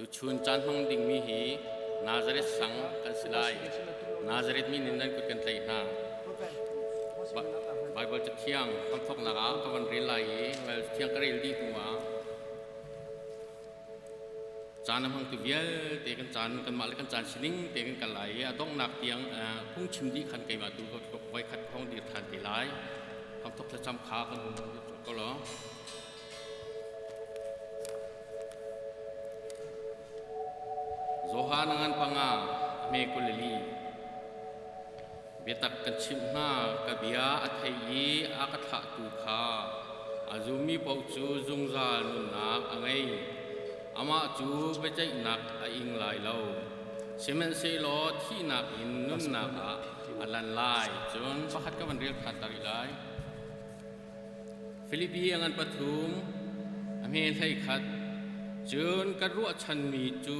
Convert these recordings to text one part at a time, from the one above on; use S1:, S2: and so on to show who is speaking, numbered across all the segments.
S1: Tuchun caan hmang dingmi hi Nazareth sang kan si lai. Nazareth mi nih nan kut kan tlaih hna. Baibal Cathiang hramthawknak ah ka van rel lai i Baibal Cathiang ka rel dih hnu ah caan a hmangtu vialte kan caan kanmah le kan caan sining te kan kal lai i a donghnak tiang phungchim dih khan keimah tu voikhat ka hong dir than te lai. Hramthawk thlacam kha kan hung ko law. Johan ngan panga a hme 22. Biatak kan chimh hna, ka bia a thei i a ka thlahtu kha a zummi paoh cu zungzal nunnak a ngei. Amah cu biaceihnak a ing lai lo. Sihmanhsehlaw thihnak in nunnak ah a lan lai. Cun pakhat ka van rel ṭhan ta rih lai. Filipi a ngan pathum, a hme 11. Cun ka ruahchanmi cu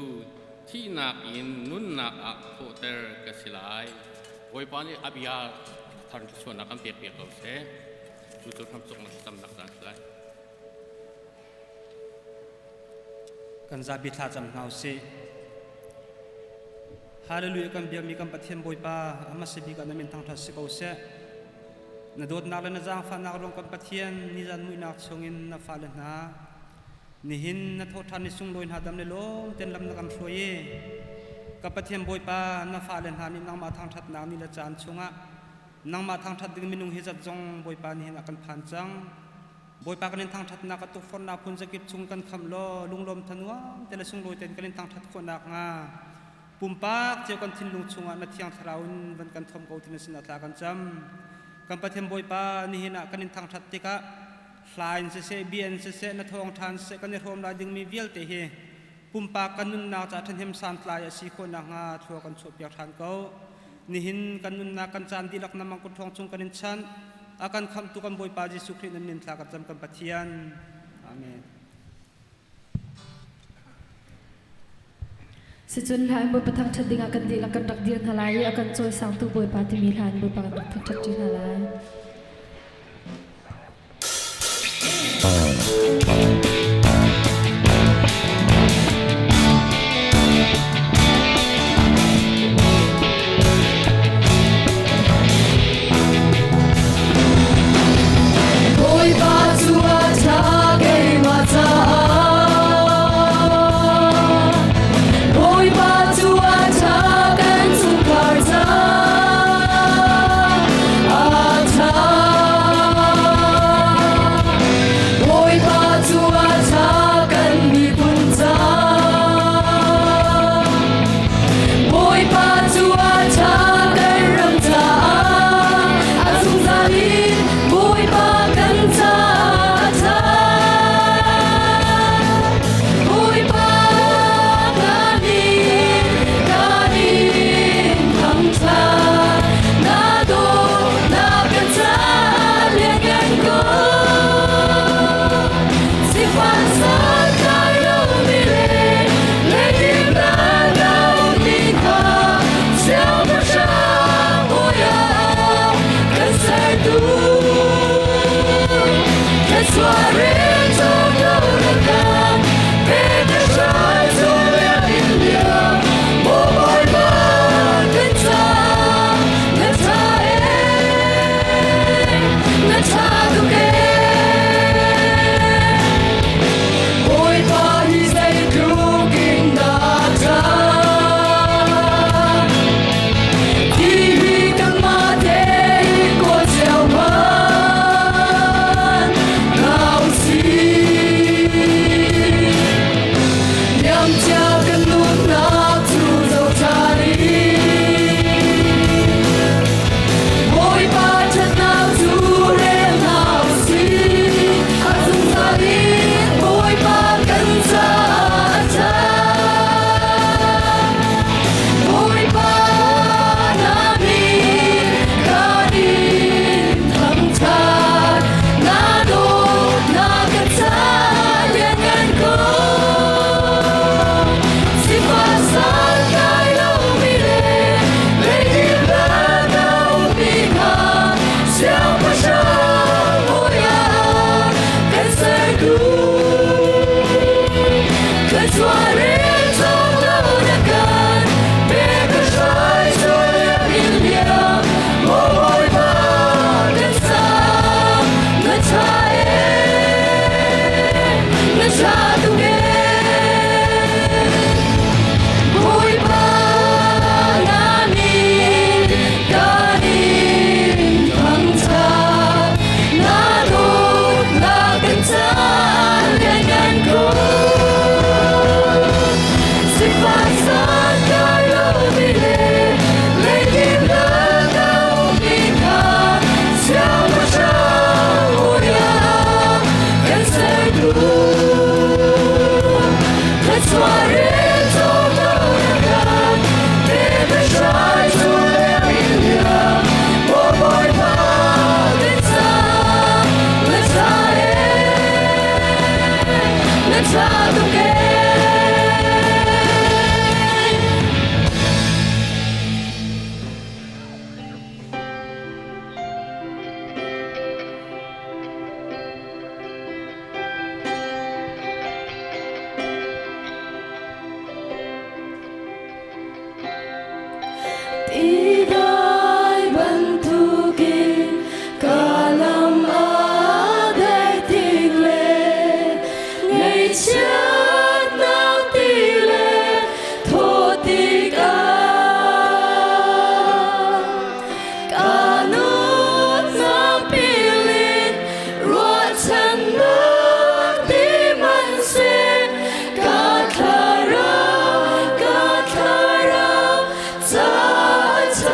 S1: thihnak in nunnak ah thawhter ka si lai. Bawipa nih a bia thar thluachuahnak kan pek piak ko seh. Cu cu hramcawknak thlacamnak caan si lai.
S2: Kan zapi thla cam hna usih. Hallelujah kan biakmi kan Pathian Bawipa a hmasa bik ah na min thangṭhat si ko seh. Na dawtnak le na zaangfahnak ruang kan Pathian nizan muihnak chungin na fale hna nihin na thawhṭhan ni sunglawi hna dam le lawm ten lam na kan hruai i ka Pathian Bawipa na fale hna nih nangmah thangṭhatnak ni le caan chungah nangmah thangṭhat ding minung hi zat zong Bawipa nihin a kan phan cang. Bawipa kan in thangṭhatnak a tukforhnak phun zakip chung kan khamh law lunglawm thanuam te le sunglawi tein kan in thangṭhat khawhnak hnga pumpak cio kan thinlung chungah na thiang thlarau in van kan thom ko ti na sinah thla kan cam. Kan Pathian Bawipa, nihin ah kan in thangṭhat tikah hla in siseh, bia in siseh, na thawngṭha in siseh kan i hrawm lai dingmi vialte hi pumpak kan nunnak ca ṭhahnem santlai a si khawh nakhnga thlua kan chuahpiak ṭhan ko. Nihin kan nunnak kan caan dihlak na mangkut ṭhawng chung kan in chanh. A kan khamhtu kan Bawipa Jesuh Khrih nan min thla kan cam kan Pathian. Amen.
S3: Sicun hla in Bawipa thangṭhat dingah kan dihlak kan rak dir hna lai i a kan cawisangtu Bawipa timi hla in Bawipa kan rak thangṭhat ṭi hna lai.
S4: Bawipa cu a ṭha keimah caah. Bawipa cu a ṭha kan chungkhar caah. A ṭha. Bawipa cu. I dai bantukin ka lam a dai tik le ngaihchiatnak ti le thaw tikah ka nunnak pilin ruahchannak ti hmanhseh ka thlarau ka thlarau ca a ṭha.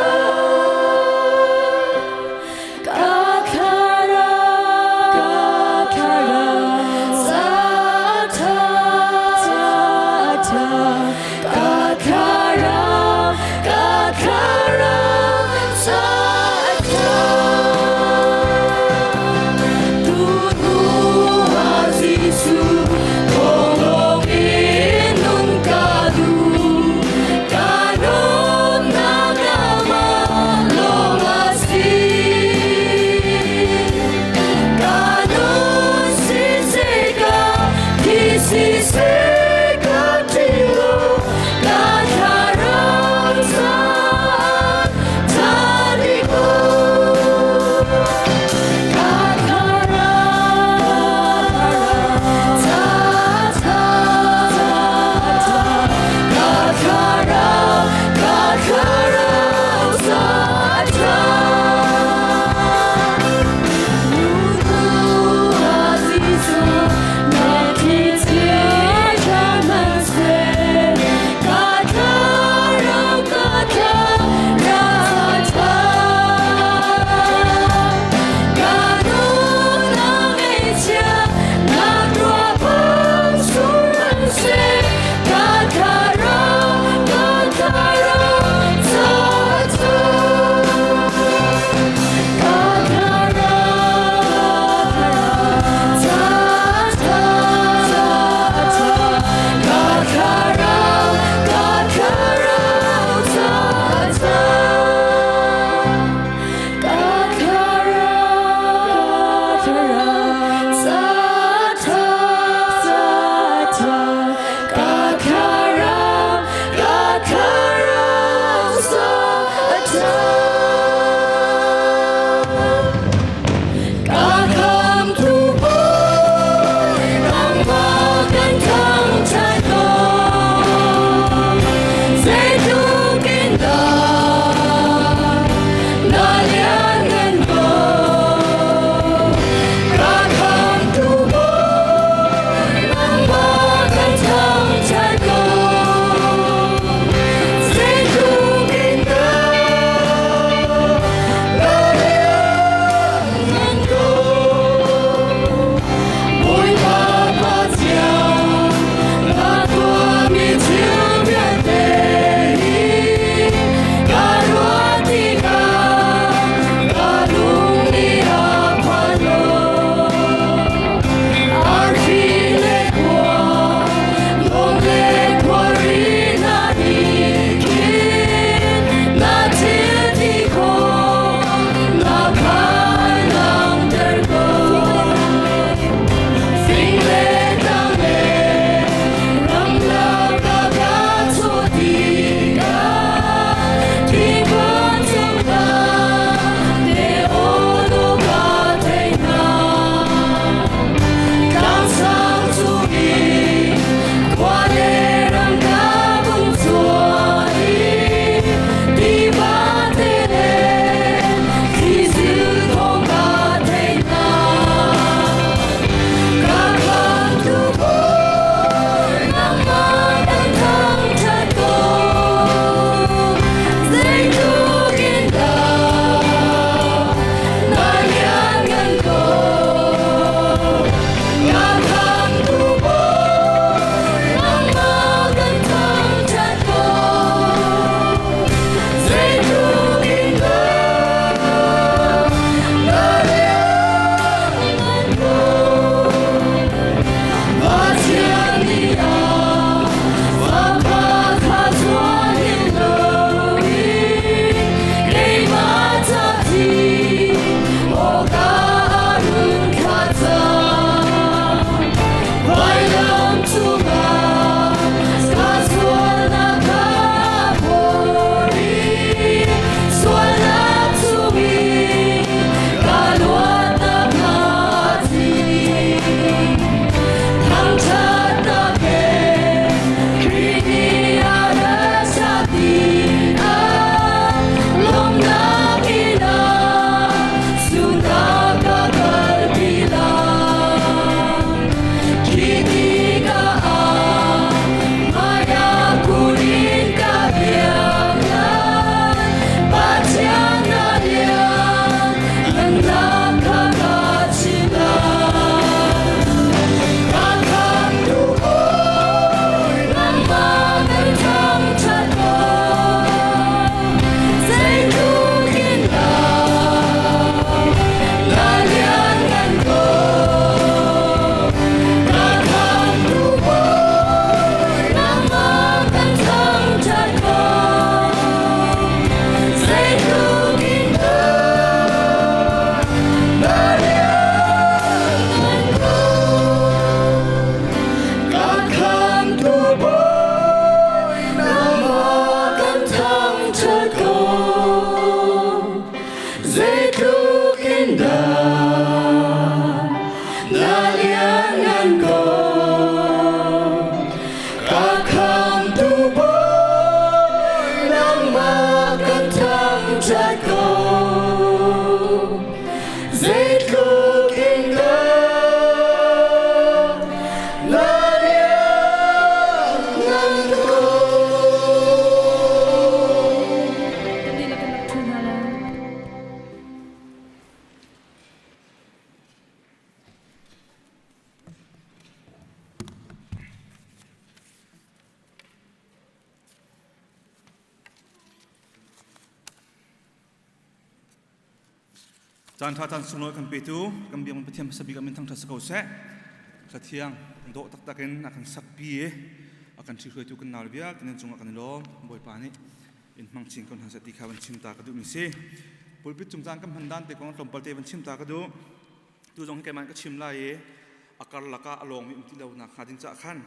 S5: Caan ṭha caan sunglawi kan petu kan biakinn Pathian hmasa bik ah min thangṭhat si ko seh. Cathiang dawh taktak in a kan sakpi i a kan ṭhihruaitu kan nau vialte nan cungah kan i lawm. Bawipa nih in hmang chin ko hna seh ti kha van chim ta ka duhmi si. Pulpit cung caan kan hman dan te kong tlawmpal te van chim ta ka duh. Tu zong hi keimah ka chim lai i a karlak ah a lawngmi um ti lo nak hnga ding caah khan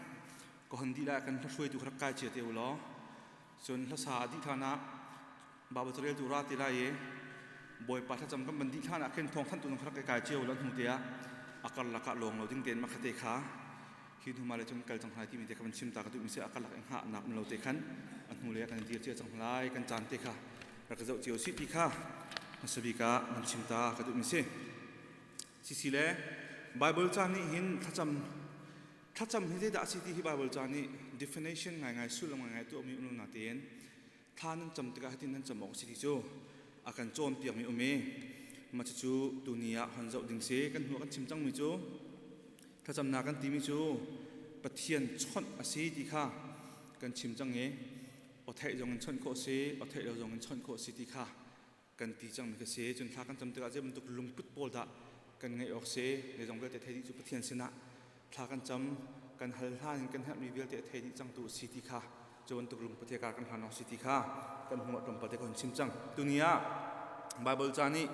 S5: ka hon dih lai kan hruaitu kha rak kai cia te u law cun hlasa a dih hlan ah Baibal careltu ra ti lai i Bawipa thlacam kan van dih hlan ah khin thawngthanhtu zong kha rak kai cio lo hnu te ah a karlak ah lawng lo ding tein makha te kha hi hnu ma le cun kal cang lai timi te kha van chim ta ka duhmi si a karlak in hngahnak um lo te khan a hnu le kan dir cia cang lai kan caan te kha rak zoh cio si ti kha hmasa bik ah van chim ta ka duhmi si sisi le Bible ca nih hin thlacam thlacam hi zeidah a si ti hi Bible ca nih definition ngaingai sullam ngaingai tuahmi um lo na tein thla nan cam tikah hitin nan cam awk a si ti cu a kan cawnpiakmi um i mah cucu tuni ah hon zoh ding si. Kan hnu ah kan chim cangmi cu thlacamnak kan timi cu Pathian chawnh a si ti kha kan chim cang i aw theih zong in chawnh khawh a si, aw theih lo zong in chawnh khawh a si ti kha kan ti cangmi kha si. Cun thla kan cam tikah zei bantuk lungput pawl dah kan ngeih awk si, zeizong vialte thei dih cu Pathian sinah thla kan cam, kan hal hlan in kan herhmi vialte a thei dih cangtu a si ti kha, cu bantuk lungput he kar kan hlan awk si ti kha kan hmuh tlawmpal te ka hun chim cang. Tuni ah Bible ca nih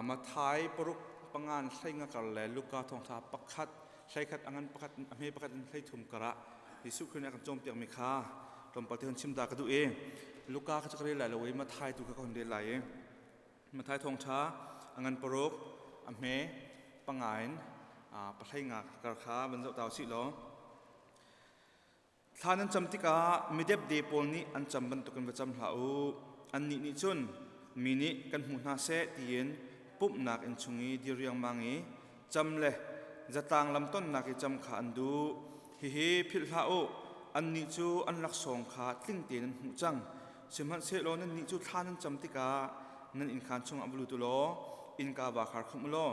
S5: Matthai paruk pangan hleinga kar le Luka thawngtha pakhat hleikhat a ngan pakhat a hme pakhat in hleithum karah Jesuh Khrih nih a kan cawnpiakmi kha tlawmpal te hun chim ta ka duh i Luka kha cu ka rel lai lo i Matthai tu kha ka hun rel lai i Matthai thawngṭha a ngan paruk a hme panga in pahleinga kar kha van zoh ta usih law thla nan cam tikah midepde pawl nih an cam bantukin va cam hlah u. Annih nih cun mi nih kan hmu hna seh tiin pumhnak inn chung i dir riangmang i cam le zatlang lam tonnak i cam kha an duh. Hihi philh hlah u, annih cu an laksawng kha tling tein an hmuh cang. Sihmanhsehlaw nannih cu thla nan cam tikah nan innkhaan chungah va lut u law innka vaa khar khumh u law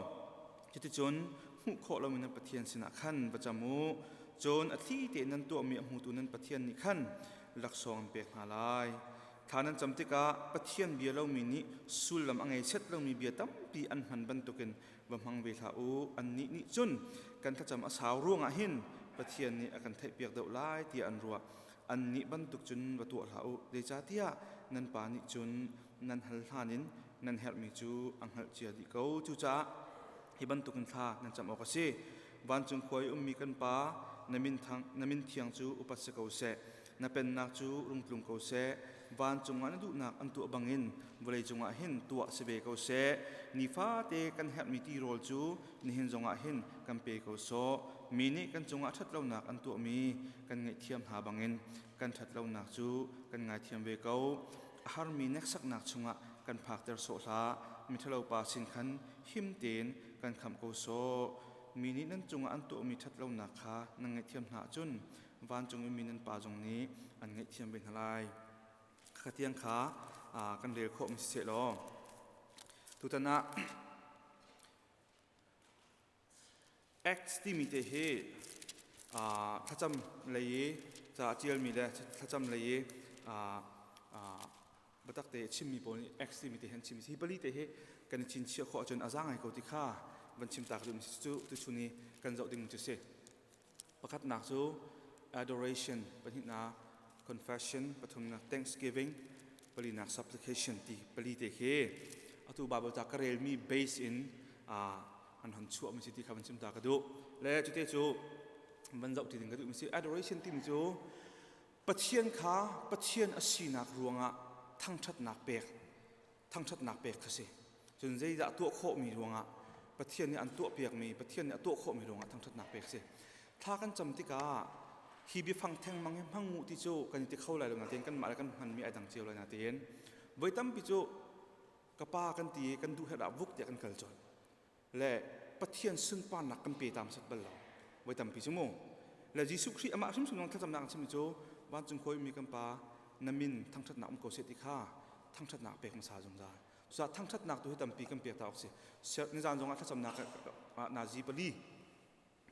S5: cuticun hmuh khawh lomi nan Pathian sinah khan va cam u. Cun a thli tein nan tuahmi a hmutu nan Pathian nih khan laksawng an pek hna lai. Thla nan cam tikah Pathian bia lomi nih sullam a ngei set lomi bia tampi an hman bantukin va hmang ve hlah u. Annih nih cun kan thlacam a sau ruangah hin Pathian nih a kan theihpiak deuh lai tiah an ruah. Annih bantuk cun va tuah hlah u. Zeicahtiah nan Pa nih cun nan hal hlan in nan herhmi cu a hngalh cia dih ko. Cucaah hi bantukin thla nan cam awk a si. Vancung khua i ummi kan Pa, na min, thang, na min thiang cu upat si ko seh. Na pennak cu rung tlung ko seh. Vancung ah na duhnak an tuah bangin vawleicung ah hin tuah si ve ko seh. Nifate kan herhmi tirawl cu nihin zongah hin kan pe ko sawh. Mi nih kan cungah ṭhatlonak an tuahmi kan ngaihthiam hna bangin kan ṭhatlonak cu kan ngaithiam ve ko. A harmi hneksaknak chungah kan phakter sawh hlah. Miṭhalopa sin khan him tein kan khamh ko sawh. Mi nih nan cungah an tuahmi ṭhatlonak kha nan ngaihthiam hna ahcun vancung i mi nan Pa zong nih an ngaihthiam ve hna lai. Kha tiang kha kan rel khawhmi si seh law tutan ah Acts timi te hi thlacam lei i ca a ṭialmi le thlacam lei i biatak te chimmi pawl nih Acts timi te hi an chim. Hi pali te hi kan i chinchiah khawh ahcun a za ngai ko ti kha van chim ta ka duhmi cu tuchun i kan zoh ding cu si. Pakhatnak cu adoration, pahnihnak confession, pathumnak thanksgiving, palinak supplication ti pali te khi atu Bible ca ka relmi base in an hon chuahmi si ti kha van chim ta ka duh. Le cute cu van zoh ti ding ka duhmi si. Adoration timi cu Pathian kha Pathian a sinak ruangah thangṭhatnak pek, thangṭhatnak pek kha si. Cun zeidah tuah khawhmi ruangah Pathian nih an tuahpiakmi, Pathian nih a tuah khawhmi ruangah thangṭhatnak pek si. Thla kan cam tikah hi biafang thengmang hi hmang u ti cu kan i ti kho lai lo nain kanmah le kan hmanmi ai dang cio lai nain voi tampi cu ka pa kan ti i kan duh herh ah vuk tiah kan kal colh. Le Pathian sunparnak kan pe ta hmasat bal lo. Voi tampi cu mu. Le Jesuh Khrih amah hrimhrim zong thlacamnak an chimmi cu vancung khawimi kan pa na min thangṭhatnak um ko seh ti kha thangṭhatnak pek hmasa zungzal. Cucaah thangṭhatnak tu hi tampi kan pek ta awk si. Nizan zongah thlacamnak ah nazi pali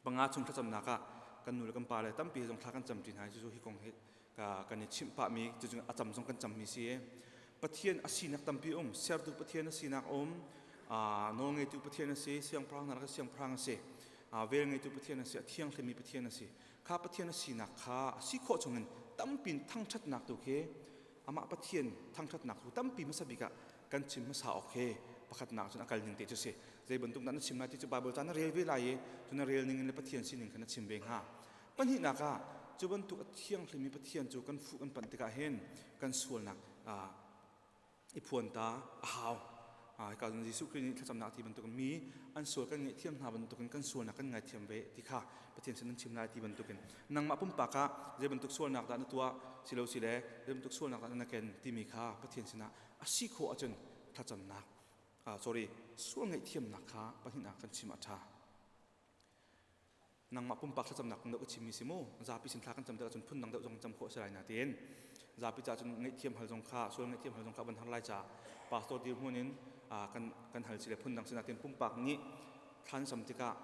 S5: panga chung thlacamnak ah kan nu le kan pa le tampi zong thla kan camṭi hna. Cucu hi kong hi kan i chimh pahmi cucu a cam zong kan cammi si. Pathian a sinak tampi um, sertu Pathian a sinak um. Nawl ngeitu Pathian a si, siangpahrang hna lakah siangpahrang a si. Vel ngeitu Pathian a si, a thianghlimmi Pathian a si. Kha Pathian a sinak kha a si khawh chungin tampin thangṭhatnak tu khi amah Pathian thangṭhatnak tu tampi hmasa bik ah kan chim hmasa awk hi pakhatnak cun a kal ning te cu si. Zei bantuk dah na chim lai ti cu Bible ca na rel ve lai i cu na rel ning in le Pathian sining kha na chim ve hnga. Pahnihnak ah cu bantuk a thianghlimmi Pathian cu kan fuh kan panh tikah hin kan sualnak i phuan ta a hau. Hika cun Jesuh Khrih nih thlacamnak ti bantukin mi an sual kan ngaihthiam hna bantukin kan sualnak kan ngaithiam ve ti kha Pathian sin nan chim lai ti bantukin nangmah pumpak ah zei bantuk sualnak dah na tuah silo sile zei bantuk sualnak dah na ken timi kha Pathian sinah a si khawh ahcun thlacamnak sorry sual ngaihthiamnak kha pahnihnak kan chim a ṭha. Nangmah pumpak thlacamnak kong deuh ka chimmi si mu. Zapi sin thla kan cam tikah cun phundang deuh zong cam khawh a si lai natein zapi ca cun ngaihthiam hal zong kha sual ngaihthiam hal zong kha van har lai ca pastor dirhmun in kan kan hal si le phundang si natein pumpak nih thlan sam tikah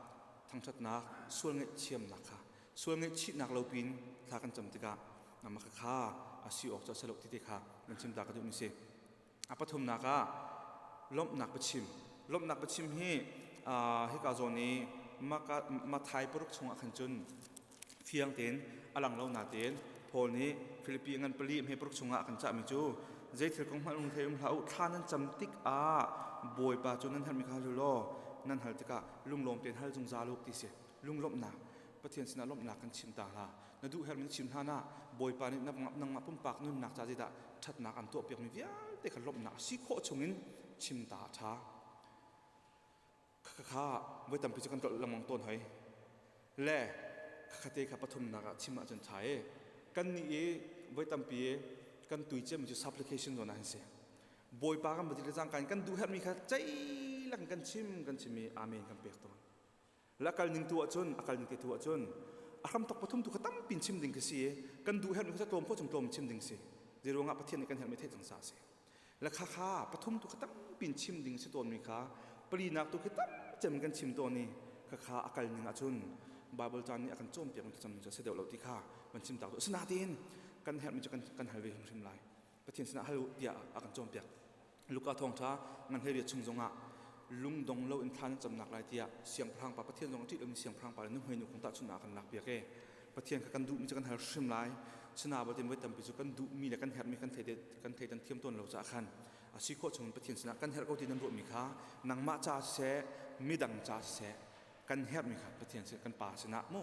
S5: thangṭhatnak sual ngaihthiamnak kha sual ngaihchihnak lo pin thla kan cam tikah mah kha a si awk cu a si lo ti te kha nan chim ta ka duhmi si. A pathumnak ah lawmhnak biachim. Lawmhnak biachim hi hika zawn i Matthai paruk chungah khan cun fiang tein a lang lo natein Paul nih Filipi ngan pali hme paruk chungah a kan cahmi cu zei thil kong hmanh lung thei um hlah u thla nan cam tikah Bawipa cu nan halmi kha hal u law nan hal tikah lunglawm tein hal zungzal u ti si lunglawmhnak Pathian sinah lawmhnak kan chim ta hla na duh herhmi na chim hlan ah Bawipa nih nangmah pumpak nunnak ca zeidah ṭhatnak an tuahpiakmi vialte kha lawmhnak a si khawh chungin chim ta a ṭha. Khakha voi tampi cu kan tlolh lengmang tawn hoi. Le khakha kha pathumnak ah chim ahcun ṭha e. Kan nih i voi tampi kan tui ciami cu supplication zawn ah hin si. Bawipa kan va ti le cangka in kan duh herhmi kha ceilak in kan chim kan chim i amen kan pek tawn. Le a kal ning tu ahcun a kal ning te tu ahcun a hramthok pathum tu kha tampin chim ding khi si i kan duh herhmi kha tlawm khawh chung tlawm chim ding si. Zei ruangah Pathian nih kan herhmi theih cang sa a si. Le kha kha pathum tu kha tampin chim ding si tawnmi kha palinak tu khi tam cem kan chim tawn i kha kha a kal ning ahcun Bible caan nih a kan cawnpiak mi thlacam ning cu a si deuh lo ti kha kan chim tak tu. Asinain kan herhmi cu kan kan hal ve hrimhrim lai. Pathian sinah hal u tiah a kan cawnpiak. Luka thawngṭha ngan hlei riat chung zongah lungdong lo in thla nan camnak lai tiah siangpahrang pa Pathian zong a ṭih lomi siangpahrang pa le nuhmei nu kong tahchunhnak a kan lakpiak e. Pathian kha kan duhmi cu kan hal hrim lai. Sina batin voi tampi cu kan duhmi le kan herhmi kan thei kan thei kan thiam tawn lo caah khan a si khawh chungin Pathian sinah kan herh ko ti nan ruahmi kha nangmah ca siseh midang ca siseh kan herhmi kha Pathian sin kan pa sinah mu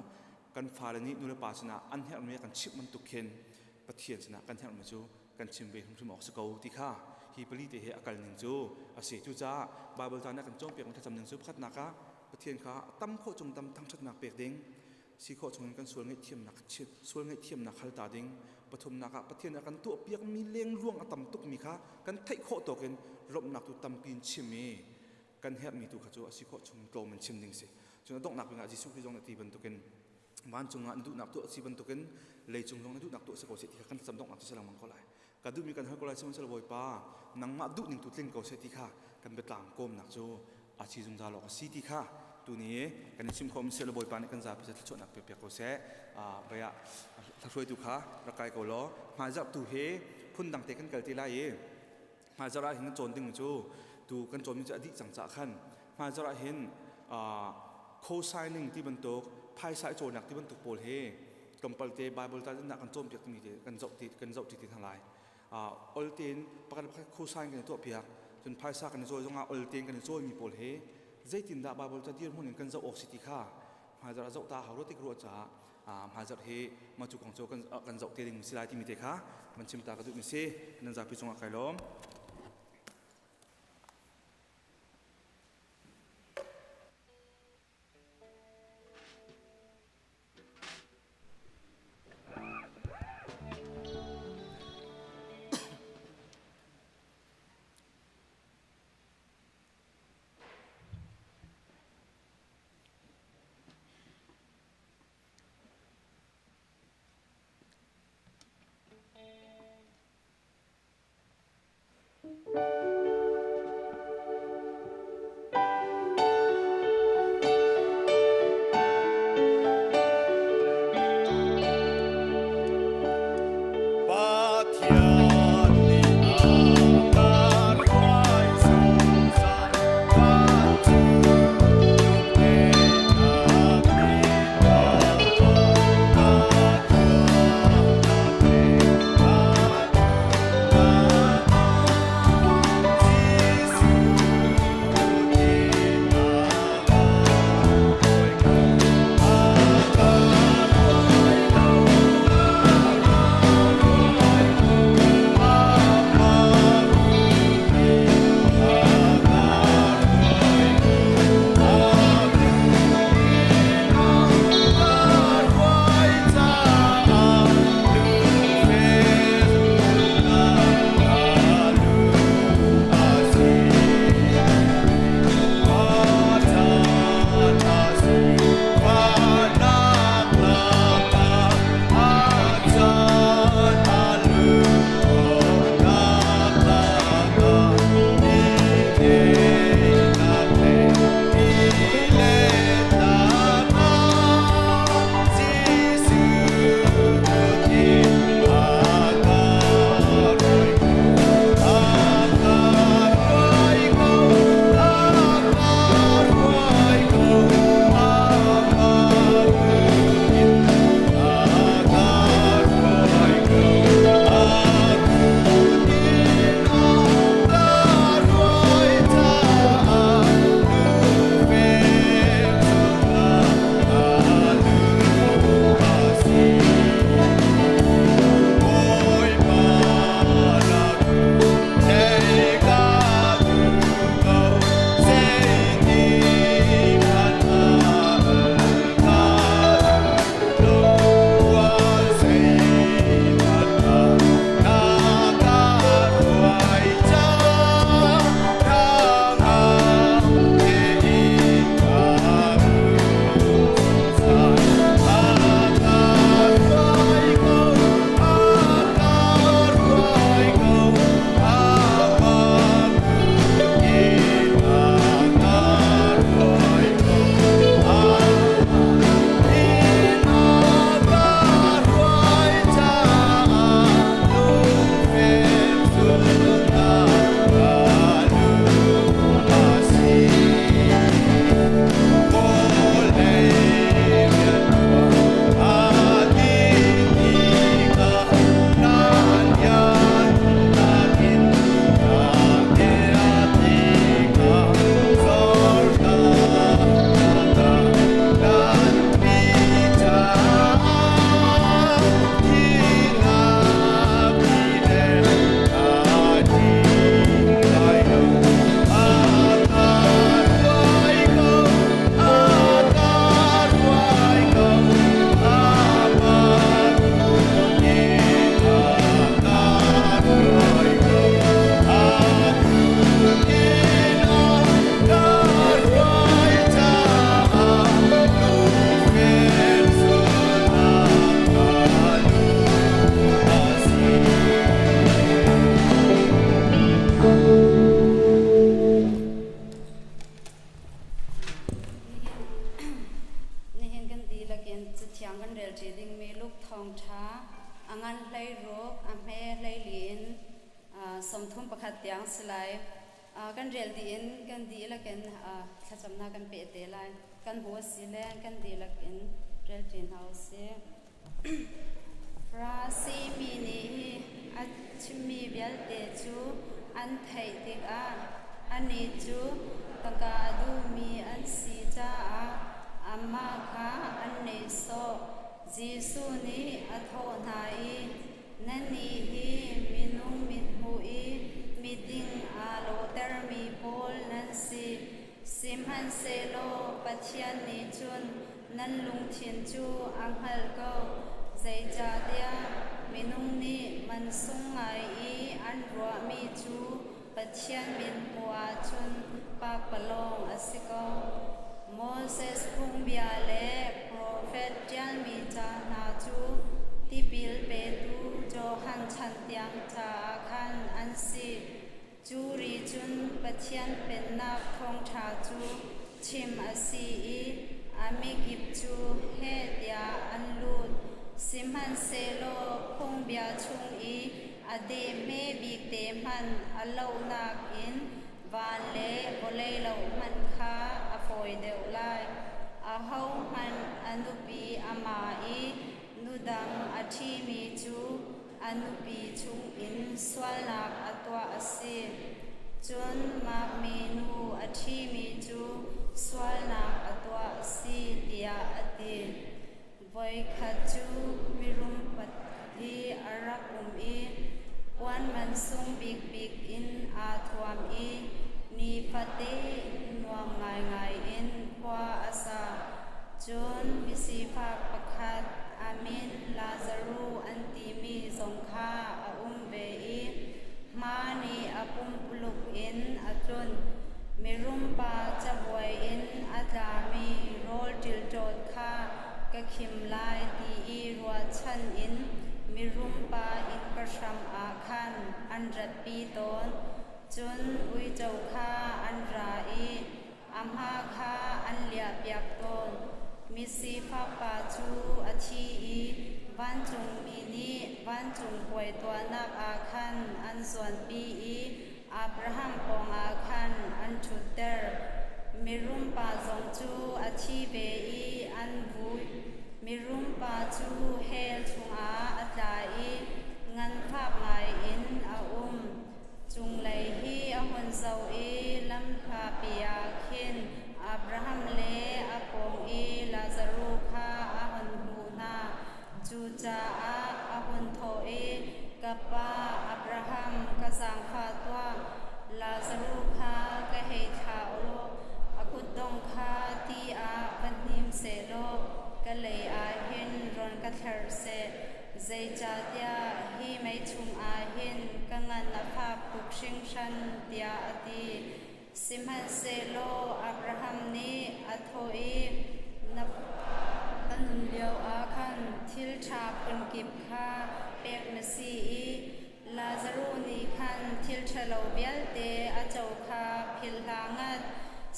S5: kan fale nih nu le pa sinah an herhmi kan chimh bantuk khin Pathian sinah kan herhmi cu kan chim ve hrimhrim awk si ko ti kha hi pali te he a kal ning cu a si. Cucaah Bible ca nih a kan cawnpiak mi thlacam ning cu pakhatnak ah Pathian kha tam khawh chung tam thangṭhatnak pek ding, si khawh chungin kan sual ngaihthiamnak sual ngaihthiamnak hal ta ding, pathumnak ah Pathian nih a kan tuahpiak mi lengluang a tam tuk mi kha kan theih khawh tawk in lawmhnak tu tampi in chim i kan herhmi tu kha cu a si khawh chung tlawm in chim ding si. Cun a donghnak bik ah Jesuh Khrih zong nih ti bantukin vancung ah na duhnak tuah si bantukin leicung zong na duhnak tuah si ko seh ti kha kan cam donghnak cu si lengmang ko lai. Ka duhmi kan hal ko lai sihmanhsehlaw Bawipa nangmah duh ning tu tling ko seh ti kha kan biatlang kawmnak cu a si zungzal awk a si ti kha tuni kan i chim khawh mi seh law Bawipa nih kan zapi thluachuahnak pe piak ko seh. Baya hruaitu kha rak kai ko law hmaizarh tu hi phundang te kan kal ti lai i hmaizarh ah hin kan cawn ding cu tu kan cawnmi cu a dih cang caah khan hmaizarh ah hin co-signing ti bantuk phaisa i cawnnak ti bantuk pawl hi tlawmpal te Bible ta in kan cawnpiak timi te kan zoh ti kan zoh ti ti hna lai. Ol tein pakhat pakhat co-sign kan i tuahpiak cun phaisa kan i cawi zongah ol tein kan i cawimi pawl hi zeitindah Bible ca dirhmun in kan zoh awk si ti kha hmaizarh ah zoh ta hau tik ruah caah hmaizarh hi mah cu kong cu kan kan zoh te ding si lai timi te kha van chim ta ka duhmi si. Nan zapi cungah kai lawm.
S6: Pathian nih a kan hruai zungzal. 12 in 31 tiang si lai. Kan rel dih in kan dihlak in thlacamnak kan peh te lai. Kan hmu a si le kan dihlak in rel ṭi hna u sih. Farasi mi nih hi a chimmi vialte cu an theih tikah anih cu tangka a duhmi an si caah amah kha an nehsawh. Jesuh nih a thawh hna i, Nannih hi minung mithmuh i miding aa lawhtermi pawl nan si. Sihmanhsehlaw Pathian nih cun nan lungthin cu a hngalh ko, zeicahtiah minung nih mansung ngai i an ruahmi cu Pathian mithmuh ahcun pakpalawng a si ko. Moses phungbia le profet ṭialmi ca hna cu tipil petu Johan chan tiang caah khan an si. Cu ri cun Pathian Pennak thawngṭha cu chim a si i a mikip cu heh tiah an lut. Sihmanhsehlaw phungbia chung i a deh hme bikte hmanh a lohnak in van le vawlei loh hmanh kha a fawi deuh lai. Ahohmanh a nupi a ma i nudang a ṭhimi cu a nupi chungin sualnak a tuah a si. Cun makmi nu a ṭhimi cu sualnak a tuah a si, tiah a ti. Voikhat cu mirum hi a rak um i puan mansung bikbik in aa thuam i nifate nuam ngaingai in khua a sa. Cun misifak pakhat a min Lazaruh an timi zong kha a um ve i hma nih a pumpuluk in a tlun. Mirum pa cabuai in a tlami rawl ṭilṭawt kha ka khim lai ti i ruahchan in mirum pa innka hram ah khan an ratpi tawn. Cun uico kha an ra i A hma kha an liahpiak tawn. Misifak pa cu a thi i vancungmi nih vancung puai tuahnak ah khan an zuanpi i Abraham pawngah khan an ṭhutter. Mirum pa zong cu a thi ve i an vui. Mirum pa cu hell chungah a tla i nganfak ngaiin a um. Cunglei hi a hun zoh i lamhlapi ah khin Abraham le a pawng i Lazaruh kha a hun hmuh hna. Cucaah a hun thawh i, Ka pa Abraham, ka zaangfah tuah. Lazaruh kha ka hei thlah u law a kutdong kha ti ah va hnim sehlaw ka lei ah hin rawn ka thlerh seh. Zeicahtiah hi mei chungah hin ka ngan a fak tuk hringhran, tiah a ti. Sihmanhsehlaw Abraham nih a thawh i, Na ka nun lioah khan thil ṭha phunkip kha pek na si i Lazaruh nih khan thil ṭhalo vialte a co kha philh hlah ngat.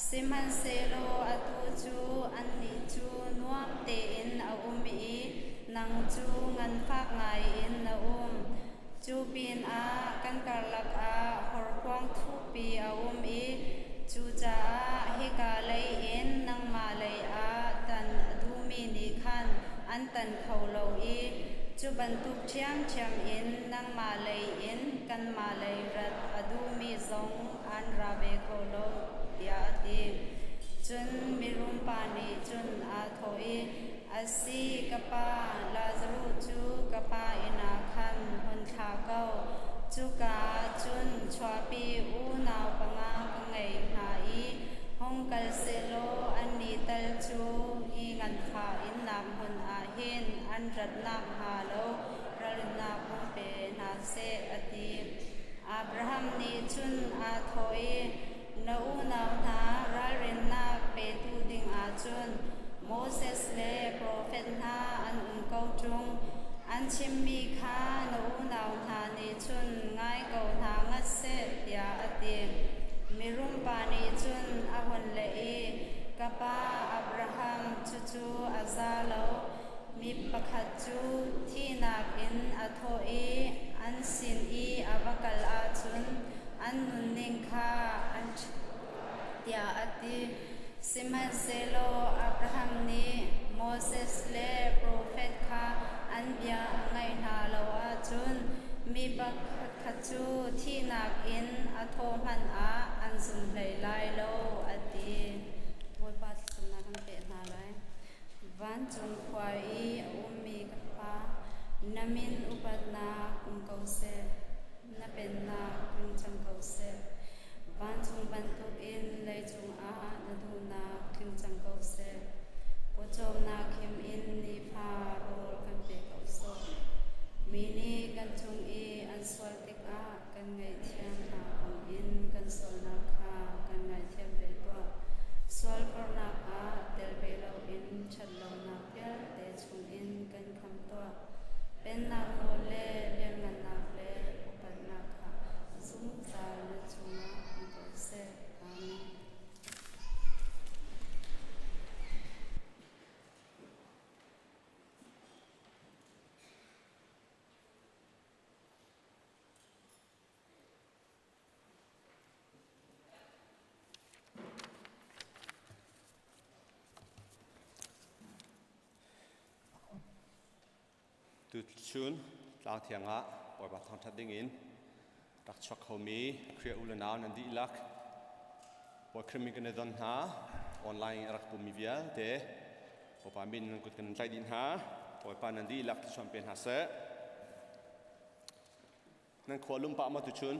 S6: Sihmanhsehlaw atu cu annih cu nuam tein a um i nang cu nganfak ngaiin na um. Cu pinah kan karlak ah horkuang thukpi a um i cucaah hika lei in nangmah lei ah tan a duhmi nih khan an tan kho lo i cu bantuk ṭhiamṭhiam in nangmah lei in kanmah lei rat a duhmi zong an ra ve kho lo, tiah a ti. Cun mirum pa nih cun aa thawh i, A si, ka pa, Lazaruh cu ka pa inn ah khan hun thlah ko. Cuka ah cun chuahpi unau panga ka ngei hna i hung kal sehlaw annih tal cu hi nganfah innak hmun ah hin an rat nakhnga lo ralrinnak hung pe hna seh, a ti. Abraham nih cun aa thawh i, Na unau hna ralrinnak petu dingah cun Moses le profet hna an um ko ṭung. An chimmi kha na unau hna nih cun ngai ko hna ngat seh, tiah a ti. Mirum pa nih cun a hun leh i, Ka pa Abraham, cucu a za lo. Mi pakhat cu thihnak in a thawh i an sin. ti. Sihmanhsehlaw Abraham nih Moses le profet kha an bia a ngaih hna lo ahcun mi pakhatkhat cu thihnak in a thawh hmanh ah an zum hlei lai lo, a ti. Bawipa thlacamnak kan peh hna lai. Vancung khua i a ummi ka Pa, na min upatnak um ko seh. Na pennak tlung cang ko seh. Vancung bantukin leicung ah na duhnak tling cang ko seh. Pawcawmnak him in nifa rawl kan pe ko sawh. Mi nih kan cung i an sual tikah kan ngaihthiam hna bangin kan sualnak kha kan ngaithiam ve tuah. Sualforhnak ah tel ve loin ṭhatlonak vialte chungin kan khamh tuah. Pennak nawl le lianngannak le upatnak kha zungzal na cungah um ko seh. Amen.
S7: Tuchun tlangthiang ah Bawipa thangṭhat dingin rak chuak khomi Khrih u le nau nan dihlak Bawi Khrih min kan i don hna. Online in a rak pummi vialte Bawipa min nan kut kan tlaih dih hna. Bawipa nan dihlak thluachuah pe hna seh. Nan khua lum pah maw tuchun?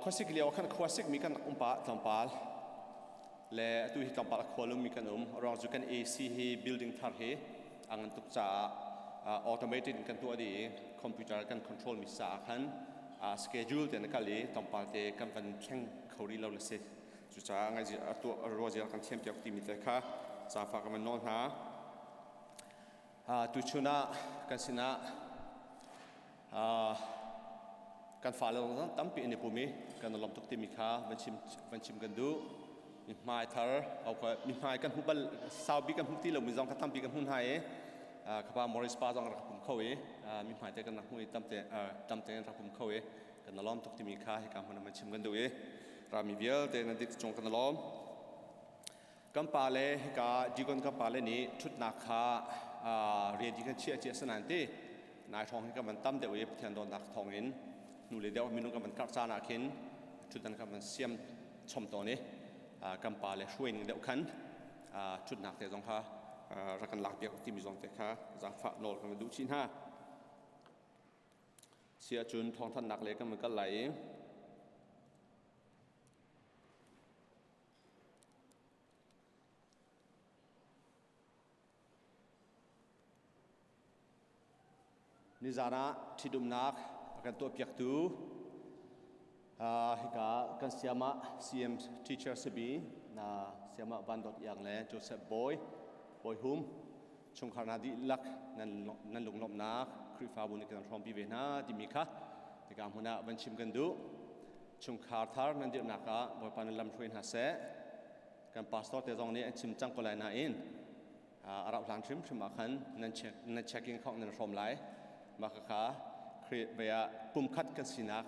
S7: Khuasik lio khan khuasik mi kan rak um pah tlawmpal le atu hi tlawmpal a khua lum mi kan um. Ruang cu kan AC hi building thar hi a ngan tuk caah automated in kan tuah dih i computer kan control mi caah khan schedule te na kal i tlawmpal te kan van thleng kho rih lo le si. Cucaah ngai atu ruazia kan thiam piak timi te kha zaangfah kan van nawl hna. Tuchun ah kan sinah kan fale zong tampi an i pum i kan i lawm tuk timi kha van chim kan duh. Mi hmai thar mi hmai kan hmu bal saubi kan hmu ti lomi zong kha tampi kan hmu hna i kapa Morris pa zong rak pum kho i mi hmai te kan rak hmu i tamte tamte rak pum kho i kan i lawm tuk timi kha hika hmun ah van chim kan duh i rami vialte nan dit cung kan i lawm. Kan pale hika deacon kan pale nih ṭhutnak kha ready kan chiah cia sanan ti nai hrawng hi kan van tam deuh i Pathian dawtnak thawng in hnu le deuh minung kan van karh caan ah khin ṭhutdan kan van siam chom tawn i kan pale hruai ning deuh khan ṭhutnak te zong kha rak kan lak piak timi zong te kha zaangfah nawl kan van duh chih hna. Si ahcun thawngthanhnak le kan van kal lai i Nizan ah ṭhitumnak a kan tuahpiaktu hika kan siamah CM teacher sibi na siamah Van Dawt Iang le Joseph Bawi Bawi Hum chungkhar hna dihlak nan lunglawmhnak Khrihfabu nih kan hrawmpi ve hna timi kha hika hmun ah van chim kan duh. Chungkhar thar nan dirhnak ah Bawipa nan lam hruai hna seh. Kan pastor te zong nih an chim cang ko lai nain a rauh hlan hrimhrim ah khan nan check nan checking account nan hrawm lai. Mah kha Khrih ve ah pumkhat kan sinak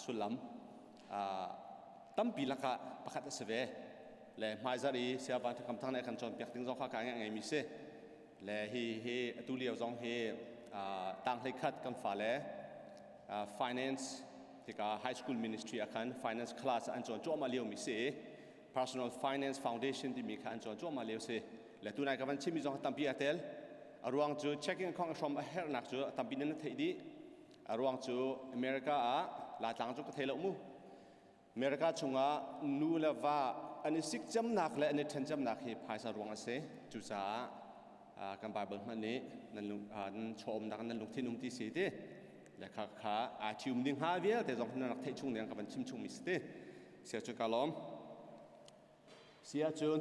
S7: sullam tampi lakah pakhat a si ve. Le hmaizarh i Saya Van Thakam Thang nih a kan cawnpiak ding zong kha ka ngeimi si. Le hi hi atu lio zong hi tang hleikhat kan fale finance tikah high school ministry ah khan finance class an cawn cuahmah liomi si i personal finance foundation timi kha an cawn cuahmah lio si. Le tunai ka van chimmi zong tampi a tel. A ruang cu checking account hrom a herhnak cu tampi nan theih dih. A ruang cu America ah Laitlang cu ka thei lo mu. America chungah nu le va an i sik cemnak le an i ṭhen cemnak hi phaisa ruang a si. Cucaah kan Bible hmanh nih nan lung nan chawmnak nan lungthin um ti si ti le kha kha aa ṭhium ding hnga vialte zong nan rak theih chung ding ka van chim chungmi si ti. Sia cu ka lawm. Si ahcun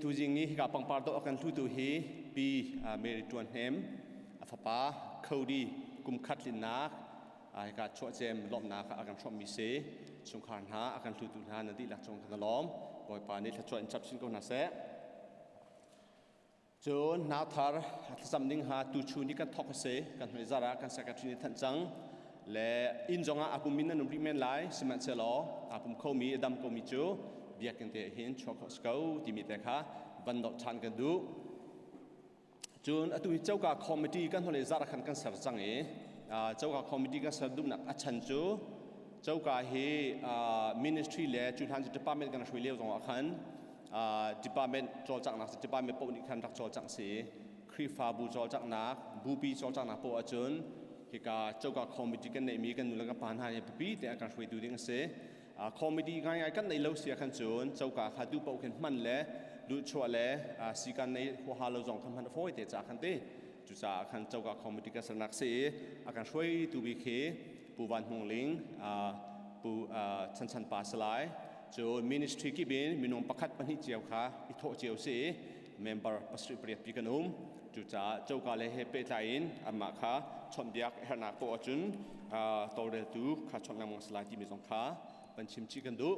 S7: tuzing i hika pangpar dawh a kan hlutu hi Pi Mary Ṭuan Hnem a fapa Cody kum khat tlinnak hika chuahcem lawmhnak a kan hrawmhmi si. Chungkhar hna a kan hlutu hna nan dihlak cung kan lawm. Bawipa nih thluachuah in chap chin ko hna seh. Cun nauthar thlacam ding ha tuchun hi kan thawk a si. Kan hmai zarh ah kan secretary nih thanh cang. Le inn zongah a pum in nan um rih men lai. Sihmanhsehlaw aa pum khomi, a dam komi cu Biakinn te hin chuak khawh si ko timi te kha van nolh ṭhan kan duh. Cun atu hi coka committee kan hole zarh khan kan ser cang i coka committee kan ser duhnak a chan cu coka hi ministry le cu hlan cu department kan hruai lio zong ah khan department cawlcanghnak department paoh nih khan rak cawlcangh si. Khrihfabu cawlcanghnak, bupi cawlcanghnak poah ahcun hika coka committee kan neihmi kan nu le kan pa hna hi biapi te an kan hruaitu ding a si. Committee ngaingai kan neih lo si ah khan cun coka kha duh paoh khin hman le duhchuah le sikan nei huaha lo zong kha hman a fawi te ca khan ti. Cucaah khan coka committee kan sernak si i a kan hruaitu bik hi Pu Van Hmung Ling, Pu Chan Chan Pa Salai, cun ministry kip in minung pakhat pahnih cio kha i thawh cio si i member pasarih pariat pi kan um. Cucaah coka le he pehtlai in anmah kha chawnhbiak herhnak poah ahcun tawlreltu kha chawnh lengmang si lai timi zong kha van chim chih kan duh.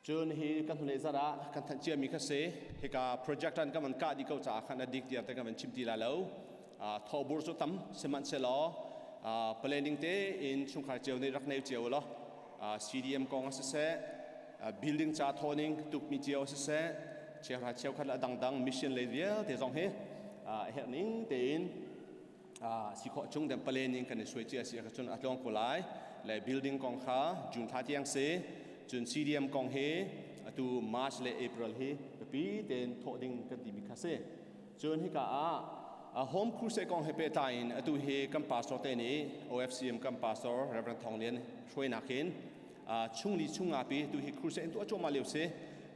S7: Cun hi kan hnulei zarh ah kan thanh ciami kha si. Hika project an kan van kah dih ko caah khan a dik tiang te kan van chim ti lai lo. Thawbur cu tam sihmanhsehlaw planning tein chungkhar cio nih rak nei cio law CDM kong ah siseh, building ca thawning tukmi cio siseh, cheuhra cheukhat le a dangdang mission lei vialte zong hi herh ning tein si khawh chung den planning kan i suai cia si ahcun a tlawng ko lai. Le building kong kha June thla tiang si, cun CDM kong hi atu March le April hi biapi tein thawh ding kan timi kha si. Cun hika ah Home Crusade kong he pehtlai in atu hi kan pastor te nih OFCM kan pastor Reverend Thawng Lian hruainak in chungli chunga pi tu hi crusade in tuah cuahmah lio si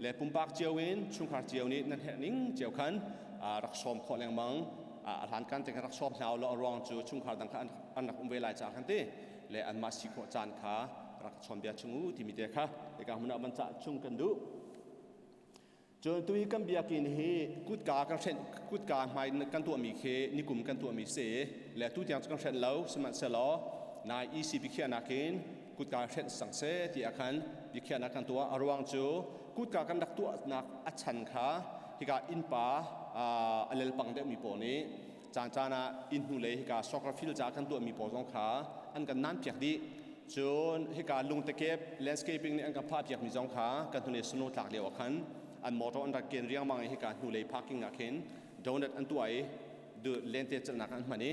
S7: le pumpak cio in chungkhar cio nih nan herh ning cio khan rak sawm khawh lengmang. A hlan kan te khan rak sawm hna lo ruang cu chungkhar dang kha an rak um ve lai ca khan ti le anmah si khawh caan kha rak chawn bia chung u timi te kha hika hmun ah van cah chung kan duh. Cun tui kan biakinn hi kutka kan hrenh, kutka hmai kan tuahmi khi nikum kan tuahmi si le tu tiang cu kan hrenh lo. Sihmanhsehlaw nai EC biakhiahnak in kutka hrenh sang seh ti ah khan biakhiahnak kan tuah. A ruang cu kutka kan rak tuahnak a chan kha hika innpa a lelpang deuhmi pawl nih caan caan ah inn hnulei hika soccer field caah kan tuahmi pawl zong kha an kan nan piak dih. Cun hika lungtekep landscaping nih an kan phah piakmi zong kha kan hnulei snow tlak lio ah khan an motor an rak ken riangmang i hika hnulei parking ah khin donut an tuah i lente celhnak an hman i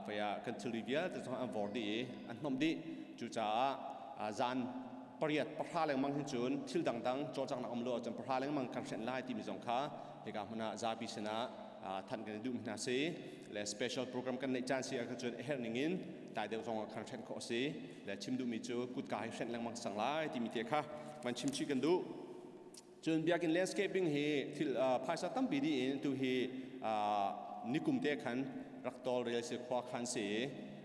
S7: paya kan thilri vialte zong an vor dih i an hnomh dih. Cucaah zan pariat pahra lengmang hin cun thil dangdang cawlcanghnak um lo ahcun pahra lengmang kan hrenh lai timi zong kha hika hmun ah zapi sinah thanh kan i duh hna si le special program kan neih caan si ahcun cun a herh ning in tlai deuh zong ah khan hrenh khawh a si. Le chim duhmi cu kutka hi hrenh lengmang sang lai timi te kha van chim chih kan duh. Cun biakinn landscaping hi thil phaisa tampi dih in tu hi nikum te khan rak tol rel si khua khan si.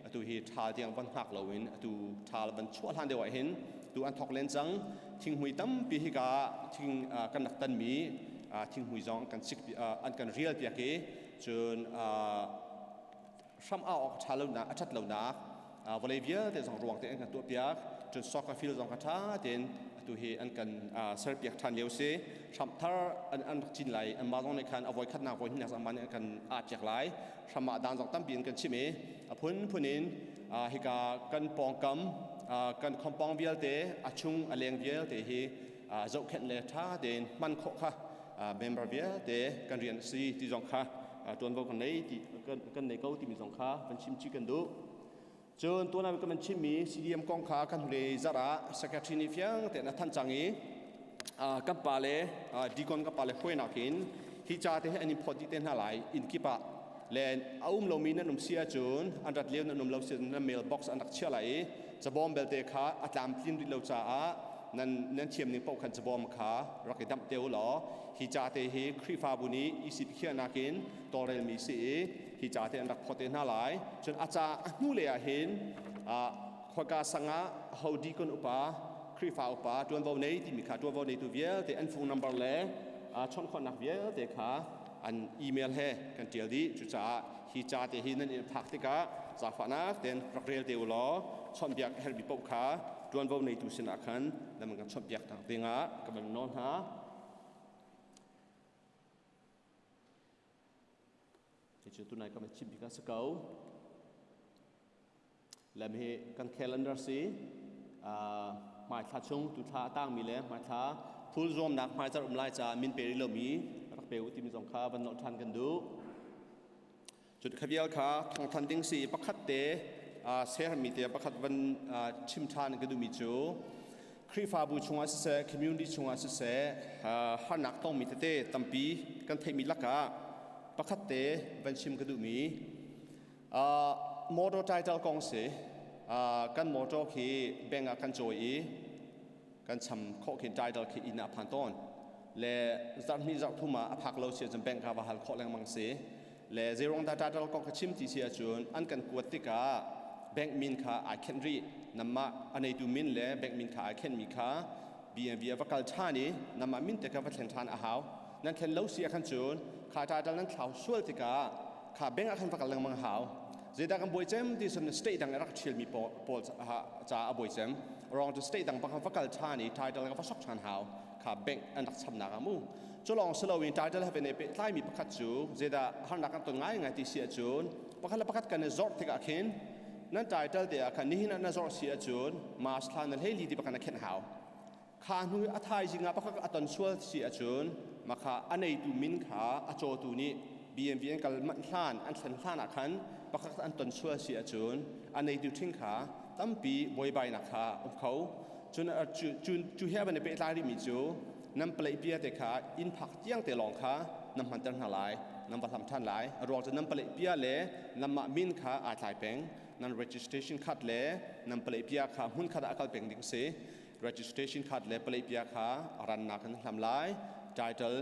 S7: Atu hi ṭhal tiang van hngak loin atu ṭhal van chuah hlan deuh ah hin tu an thok len cang. Thinghmui tampi hika thing kan rak tanmi thinghmui zong kan sik an kan rial piak i cun hram au awk ṭha lonak a ṭhat lonak vawlei vialte zong ruang te an kan tuah piak. Cun soccer field zong kha ṭha tein atu hi an kan serpiak ṭhan lio si. Hram thar an rak cin lai, anmah zong nih khan a voi khatnak voi hnihnak zong nih an kan ah piak lai. Hram ah dan zong tampi in kan chim i a phunphun in hika kan pawngkam kan compound vialte a chung a leng vialte hi zohkhenh le ṭha tein hman khawh kha member vialte kan rian a si ti zong kha ṭuanvo kan nei ti kan nei ko timi zong kha van chim chih kan duh. Cun tuan kan van chimmi CDM kong kha kan hnulei zarh ah secretary nih fiang tein a thanh cang i kan pa le deacon kan pa le hruainak in hi ca te hi an in phawt dih te hna lai inn kip ah. Le a um lomi nan um si ahcun an rat lio nan um lo si nan mailbox an rak chiah lai i cabawm belte kha a tlamtlin rih lo caah nan nan thiam ning paoh khan cabawm kha rak i damh te u law hi ca te hi Khrihfabu nih ECP khiahnak in tawlrelmi si i hi ca te an rak phawt te hna lai. Cun a ca a hnu lei ah hin khoika sang ah ho deacon upa Khrihfa upa ṭuanvo nei timi kha ṭuanvo neitu vialte an phone number le chawnh khawhnak vialte kha an email he kan ṭial dih. Cucaah hi ca te hi nan in phak tikah zaangfahnak tein rak rel te u law chawnhbiak a herhmi paoh kha ṭuanvo neitu sinah khan nan kan chawnhbiak nak dingah ka van nawl hna. Hi cu tunai ka van chim bik a si ko. Lem hi kan calendar si. Hmaithla chung tuthla a tangmi le hmaithla phul zuamnak hmaizarh um lai caah min pe rih lomi rak pe u timi zong kha van nolh ṭhan kan duh. Cun kha vial kha thawngthan ding si i pakhat te sermi te pakhat van chim ṭhan ka duhmi cu Khrihfabu chungah siseh, community chungah siseh, harnak tongmi tete tampi kan theihmi lakah pakhat te van chim ka duhmi motor title kong si. Kan motor khi bank ah kan cawi i kan cham khawh khin title khi inn ah phan tawn le zarhhnih zarhthum ah a phak lo si ahcun bank kha va hal khawh lengmang si. Le zeirong dah title kong kha chim ti si ahcun an kan kuat tikah bank min kha ai khenh rih, namah a neitu min le bank min kha ai khenhmi kha BNV a va kal ṭhan i namah min te kha va thlen ṭhan a hau. Nan thlen lo si ah khan cun kha title nan thlau sual tikah kha bank ah khan va kal lengmang a hau. Zeidah kan buai cem ti sun state dang i rak ṭhialmi pawl caah a buai cem rong cu state dang pakhat va kal ṭhan i title ka va sok ṭhan hau kha bank an rak chamnak ah mu. Cu lawng si loin title he ne pehtlaimi pakhat cu zeidah harnak kan ton ngaingai ti si ahcun pakhat le pakhat kan i zorh tikah khin nan title te ah khan nihin ah na zorh si ahcun March thla na hleili ti pakhat na khenh hau. Kha hnu a thaizing ah pakhat a ton sual si ahcun makha a neitu min kha a cawtu nih BMV an kal manh hlan an thlen hlan ah khan pakhat an ton sual si ahcun a neitu ṭhing kha tampi buaibainak kha um kho. Cun cu he van i pehtlai rihmi cu nan palei bia te kha inn phak tiang te lawng kha nan hmanter hna lai, nan va hlam ṭhan lai. A ruang cu nan palei bia le nanmah min kha aa tlai peng. Nan registration card le nan palei bia kha hmun khat ah a kal peng ding si. Registration card le palei bia kha a rannak in hlam lai. Title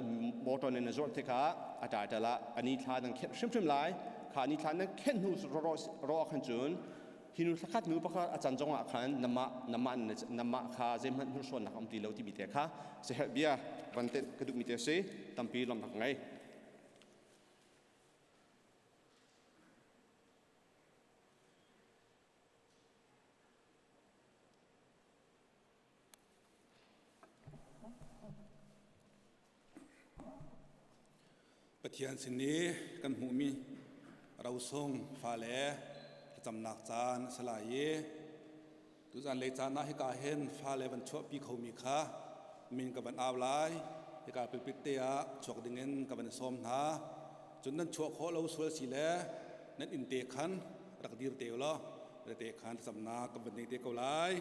S7: motor in na zuarh tikah a title ah a ni thla nan khenh hrimhrim lai. Kha ni thla nan khenh hnu ro khan cun hi nu thlakhat nu pakhat a can zongah khan namah namah namah kha zeihmanh hnursuannak um ti lo timi te kha siaherh bia van te ka duhmi te si. Tampi lawmhnak ngei.
S5: Pathian sin i kan hmuhmi rosung fale thlacamnak caan a si lai i tuzan lei caan ah hika hin fale van chuahpi khomi kha min ka van au lai. Hika pulpit te ah chuak dingin ka van sawm hna. Cun nan chuah khawh lo sual si le nan inn te khan rak dir te law te khan thlacamnak kan van nei te ko lai.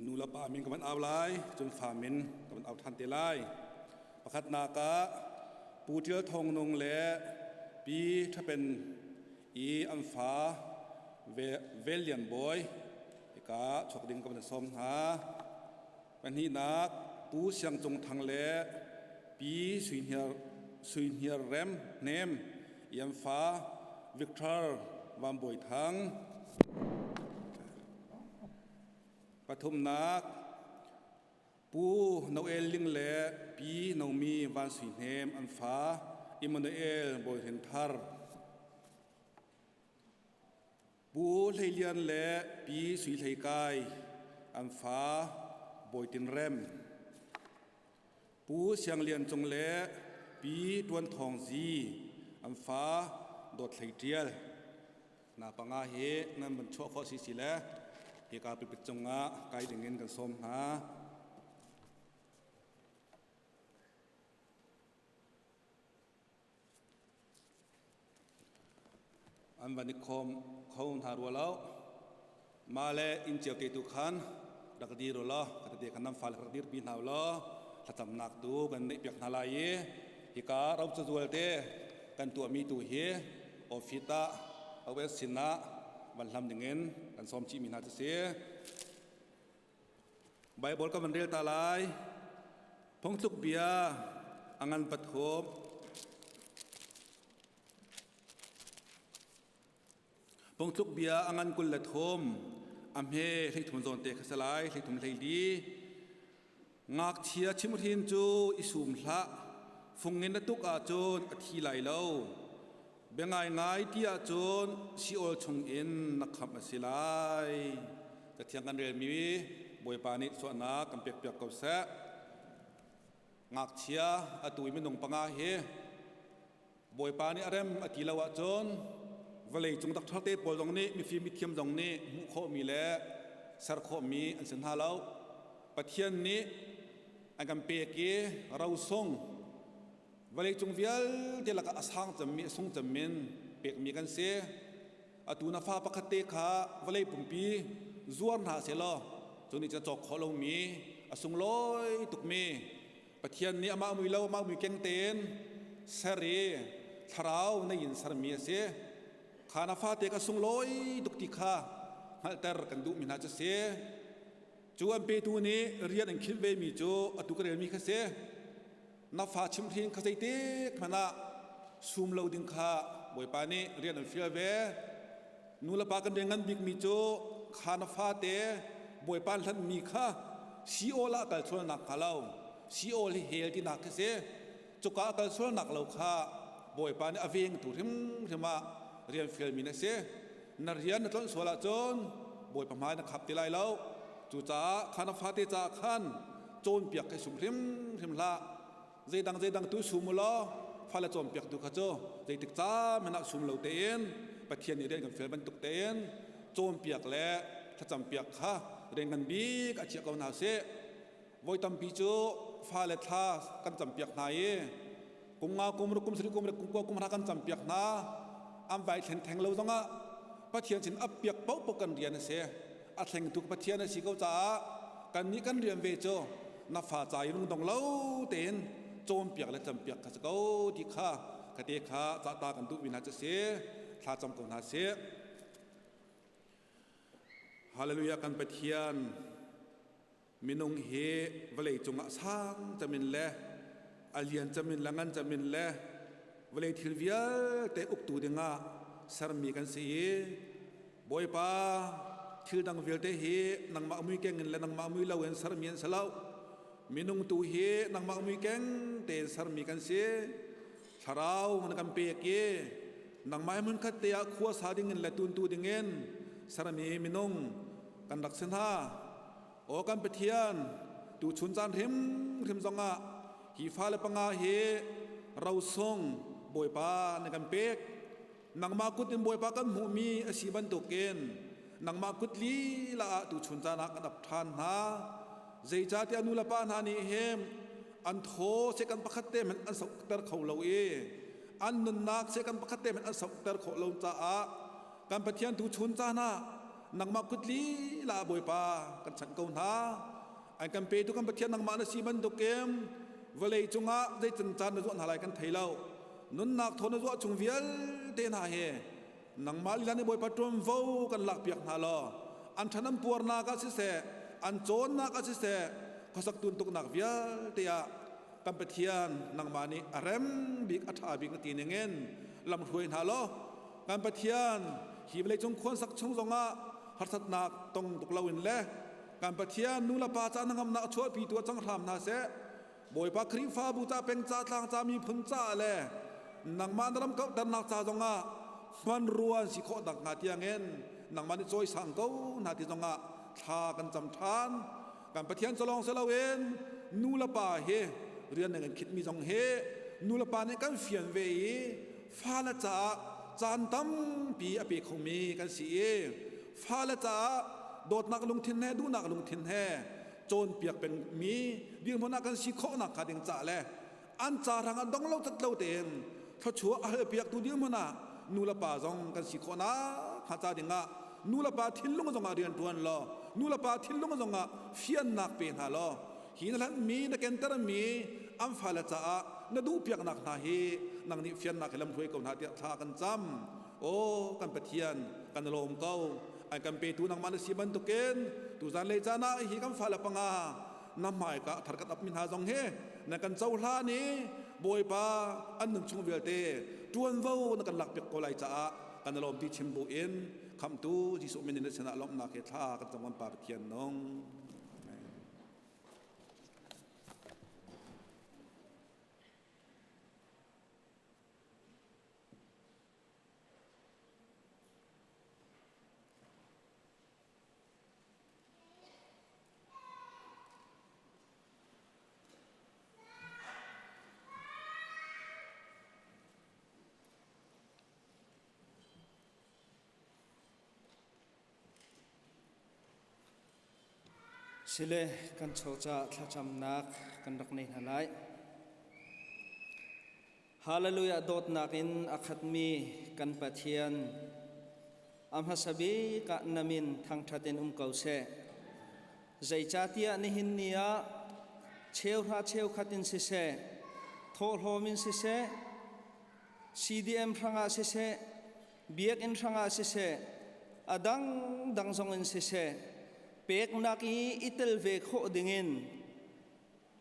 S5: Nu le pa min ka van au lai, cun fa min ka van au ṭhan te lai. Pakhatnak ah Pu Ṭial Thawng Nung le Pi Ṭhapen i an fa Vel Lian Bawi hika chuak ding ka van sawm hna. Pahnihnak Pu Siang Cung Thang le Pi Sui Hniar, Sui Hniar Rem Hnem i an fa Victor Van Bawi Thang. Pathumnak, Pu Noel Ling le Pi Nomi Van Sui Hnem an fa Emmanuel Bawi Hrin Thar. Pu Hlei Lian le Pi Sui Hlei Kai an fa Bawi Tin Rem. Pu Siang Lian Cung le Pi Tuan Thawng Zi an fa Dawt Hlei Ṭial. Na panga hi nan van chuah khawh si si le hika pulpit cungah kai dingin kan sawm hna. An van i khawm kho hna rua lo. Mah le inn cio te tu khan rak dir u law ka tete khan nan fale rak dirpi hna u law thlacamnak tu kan neih piak hna lai i hika ro cazual te kan tuahmi tu hi office ah OS sinah van hlam dingin kan sawm chihmi hna cu si. Bible ka van rel ta lai. Phungthluk bia a ngan pathum. Phungthluk bia a ngan 23 a hme 33 zawn te kha si lai 33 hleili. Ngakchia chimhrin cu i sum hlah, fungin na tuk ahcun a thi lai lo. Bia ngaingai ti ahcun Sheol chungin na khamh a si lai. Cathiang kan relmi Bawipa nih suahnak kan pekpiak ko seh. Ngakchia atu i minung panga hi Bawipa nih a rem a ti lo ahcun vawlei cung doctor te pawl zong nih mifim mithiam zong nih hmuh khawhmi le ser khawhmi an si hna lo. Pathian nih an kan pek i rosung vawleicung vialte lakah a sang cemmi a sung cemmin pekmi kan si. Atu na fa pakhat te kha vawlei pumpi zuar hna selaw cu nih cun cawk khawh lomi a sunglawi tukmi Pathian nih amah mui lo amah mui keng tein ser i thlarau nei in sermi a si. Kha na fate kha sunglawi tuk ti kha hngalhter kan duhmi hna cu si. Cu an petu nih rian an khinh vemi cu atu ka relmi kha si. Na fa chimhhrin kha zeitik hmanh ah sum lo ding kha Bawipa nih rian an fial ve. Nu le pa kan rian ngan bikmi cu kha na fate Bawipa an hlanhmi kha Sheol ah kal sualnak hnga lo. Sheol hi hell tinak khi si. Cuka ah kal sualnak lo kha Bawipa nih a vengtu hrimhrim ah rian fialmi na si. Na rian na tlawnh sual ahcun Bawipa hmai na khap ti lai lo. Cucaah kha na fate caah khan cawnpiak khi sum hrimhrim hlah. Zeidang zeidang tu sum u law fale cawnpiaktu kha cu zeitik ca hmanh ah sum lo tein Pathian nih rian kan fial bantuk tein cawnpiak le thlacampiak kha rian ngan bik a chiah ko hna sih. Voi tampi cu fale thla kan campiak hna i kum nga kum ruk kum sarih kum kum kua kum hra kan campiak hna an vai thlen theng lo zongah Pathian sin ap piak paohpaoh kan rian a si. A thlengtu Pathian a si ko caah kannih kan rian ve cu na fa ca i lungdong lo tein cawnpiak le campiak kha si ko ti kha ka te kha cahta kan duhmi hna cu si. Thla cam ko hna sih. Hallelujah kan Pathian minung hi vawlei cungah sang camin le a lian camin le ngan camin le vawlei thil vialte uktu dingah sermi kan si i Bawipa thil dang vialte hi nangmah mui keng in le nangmah mui lo in sermi an si lo. Minung tu hi nangmah mui keng tein sermi kan si. Thlarau na kan pek i nangmah he hmunkhat te ah khua sa ding in le tuntu ding in sermi minung kan rak si hna. Aw kan Pathian, tu chun caan hrimhrim zongah hi fale panga hi rosung Bawipa na kan pek. Nangmah kut in Bawipa kan hmuhmi a si bantukin nangmah kut lila ah tuchun caan ah kan ap ṭhan hna. Zeicahtiah nu le pa hna nih hin an thaw second pakhat te hmanh an sokter kho lo i an nunnak second pakhat te hmanh an sokter khawh lo caah kan Pathian tuchun caan ah nangmah kut lila ah Bawipa kan chanh ko hna. An kan petu kan Pathian nangmah na si bantukin vawlei cungah zeican caan na zuah hna lai kan thei lo. Nunnak thaw na zuah chung vialte hna hi nangmah lila nih Bawipa ṭuanvo kan lakpiak hna law an ṭhan an puarnak ah siseh an cawnnak ah siseh khuasak tuntuknak vialte ah kan Pathian nangmah nih a rem bik a ṭha bik na ti ningin lam hruai hna law kan Pathian hi vawleicung khuansak chung zongah harsatnak tong tuk loin le kan Pathian nu le pa ca hnangamnak a chuahpitu ah cang hram hna seh. Bawipa Khrihfabu ca peng ca tlang ca miphun ca le nangmah na ram kauhternak ca zongah hmanrua an si khawh nak hnga tiangin nangmah nih cawisang ko hna ti zongah thla kan cam ṭhan. Kan Pathian calawng si loin nu le pa hi rian nan kan khitmi zong hi nu le pa nih kan fian ve i fale caah caan tampi a pe khomi kan si i fale caah dawtnak lungthin he duhnak lungthin he cawnpiak pengmi dirhmun ah kan si khawhnak hnga ding ca le an ca hrang ah dong lo cat lo tein thluachuah a halpiaktu dirhmun ah nu le pa zong kan si khawhnak hnga ca ding ah nu le pa thinlung zong ah rian ṭuan law nu le pa thinlung zong ah fiannak pe hna law hi na hlanhmi na kentermi an fale caah na duhpiaknak hna hi nang nih fiannak he lamhruai ko hna tiah thla kan cam. Aw kan Pathian kan lawm ko. An kan petu nangmah na si bantukin tuzan lei caan ah hi kan fale panga na hmaika thar kan apmi hna zong hi na kan cohlan i Bawipa an nun chung vialte ṭuanvo na kan lakpiak ko lai caah kan lawm ti chim bu in khamtu Jesuh min in na sinah lawmhnak he thla kan cam kan Pa Pathian nung.
S8: Sile kan chawca thlacamnak kan rak nei hna lai. Hallelujah dawtnak in a khatmi kan Pathian a hmasa bik ah na min thangṭhat in um ko seh. Zeicahtiah nihin ni ah cheuhra cheukhat in siseh, thawhlawm in siseh, CDM hrangah siseh, biakinn hrangah siseh, a dangdang zong in siseh, peknak i i tel ve khawh dingin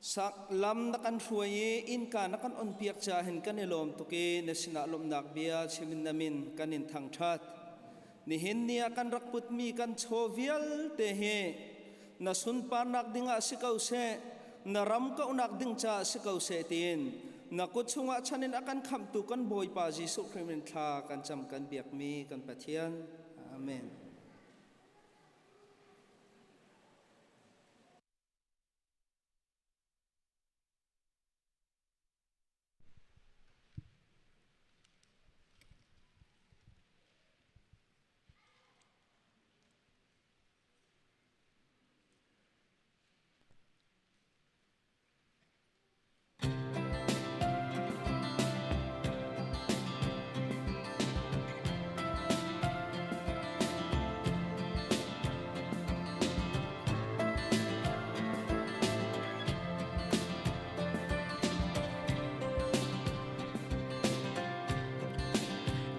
S8: sak lam na kan hruai i innka na kan onpiak caah hin kan i lawm tuk i na sinah lawmhnak bia chimin na min kan in thangṭhat. Nihin ni ah kan rak putmi kan chaw vialte hi na sunparnak dingah si ko seh, na ram kauhnak ding caah si ko seh tiin na kut chungah chan in a kan khamhtu kan Bawipa Jesuh Khrih min thla kan cam kan biakmi kan Pathian. Amen.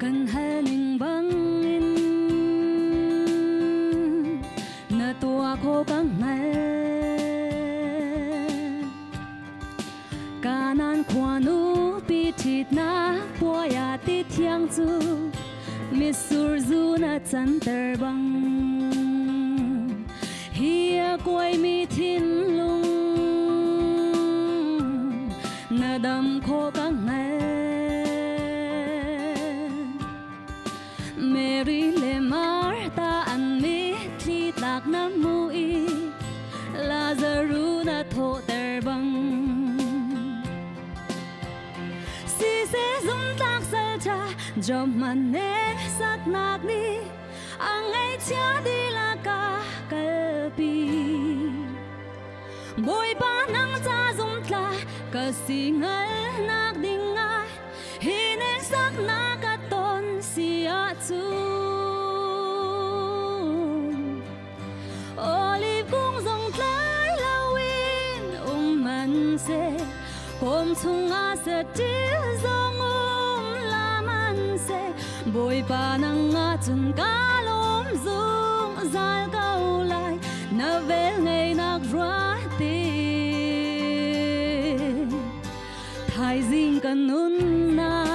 S4: Kan hal ning bangin na tua kho ka hngal Kanan khuanu pi ṭhitnak puai ah ti thiang cu mitsur zu na canter bang hi a kuaimi thinlung na dam kho ka hngal Mary le Martha an mitthli tlak na hmu i Lazarus na thawhter bang Siseh zumtlak salṭha Job-man ne saknak nih a ngaihchia dihlak a kalpi. Bawipa nang ca zumtla ka si hngalhnak dingah hi neksaknak ka ton si ahcun Olive kung zong tlai loin um hmanhseh kawm chungah saṭil zong um la hmanhseh Bawipa nang ahcun ka lawm zungzal ko lai na velngeihnak ruah ti Thaizing ka nunnak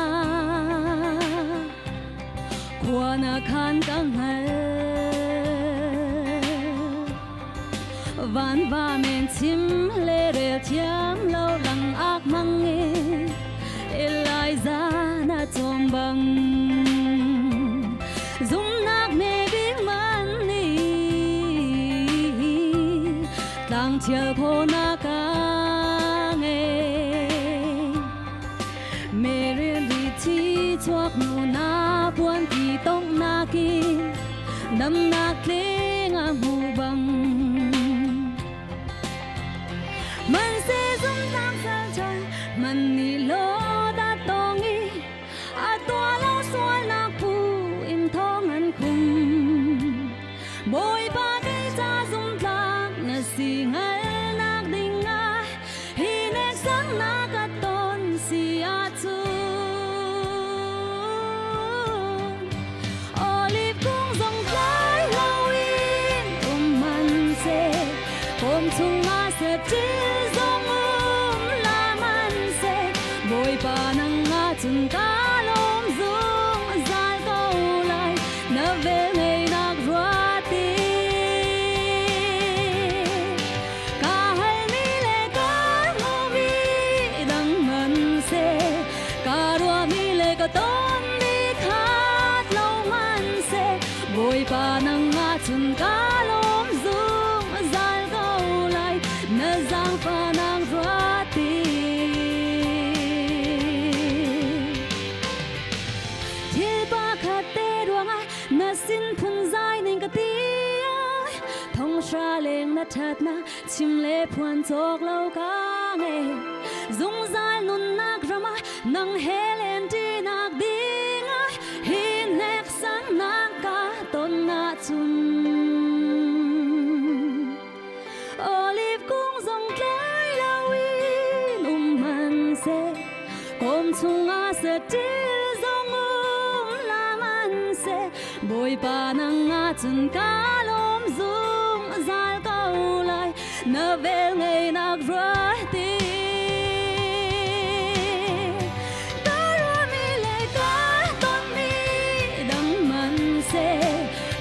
S4: khua na khan ka hngal Van va men chim le rel thiam lo lang ak mang i Eliza na chom bang Zumnak ne bik man ni Tlang thial kho na ka ngei Mary ri thi chuak nu na puan ki tong na ki Dam nak tling a mu bang Man se zum tang sal chan man ni lo da tong i a tua lo sual nak pu im thong an khum Bawipa kei ca zumtlak na si hngalhnak dingah hi neksaknak ka ton si ahcun Olive kung zong tlai loin um hmanhseh kawm chungah saṭil zong um la hmanhseh Bawipa nang ahcun ka lawm zungzal ko lai na velngeihnak ruati ka halmi le ka hmuhmi dang hmanhseh ka ruahmi le ka tonmi khat lo hmanhseh Bawipa nang ahcun ka lawm zungzal ko lai na zaangfahnak ruati Thil pakhat te ruangah na sin phunzai ning ka ti ai. Thong Thonghra leng na ṭhatnak chim le phuan cawk lo ka ngei. Zungzal nunnak ram ah nang he lenṭinak dingah hi hneksaknak ka ton ahcun Olive kung zong tlai loin um hmanhseh kawm chungah saṭil zong um la hmanhseh Bawipa nang ahcun ka lawm zungzal ko lai na vel ngeinak ruahti ka ruahmi le ka tonmi dang hmanhseh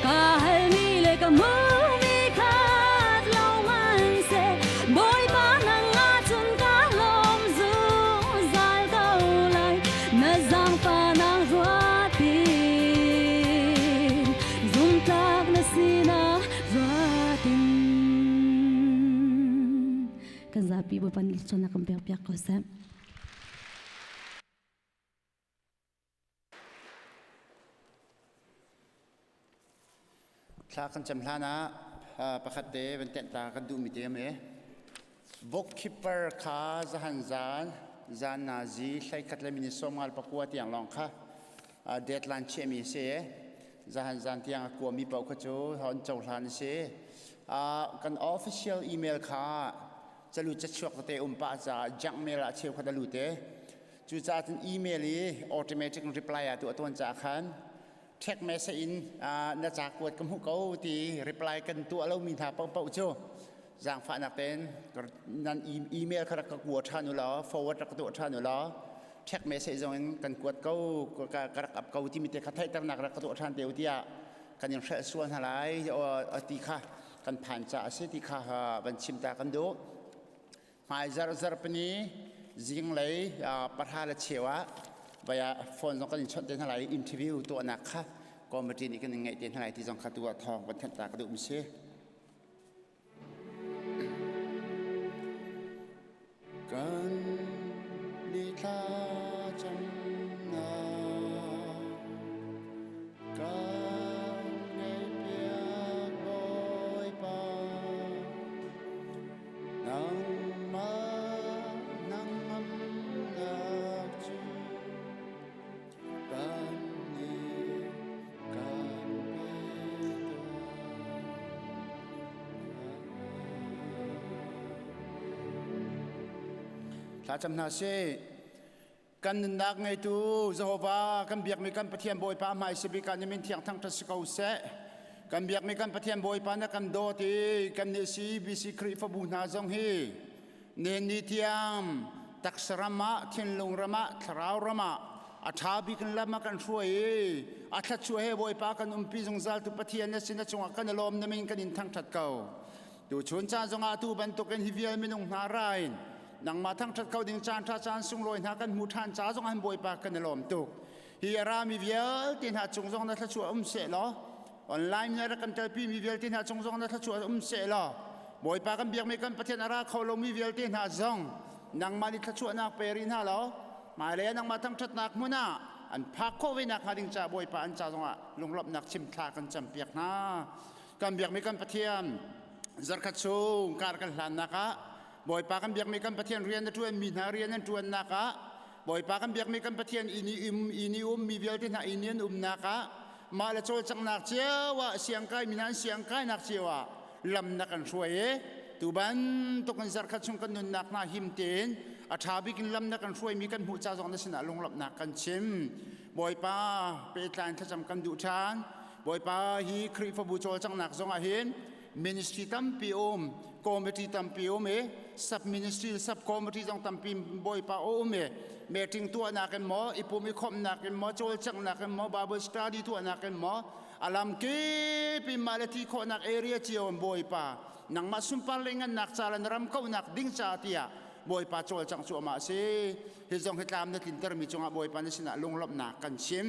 S4: ka halmi le ka hmuhmi khat lo hmanhseh Bawipa nang ahcun ka lawm zungzal ko lai na zaangfahnak ruahti zumtlak na sinak ruatin kan zapi Bawipa nih thluachuahnak kan pek piak ko seh.
S9: Thla kan cam hlan ah pakhat te van tenh ta kan duhmi te am e. Bookkeeper kha zahan zan zan nazi hlei khat le minute 59 tiang lawng kha deadline chiahmi a si. Zahan zan tiang a kuami paoh kha cu hon cohlan a si. Kan official email kha calu cachuak tete um pah caah junk mail ah cheukhat a lut e. Cucaah cun email i automatic reply ah tu a tuan caah khan text message in na ca kuat ka hmuh ko ti reply kan tuah lomi hna paohpaoh cu zaangfahnak tein nan email kha rak ka kua ṭhan u law forward rak ka tuah ṭhan u law text message zong in kan kuat ko ka rak ap ko timi te kha theihternak rak ka tuah ṭhan te u tiah kan in hrelh sual hna lai ti kha kan phan ca a si ti kha van chim ta kan duh. Hmai zarh zarhpini zinglei 10:15 ah vaya phone zong kan in chawnh te hna lai i interview tuahnak kha committee nih kan in ngeih te hna lai ti zong kha tu ah thawng kan thanh ta ka duh mi si. Kan ni thla camnak kan ngaihpiak Bawipa. Nangmah nangamnak cu kan nih kan pe tuah. Thlacam hna sih. Kan nunnak ngeitu Jehovah kan biakmi kan Pathian Bawipa hmai si bik ah na min thiang thangṭhat si ko seh. Kan biakmi kan Pathian Bawipa na kan dawt i kan nih CBC Khrihfabu hna zong hi nen ni tiang taksa ram ah thinlung ram ah thlarau ram ah a ṭha bik in lam a kan hruai i a thluachuah he Bawipa kan umpi zungzal tu Pathian na sin a cungah kan i lawm na min kan in thangṭhat ko. Tuchun caan zongah atu bantukin hi vial minung hna ra in nangmah thangṭhat kho ding caan ṭha caan sunglawi hna kan hmu ṭhan ca zong han Bawipa kan i lawm tuk. Hi a rami vialte hna cung zong na thluachuah um seh law online na rak kan telpi mi vialte hna cung zong na thluachuah um seh law Bawipa kan biakmi kan Pathian a ra kho lomi vialte hna zong nangmah nih thluachuahnak pe rih hna law hmailei ah nangmah thangṭhatnak hmun ah an phak khawh ve nakhnga ding ca Bawipa an ca zongah lunglawmhnak chim thla kan campiak hna. Kan biakmi kan Pathian zarkhat chung kar kan hlannak ah Bawipa kan biakmi kan Pathian rian a ṭuanmi hna rian an ṭuannak ah Bawipa kan biakmi kan Pathian inn i um inn i ummi vialte hna inn i an umnak ah mah le cawlcanghnak cio ah siangkai mi hna an siangkainak cio ah lam na kan hruai i tu bantuk in zarkhat chung kan nunnak hna him tein a ṭha bik in lam na kan hruaimi kan hmuh ca zong na sinah lunglawmhnak kan chim Bawipa pehtlai thlacam kan duh ṭhan Bawipa hi Khrihfabu cawlcanghnak zong ah hin ministry tampi um committee tampi um i sub ministry sub committee zong tampi Bawipa um i meeting tuahnak in maw i pum i khawmhnak in maw cawlcanghnak in maw Bible study tuahnak in maw alam kip in mah le ti khawhnak area cio in Bawipa nangmah sunpar le ngannak ca le na ram kauhnak ding ca tiah Bawipa cawlcangh cu amah si hi zong hi tlam na tlintermi cungah Bawipa na sinah lunglawmhnak kan chim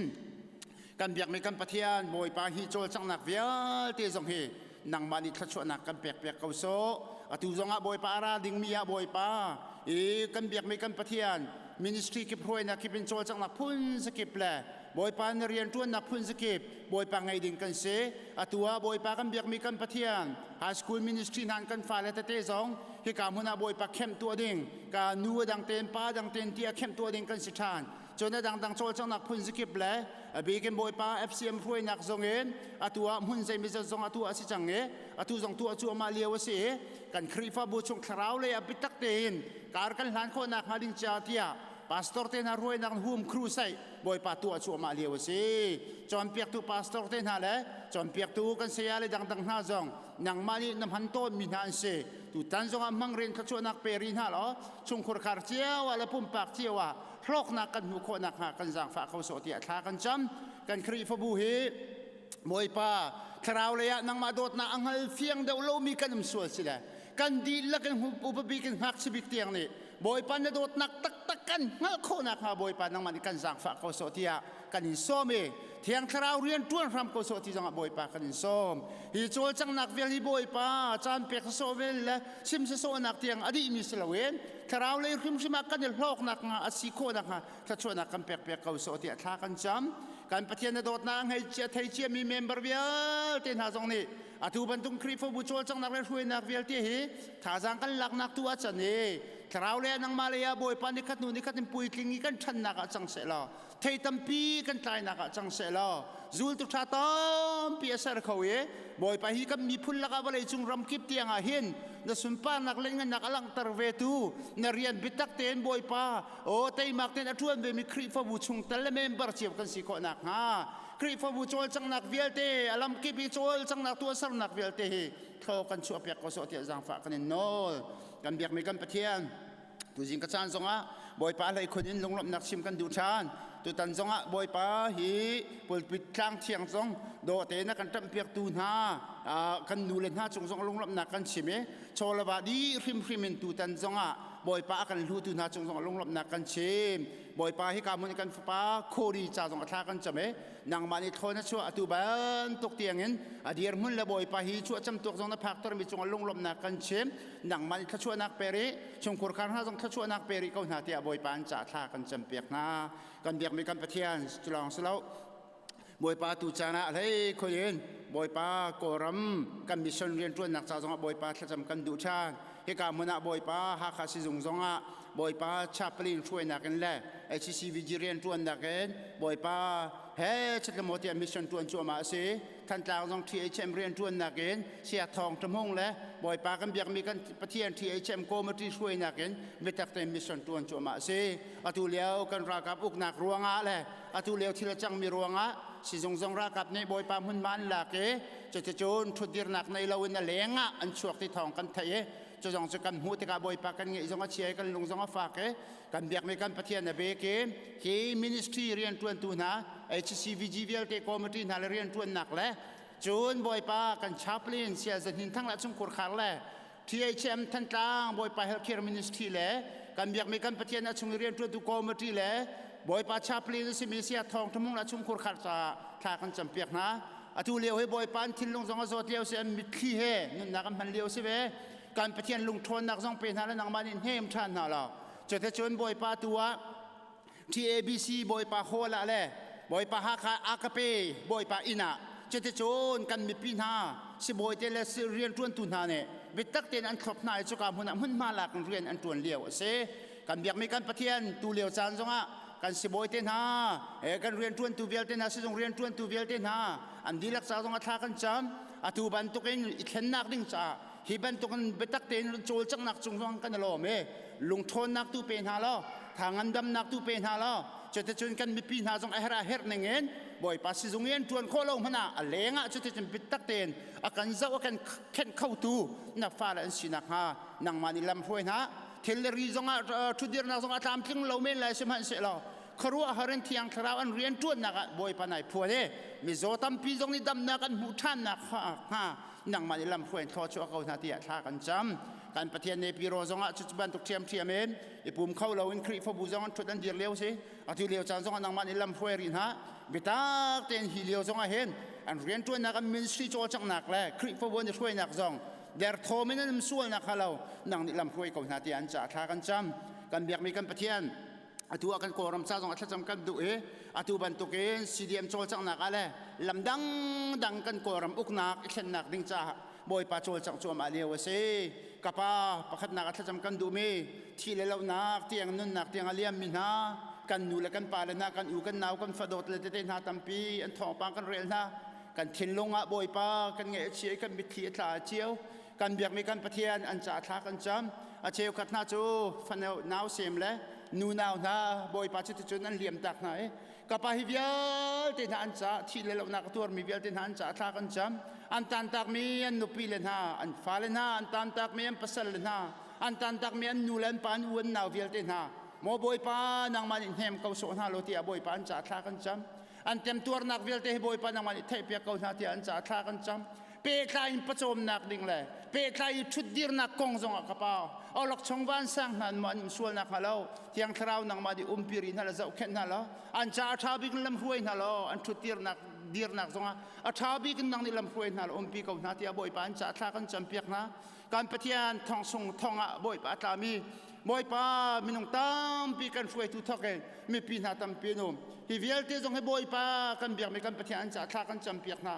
S9: Kan biakmi kan Pathian Bawipa hi cawlcanghnak vialte zong hi nangmah nih thluachuahnak kan pek piak ko sawh. Atu zongah Bawipa a ra dingmi ah Bawipa i kan biakmi kan Pathian ministry kip hruainak kip in cawlcanghnak phun zakip le Bawipa na rian ṭuannak phun zakip Bawipa ngei ding kan si. Atu ah Bawipa kan biakmi kan Pathian high school ministry hna kan fale tete zong hika hmun ah Bawipa kemh tuah ding ka nu a dang ten pa dang ten tiah kemh tuah ding kan si ṭhan. Cun a dangdang cawlcanghnak phun zakip le a bikin Bawipa FCM hruainak zong in atu ah hmun zeimawzat zong atu ah a si cang i atu zong tuah cuahmah lio a si i kan Khrihfabu chung thlarau lei ah biatak tein kar kan hlan khawhnak hnga ding ca tiah pastor te hna ruainak hum crusade Bawipa tuah cuahmah lio a si. Cawnpiaktu pastor te hna le cawnpiaktu kan saya le dangdang hna zong nangmah nih na hman tawnmi hna an si. Tutan zongah hmang rian thluachuahnak pe rih hna law chungkhur khar cio ah le pumpak cio ah hlawknak kan hmuh khawh nakhnga kan zaangfah kho sawh tiah thla kan cam. Kan Khrihfabu hi Bawipa thlarau lei ah nangmah dawtnak a hngal fiang deuh lomi kan um sual si le kan dihlak in upa bik in ngakchia bik tiang nih Bawipa na dawtnak taktak kan hngalh khawh nakhnga Bawipa nangmah nih kan zaangfah ko sawh tiah kan in sawm i Thiang Thlarau rian ṭuan hram ko sawh ti zongah Bawipa kan in sawm. Hi cawlcanghnak vial hi Bawipa caan pek sawh vel le chim sawhnak tiang a dihmi si loin Thlarau lei hrimhrim ah kan i hlawknak hnga a si khawh nakhnga thluachuahnak kan pek piak ko sawh tiah thla kan cam. Kan Pathian na dawtnak ngei cia thei ciami member vialte hna zong nih atu bantuk Khrihfabu cawlcanghnak le hruainak vialte hi thazaang kan laknak tu ah can i thlarau le nangmah lei ah Bawipa nikhat hnu nikhat in puitling i kan ṭhannak ah cang seh law thei tampi kan tlainak ah cang seh law zultu ṭha tampi a ser kho i Bawipa hi kan miphun lakah vawleicung ramkip tiang ah hin na sunparnak le ngannak a langhter ve tu na rian biatak tein Bawipa aw teimak tein a ṭuan vemi Khrihfabu chungtel le member cio kan si khawh nakhnga Khrihfabu cawlcanghnak vialte a lamkip i cawlcanghnak tuahsernak vialte hi thlaw kan chuahpiak ko sawh tiah zaangfah kan in nawl. Kan biakmi kan Pathian tuzing ka caan zongah Bawipa hlei khun in lunglawmhnak chim kan duh ṭhan. Tutan zongah Bawipa hi pulpit tlang thiang zong dawh tein a kan ṭamhpiaktu hna kan nu le hna cung zong lunglawmhnak kan chim i chawlava dih hrimhrim in tutan zongah Bawipa a kan hlutu hna cung zongah lunglawmhnak kan chim. Bawipa hi ka hmun kan fapa Cody ca zong a thla kan cam i nangmah nih thawn a chuah atu bantuk tiangin a dirhmun le Bawipa hi chuah camtuak zong na phakter mi cungah lunglawmhnak kan chim. Nangmah nih thluachuahnak pe rih, chungkhur khar hna zong thluachuahnak pe rih ko hna tiah Bawipa an ca thla kan campiak hna. Kan biakmi kan Pathian culawng si lo. Bawipa tu caan ah hlei khoi in Bawipa Kawlram kan mission rianṭuannak ca zongah Bawipa thlacam kan duh ṭhan. Hika hmun ah Bawipa Hakha sizung zongah Bawipa chaplain hruainak in le HCVG rianṭuannak in Bawipa he chitlamaw tiah mission ṭuan cuahmah a si. Thantlang zong THM rianṭuannak in Saya Thawng Ṭahmung le Bawipa kan biakmi kan Pathian THM committee hruainak in biatak tein mission ṭuan cuahmah a si. Atu lio kan ralkap uknak ruangah le atu lio thil a cangmi ruangah sizung zong ralkap nih Bawipa hmunhma an lak i cuticun ṭhutdirnak nei loin a leng ah an chuak ti thawng kan theih i cu zong cu kan hmuh tikah Bawipa kan ngeih zong a chia i kan lung zong a fak i kan biakmi kan Pathian a bek i hi ministry rianṭuantu hna HCVG vialte committee hna le rianṭuannak le cun Bawipa kan chaplain Saya Za Hnin Thang le chungkhur khar le THM Thantlang Bawipa Healthcare Ministry le kan biakmi kan Pathian a chung i rianṭuantu committee le Bawipa chaplain a simi Saya Thawng Ṭhamung le chungkhur khar caah thla kan campiak hna. Atu lio hi Bawipa an thinlung zong a zawt lio si an mitthli he nunnak an hman lio si ve. Kan Pathian lungṭhawnnak zong pe hna le nangmah nih hnem ṭhan hna law cuticun Bawipa tu ah TABC Bawipa hall ah le Bawipa Hakha Akape Bawipa inn ah cuticun kan mipi hna sibawi te le rianṭuantu hna nih biatak tein an thlop hna i cuka hmun ah hmunhma lak in rian an ṭuan lio a si. Kan biakmi kan Pathian tu lio caan zongah kan sibawi te hna kan rianṭuantu vialte hna sizung rianṭuantu vialte hna an dihlak ca zongah thla kan cam. Atu bantukin i thlennak ding caah hi bantukin biatak tein cawlcanghnak cung zong kan i lawm i lungṭhawnnak tu pe hna law tha ngandamnak tu pe hna law cuticun kan mipi hna zong a herh a herh ning in Bawipa sizung i an ṭuan khawh lo hmanh ah a leng ah cuticun biatak tein a kan zoh a kan khenh khotu na fale an si nakhnga nangmah nih lam hruai hna. Thil le ri zongah ṭhudirnak zongah tlamtling lo men lai sihmanhsehlaw khuaruahhar in Thiang Thlarau an rian ṭuannak ah Bawipa nai phuan i mizaw tampi zong nih damnak an hmuh ṭhannak hnga nangmah nih lamhruai in thlaw chuah ko hna tiah thla kan cam. Kan Pathian nih Piro zongah cu bantuk ṭhiamṭhiam in i pum kho loin Khrihfabu zong an ṭhut an dir lio si. Atu lio caan zongah nangmah nih lamhruai rih hna. Biatak tein hi lio zongah hin an rianṭuannak an ministry cawlcanghnak le Khrihfabu an i hruainak zong derthawm in an um sualnak hnga lo nang nih lamhruai ko hna tiah an caah thla kan cam. Kan biakmi kan Pathian. Atu ah kan Kawlram ca zong ah thlacam kan duh i atu bantukin CDM cawlcanghnak ah le lam dangdang kan Kawlram uknak i thlennak ding caah Bawipa cawlcangh cuahmah lio a si. Ka pa pakhatnak ah thlacam kan duhmi thi le lohnak tiang nunnak tiang a liammi hna kan nu le kan pa le hna kan u kan nau kan fadawt le tete hna tampi an thawngpang kan rel hna. Kan thinlung ah Bawipa kan ngaih a chia i kan mitthli a tla cio. Kan biakmi kan Pathian an ca thla kan cam. A cheukhat hna cu fanau nau sem le nu nau hna Bawipa cuticun an liam tak hna i ka pa hi vialte hna an ca thi le lohnak a tuarmi vialte hna an ca thla kan cam. An tantakmi an nupi le hna, an fale hna, an tantakmi an pasal le hna, an tantakmi an nu le an pa, an u an nau vialte hna, maw Bawipa nangmah nih hnem ko sawh hna law tiah Bawipa an ca thla kan cam. An temtuarnak vialte hi Bawipa nangmah nih theihpiak ko hna tiah an ca thla kan cam. Pehtlai in pawcawmnak ding le pehtlai i ṭhutdirnak kong zongah ka pa awlokchong vansang hna an maw an um sualnak hnga lo Thiang Thlarau nangmah nih umpi rih hna le zohkhenh hna law an ca a ṭha bik in lam hruai hna law an ṭhutdirnak dirnak zongah a ṭha bik in nang nih lam hruai hna law umpi ko hna tiah Bawipa an ca thla kan campiak hna. Kan Pathian thong sung thong ah Bawipa a tlami Bawipa minung tampi kan hruaitu thawk in mipi hna tampi an um. Hi vialte zong hi Bawipa kan biakmi kan Pathian an ca thla kan campiak hna.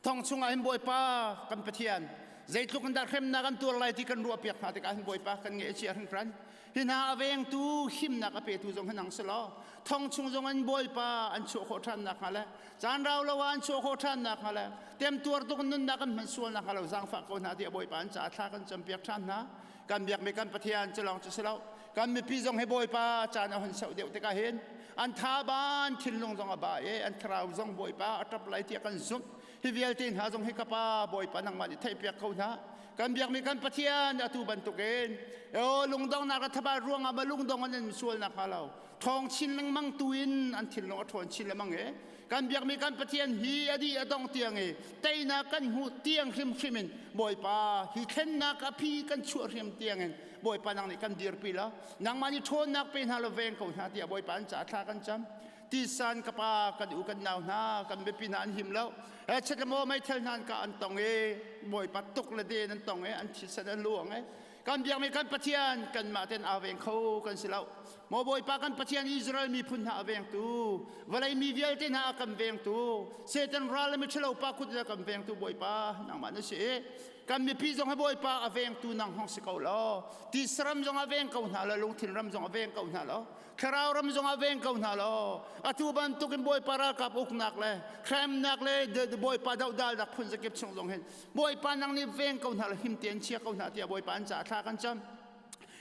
S9: Thong chungah hin Bawipa kan Pathian zeitluk in dah hremnak an tuar lai ti kan ruahpiak hna tikah hin Bawipa kan ngeih a chia hringhran. Hi hna a vengtu himnak a petu zong hi nang si law thong chung zong in Bawipa an chuah khawh ṭhan nakhnga le caan rau lo ah an chuah khawh ṭhan nakhnga le temtuar tuk in nunnak an hman sual nakhnga lo zaangfah ko hna tiah Bawipa an caah thla kan campiak ṭhan hna. Kan biakmi kan Pathian cu lawng cu si lo, kan mipi zong hi Bawipa caan a hun sauh deuh tikah hin an thaban thinlung zong a ba i an thlarau zong Bawipa a ṭap lai tiah kan zumh. Hi vialte hna zong hi ka pa Bawipa nangmah nih theihpiak ko hna. Kan biakmi kan Pathian atu bantukin o lungdonghnak le thabat ruangah ma lungdong an in sual nakhnga lo ṭhawng chin lengmang tu in an thinlung a ṭhawn chin lengmang i kan biakmi kan Pathian hi a dih a dong tiang i teinak kan hmuh tiang hrimhrim in Bawipa hi thlennak a phi kan chuah hrim tiang in Bawipa nang nih kan dirpi la, nangmah nih ṭhawnnak pe hna law veng ko hna tiah Bawipa an caah thla kan cam. Tisan ka pa kan u kan nau hna kan biapi hna an him lo he chet maw meithal hna an ka an tong i Bawipa tuk le den an tong i an thisen an luang i kan biakmi kan Pathian kanmah ten aa veng kho kan si lo. Maw Bawipa kan Pathian, Israel miphun hna a vengtu, vawlei mi vialte hna a kan vengtu, Satan ral le miṭhalo pa kut in a kan vengtu Bawipa nangmah na si i kan mipi zong hi Bawipa a vengtu nang hong si ko law, tisa ram zong a veng ko hna law, lungthin ram zong a veng ko hna law, thlarau ram zong a veng ko hna law, atu bantukin Bawipa ralkap uknak le hremnak le Bawipa dohdalnak phun zakip chung zong hin Bawipa nang nih veng ko hna law, him tein chia ko hna tiah Bawipa an caah thla kan cam.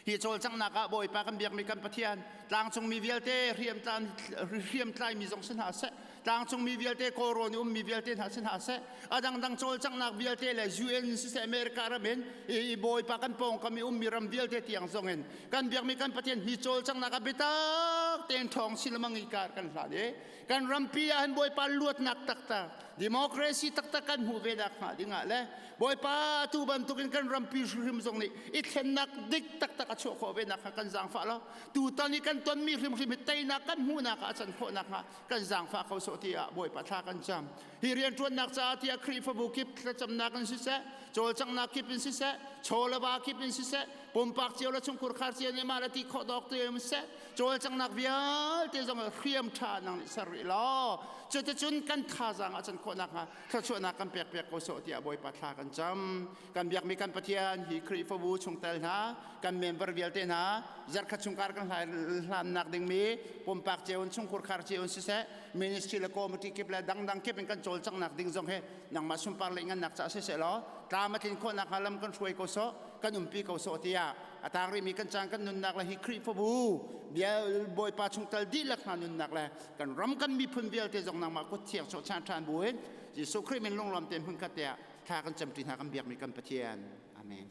S9: Hi cawlcanghnak ah Bawipa kan biakmi kan Pathian tlangcungmi vialte hriamtlaimi zong si hna seh, tlangcungmi vialte Kawlrawn i ummi vialte hna si hna seh, a dangdang cawlcanghnak vialte le UN siseh America ram in i Bawipa kan pawngkam i ummi ram vialte tiang zong in kan biakmi kan Pathian hi cawlcanghnak ah biatak tein ṭhawng sin lamang i kar kan hlan i kan rampi ah hin Bawipa luatnak taktak democracy taktak kan hmuh ve nakhnga dingah le Bawipa atu bantukin kan rampi hrimhrim zong nih i thlennak dik taktak a chuah khawh ve nakhnga kan zaangfah lo. Tutan i kan tonmi hrimhrim hi teinak kan hmuhnak ah a can khawh nakhnga kan zaangfah kho sawh tiah Bawipa thla kan cam. Hi rianṭuannak caah tiah Khrihfabu kip thlacamnak in siseh, cawlcanghnak kip in siseh, chaw le va kip in siseh, pumpak cio le chungkhur khar cio nih mah le ti khawh dawk te in siseh, cawlcanghnak vialte zong hriam ṭha nang nih ser rih law cuticun kan thazaang ah can khawh nakhnga thluachuahnak kan pek piak ko sawh tiah Bawipa thla kan cam. Kan biakmi kan Pathian hi Khrihfabu chungtel hna, kan member vialte hna, zarkhat chungkar kan hlannak dingmi pumpak cio in chungkhur khar cio in siseh, ministry le committee kip le dangdang kip in kan cawlcanghnak ding zong hi nangmah sunpar le ngannak caah siseh law tlam a tlin khawhnak hnga lam kan hruai ko sawh, kan umpi ko sawh tiah a tang rihmi kan caan kan nunnak le hi Khrihfabu bia Bawipa chungtel dihlak hna nunnak le kan ram kan miphun vialte zong nangmah kut thiang sawh chan ṭhan buin Jesuh Khrih min lunglawm tein hmunkhat te ah thla kan camṭi hna kan biakmi kan Pathian. Amen.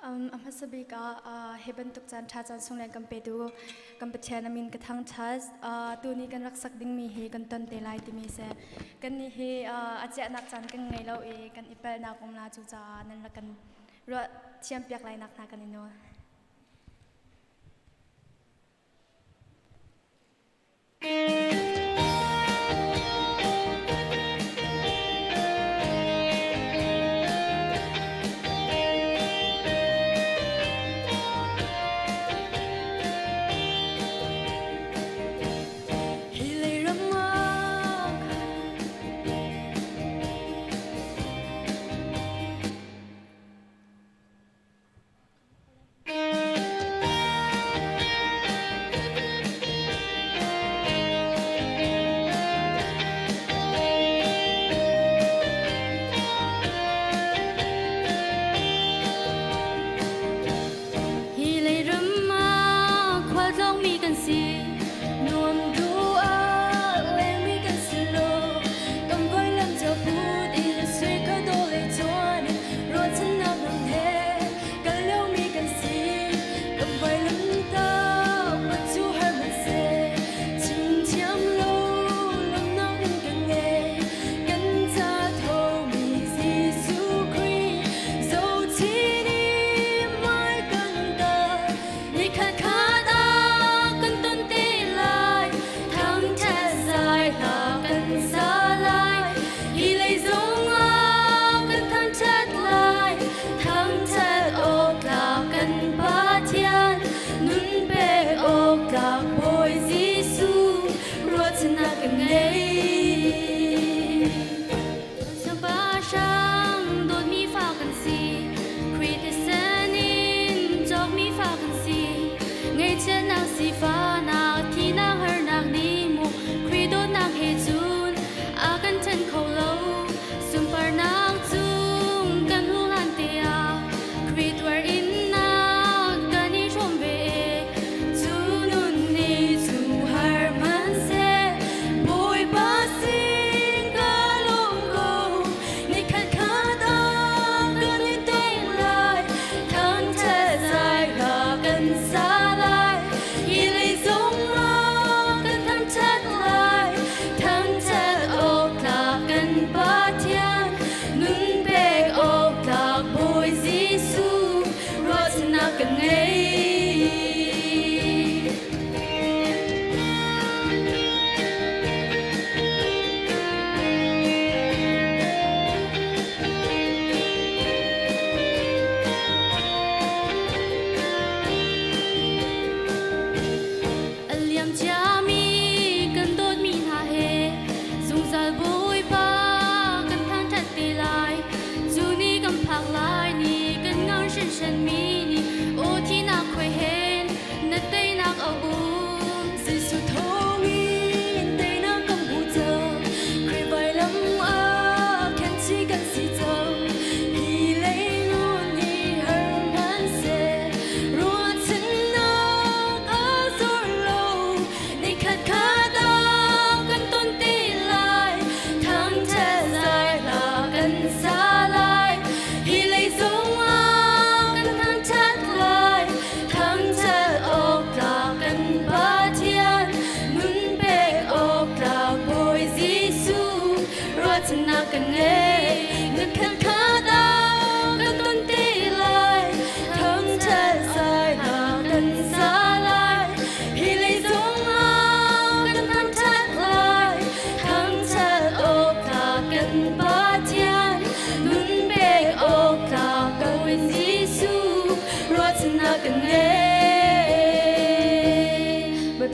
S10: A hmasa bik ah hi bantuk caan ṭha caan sung kan petu kan Pathian a min ka thangṭhat. Tuni kan rak sak dingmi hi kan ton te lai timi si. Kannih hi a ciahnak caan kan ngei lo i kan i palhnak um la, cucaah nan rak kan ruah thiam piak lai nak hna kan i nawl.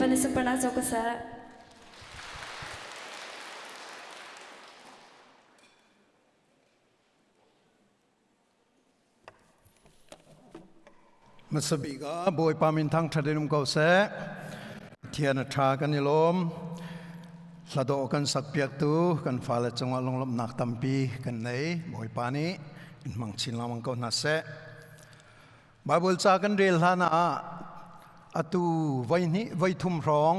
S10: nih sunparnak co ko seh.
S11: Hmasabik ah Bawipa min thangṭhat in um ko seh. Pathian a ṭha kan i lawm. Hladawh kan sakpiaktu kan fale cungah lunglawmhnak tampi kan nei. Bawipa nih in hmang chin lengmang ko hna seh. Bible ca kan rel hlan ah atu voi hnih voi thum hrawng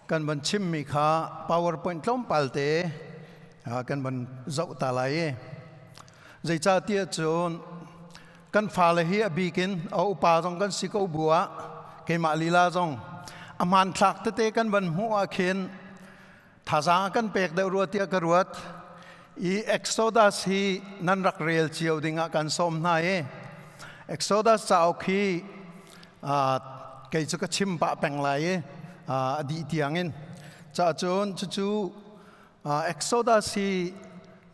S11: kan van chimmi kha PowerPoint tlawmpal te kan van zoh ta lai i zeicahtiah cun kan fale hi a bik in a upa zong kan si ko bu ah keimah lila zong a hmanthlak tete kan van hmuh ah khin thazaang kan pek deuh rua tiah ka ruat i Exodus hi nan rak rel cio ding ah kan sawm hna i Exodus cauk hi kei cu ka chim pah peng lai i a dih tiang in ca cun cucu Exodus hi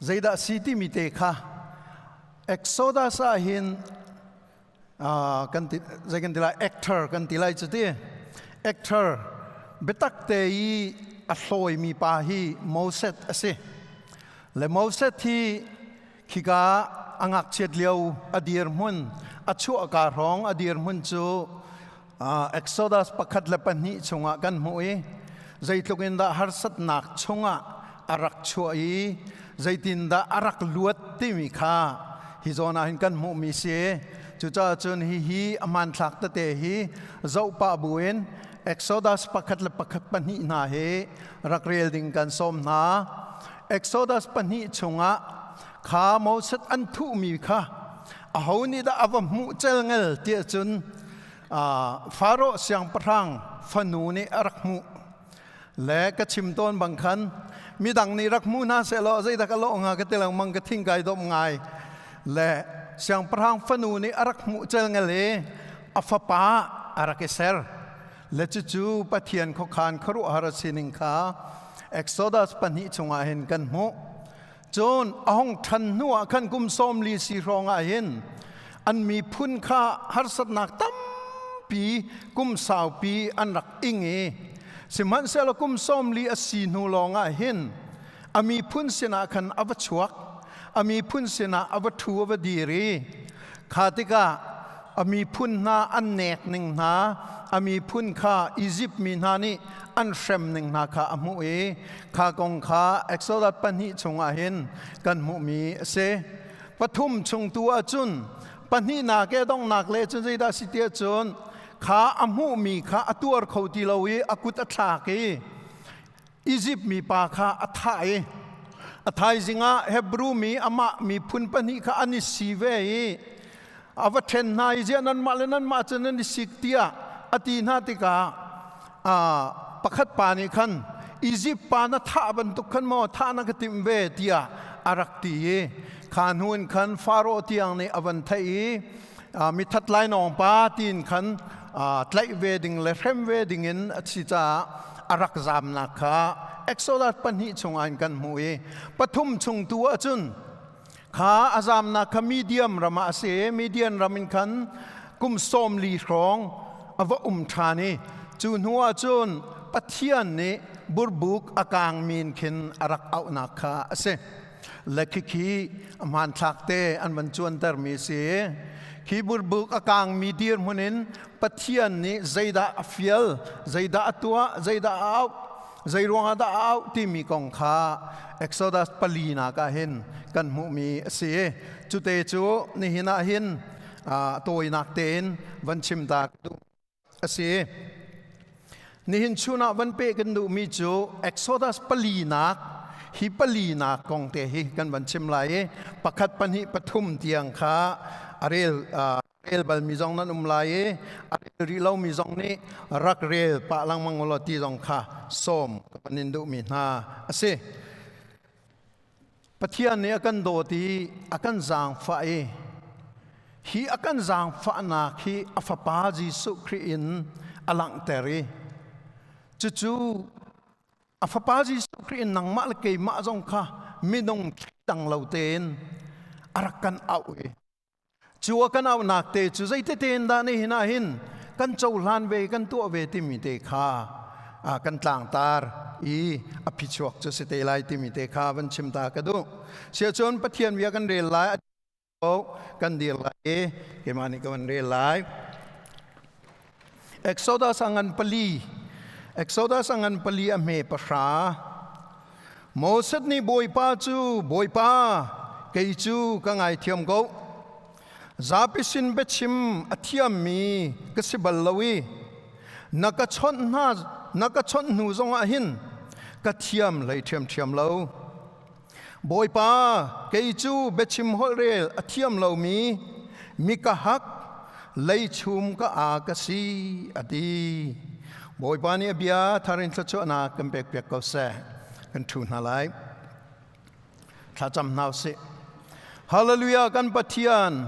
S11: zeidah si timi te kha Exodus ah hin kan ti zei kan ti lai actor kan ti lai cu ti actor biatak te i a hlawimi pa hi Moses a si le Moses hi khika a ngakchiat lio a dirhmun a chuahka hrawng a dirhmun cu Exodus pakhat le pahnih chungah kan hmuh i zeitluk in dah harsatnak chungah a rak chuah i zeitindah a rak luat timi kha hi zawn ah hin kan hmuhmi si. Cucaah cun hihi a hmanthlak tete hi zoh pah buin Exodus pakhat le pakhat pahnih hna hi rak rel ding kan sawm hna. Exodus pahnih chungah kha Moses an thuhmi kha aho nih dah a va hmuh celngel tiah cun Faro siangpahrang fanu nih a rak hmuh le ka chim tawn bang khan midang nih rak hmu hna sehlaw zeidah ka lawh hnga ka ti lengmang ka thing kai dawm ngai le siangpahrang fanu nih a rak hmuh celngel i a fapa a rak i ser le cucu Pathian khuakhan khuaruahhar a sining kha Exodus pahnih chungah hin kan hmuh. Cun a hung ṭhan hnuah khan kum sawm li si hrawng ah hin an miphun kha harsatnak tampi kum saupi an rak ing i sihmanhsehlaw kum sawm li a si hnu lawngah hin a miphun sinah khan a va chuak a miphun sinah a va ṭhu a va dir i kha tikah a miphun hna an nek ning hna a miphun kha Izipt mi hna nih an hrem ning hna kha a hmuh i kha kong kha Exodus pahnih chungah hin kan hmuhmi a si. Pathum chung tu ahcun pahnihnak e donghnak le cun zeidah si tiah cun kha a hmuhmi kha a tuar kho ti lo i a kut a thlak i Izipt mipa kha a thah i a thaizing ah Hebru mi amah miphun pahnih kha an i si ve i a va ṭhen hna i ziah nanmah le nanmah cu nan i sik tiah a ti hna tikah pakhat pa nih khan Izipt pa na thah bantuk khan maw thah na ka timh ve tiah a rak ti i kha hnu in khan Faro tiang nih a van theih i mithat lainawng pa tiin khan tlaih ve ding le hrem ve ding in a si caah a rak zamnak kha Exodus pahnih chungah in kan hmuh i pathum chung tu ahcun kha a zamnak kha Midian ram ah a si i Midian ram in khan kum sawm li hrawng a va um ṭhan i cu hnu ah cun Pathian nih burbuk a kaangmi in khin a rak auhnak kha a si. Le khikhi a hmanthlak te an van cuantermi a si. Khi burbuk a kaangmi dirhmun in Pathian nih zeidah a fial, zeidah a tuah, zeidah a auh, zei ruangah dah a auh timi kong kha Exodus palinak ah hin kan hmuhmi a si. Cute cu nihin ah hin tawinak tein van chim ta duh a si. Nihin chun ah van pe kan duhmi cu Exodus palinak hi palinak kong te hi kan van chim lai i pakhat pahnih pathum tiang kha a rel rel balmi zong nan um lai i a rel rih lomi zong nih rak rel pah lengmang ulaw ti zong kha sawm ka van in duhmi hna a si. Pathian nih a kan dawt i a kan zaangfah i hi a kan zaangfahnak hi a fapa Jesuh Khrih in a langhter i cucu A fapa Jesuh Khrih in nangmah le keimah zong kha minung thleidang lo tein a rak kan auh i cu a kan auhnak te cu zeite tein dah nihin ah hin kan cohlan ve kan tuah ve timi te kha kan tlangtar i a phichuak cu si te lai timi te kha van chim ta ka duh. Siacun Pathian bia kan rel lai kan dir lai i keimah nih ka van rel lai. Exodus a ngan pali Exodus a ngan pali a hme pahra Moses nih Bawipa cu Bawipa kei cu ka ngaithiam ko zapi sin biachim a thiammi ka si bal lo i na ka chawnh hna na ka chawnh hnu zongah hin ka thiam hlei ṭhiamṭhiam lo Bawipa kei cu biachim holhrel a thiam lomi mi ka hak leichum ka aa ka si a ti. Bawipa nih a bia thar in thluachuahnak kan pekpiak ko seh. Kan ṭhu hna lai. Thlacam hna usih. Hallelujah kan Pathian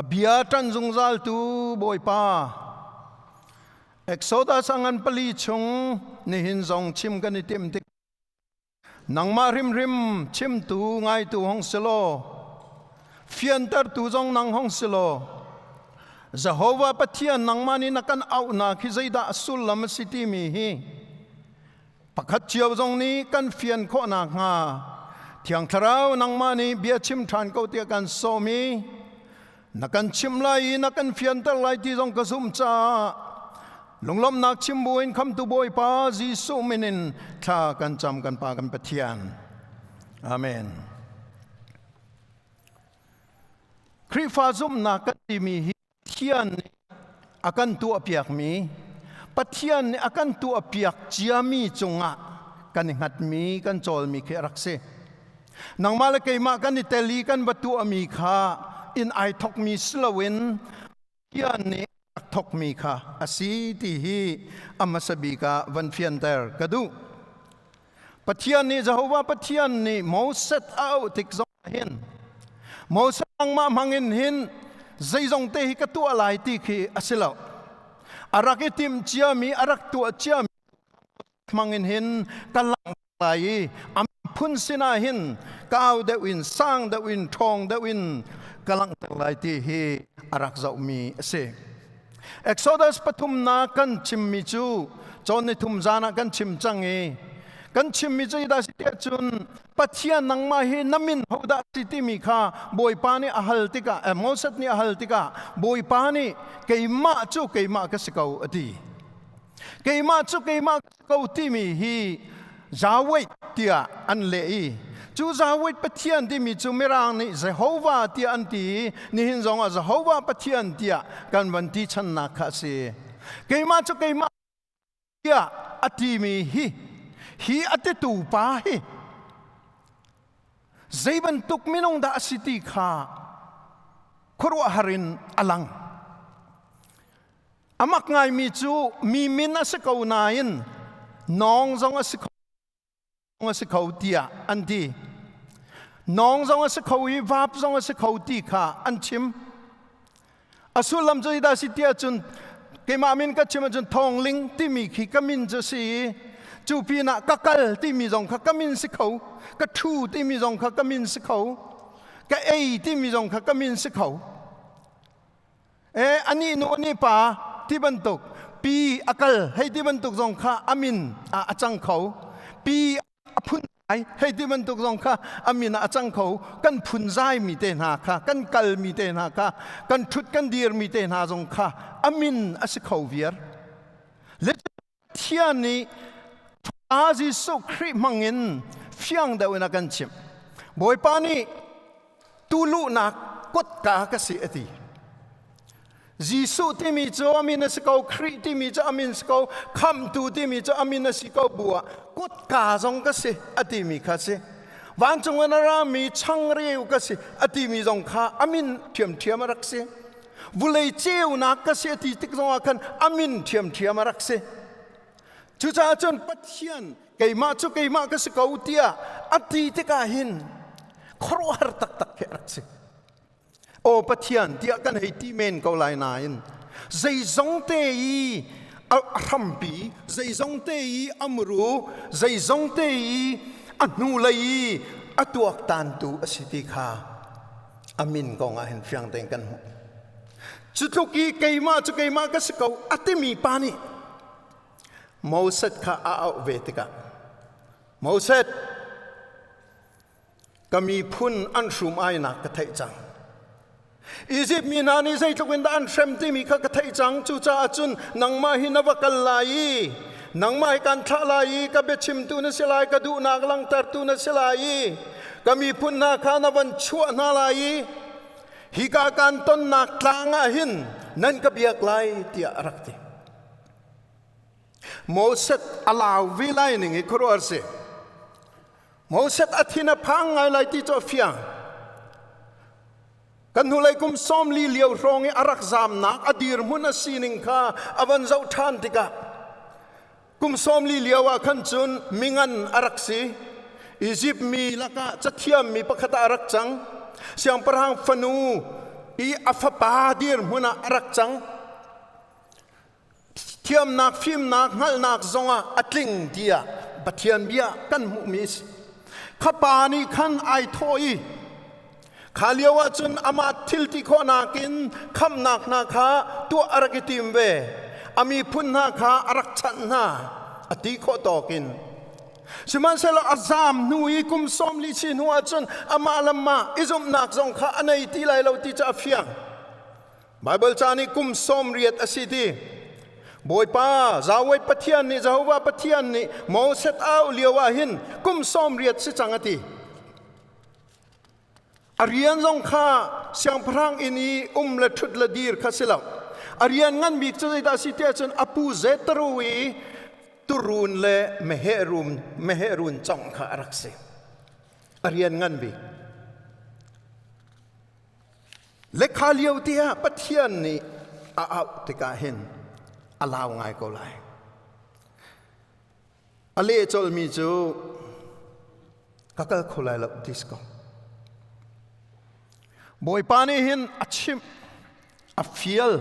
S11: a bia ṭan zungzal tu Bawipa Exodus a ngan pali chung nihin zong chim kan i tim tik Nangmah hrimhrim chimtu ngaitu hong si law, fiantertu zong nang hong si law, Jehovah Pathian nangmah nih na kan auhnak hi zeidah a sullam a si timi hi pakhat cio zong nih kan fian khawh nakhnga Thiang Thlarau nangmah nih bia chim ṭhan ko tiah kan sawm i na kan chimh lai i na kan fianter lai ti zong ka zumh caah Lunglawmhnak chim buin khamtu Bawipa Jesuh min in thla kan cam kan Pa kan Pathian. Amen. Khrihfa zumhnak kan timi hi Pathian nih a kan tuahpiakmi Pathian nih a kan tuahpiak ciami cungah kan i hngatmi kan cawlmi khi a rak si. Nangmah le keimah kan i tel i kan va tuahmi kha in ai thokmi si loin Pathian nih a thokmi kha a si ti hi a hmasa bik ah van fianter ka duh. Pathian nih Jehovah Pathian nih Moses a auh tik zong ah hin Moses nangmah hmangin hin zeizong te hi ka tuah lai ti khi a si lo. A rak i timh ciami, a rak tuah ciami hmangin hin ka langh lai i a miphun sinah hin kau deuh in sang deuh in ṭhawng deuh in ka langhter lai ti hi a rak zohmi a si. Exodus pathumnak kan chimmi cu cawn ni thum zan ah kan chim cang i kan chimmi cu dah si tiah cun Pathian nangmah hi na min hodah si timi kha Bawipa nih a hal tikah Moses nih a hal tikah Bawipa nih keimah cu keimah ka si ko a ti. Keimah cu keimah ko timi hi Yahweh tiah an leh i cu Yahweh Pathian timi cu Mirang nih Jehovah tiah an ti i nihin zong ah Jehovah Pathian tiah kan van ti channak kha a si. Keimah cu keimah tiah a timi hi hi a titu pa hi zei bantuk minung dah a si ti kha khuaruahhar in a lang. A mak ngaimi cu mi min a si ko nain nawng zong a si kho a si kho tiah an ti. Nawng zong a si kho i vap zong a si kho ti kha an chim. A sullam cu dah si tiah cun keimah min ka chim ahcun thawngling timi khi ka min cu si i cu pinah ka kal timi zong kha ka min si kho, ka ṭhu timi zong kha ka min si kho, ka ei timi zong kha ka min si kho. E anih nu anih pa ti bantuk pi a kal hei ti bantuk zong kha a min ah a cang kho pi a phun ai hei ti bantuk zong kha a min ah a cang kho kan phun zai mi te hna kha kan kal mi te hna kha kan thut kan dir mi te hna zong kha a min a si kho viar le Pathian nih Fa Jesuh Khrih hmangin fiang deuh in a kan chimh. Bawipa nih tuluhnak kutka ka si a ti. Jesuh timi cu a min a si ko, Khrih timi cu a min si ko, Khamhtu timi cu a min a si ko bu ah kutka zong ka si a timi kha si. Vancung in a rami changreu ka si a timi zong kha a min ṭhiamṭhiam a rak si. Vulei ceunak ka si a ti tik zongah khan a min ṭhiamṭhiam a rak si. Cucaah cun Pathian keimah cu keimah ka si ko tiah a ti tikah hin khuaruahhar taktak khi a rak si. Aw Pathian tiah kan hei ti men ko lai nain zeizong te i a hrampi, zeizong te i a muru, zeizong te i a hnulei i a tuaktantu a si ti kha a min kong ah hin fiang tein kan hmuh. Cu tluk i keimah cu keimah ka si ko a timi pa nih Moses kha a auh ve tikah Moses ka miphun an hrum ainak ka theih cang. Izipt mi hna nih zeitluk in dah an hrem timi kha ka theih cang. Cucaah cun nangmah hi na va kal lai i nangmah hi kan thlah lai i ka biachimtu na si lai, ka duhnak langhtertu na si lai i ka miphun hna kha na van chuah hna lai i hika kan tonnak tlang ah hin nan ka biak lai tiah a rak ti. Moses a lau ve lai ning hi khuaruahhar si. Moses a thin a phang ngai lai ti cu a fiang. Kan hnulei kum 40 lio hrawng i a rak zamnak a dirhmun a sining kha a van zoh ṭhan tikah kum 40 lio ah khan cun mingan a rak si. Izipt mi lakah cathiam mi pakhat ah a rak cang. Siangpahrang fanu i a fapa dirhmun ah a rak cang. Thiamnak, fimnak, hngalhnak zongah a tling tiah Pathian bia kan hmuhmi a si. Kha pa nih khan ai thawh i kha lio ah cun amah thil ti khawhnak in khamhnak hna kha tuah a rak i tim ve. A miphun hna kha a rak chanh hna a ti khawh tawk in. Sihmanhsehlaw a zaam hnu i kum 40 si hnu ah cun amah le mah i zumhnak zong kha a nei ti lai lo ti cu a fiang. Baibal ca nih kum 80 a si ti. Bawipa Yahweh Pathian nih Jehovah Pathian nih Moses au lio ah hin kum 80 si cang a ti. A rian zong kha siangpahrang inn i um le ṭhut le dir kha si lo. A rian ngan bik cu zeidah si tiah cun a pu Jethro i turun le meheh rum meheh run congh kha a rak si. A rian ngan bik. Lekha lio tiah Pathian nih a auh tikah hin a lau ngai ko lai. A leh colmi cu ka kal kho lai lo ti si ko. Bawipa nih hin a chimh, a fial,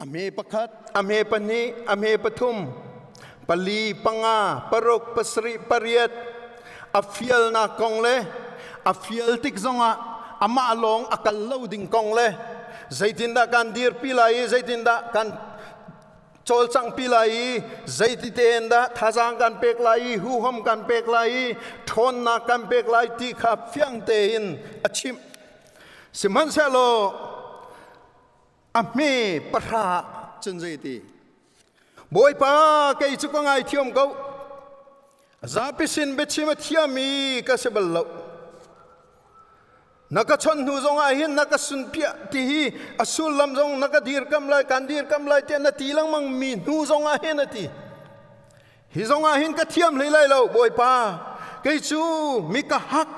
S11: a hme pakhat, a hme pahnih, a hme pathum, pali, panga, paruk, pasarih, pariat, a fialnak kong le a fial tik zongah amah lawng a kal lo ding kong le zeitindah kan dirpi lai i zeitindah kan cawlcanghpi lai i zeiti tein dah thazaang kan pek lai i huham kan pek lai i ṭhawnnak kan pek lai ti kha fiang tein a chimh. Sihmanhsehlaw a hme pahra cun zeiti Bawipa kei cu ka ngaithiam ko zapi sin biachim a thiammi ka si bal lo na ka chawnh hnu zong ah hin na ka sunpiah ti hi a sullam zong na ka dirkamh lai kan dirkamh lai tiah na ti lengmang mi hnu zong ah hin a ti hi zong ah hin ka thiam hlei lai lo Bawipa kei cu mi ka hak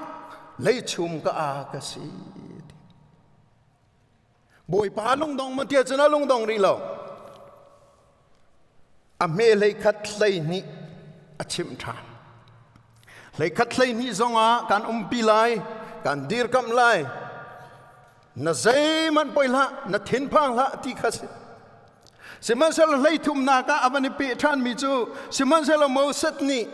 S11: leichum ka a ka si Bawipa lungdong maw tiah cun a lungdong rih lo. A hme 11 12 a chimh ṭhan. 11 12 zongah kan umpi lai, kan dirkamh lai. Na zeihmanh poi hlah, na thinphang hlah ti kha si. Sihmanhsehlaw hleithumnak ah a van i peh ṭhanmi cu sihmanhsehlaw Moses nih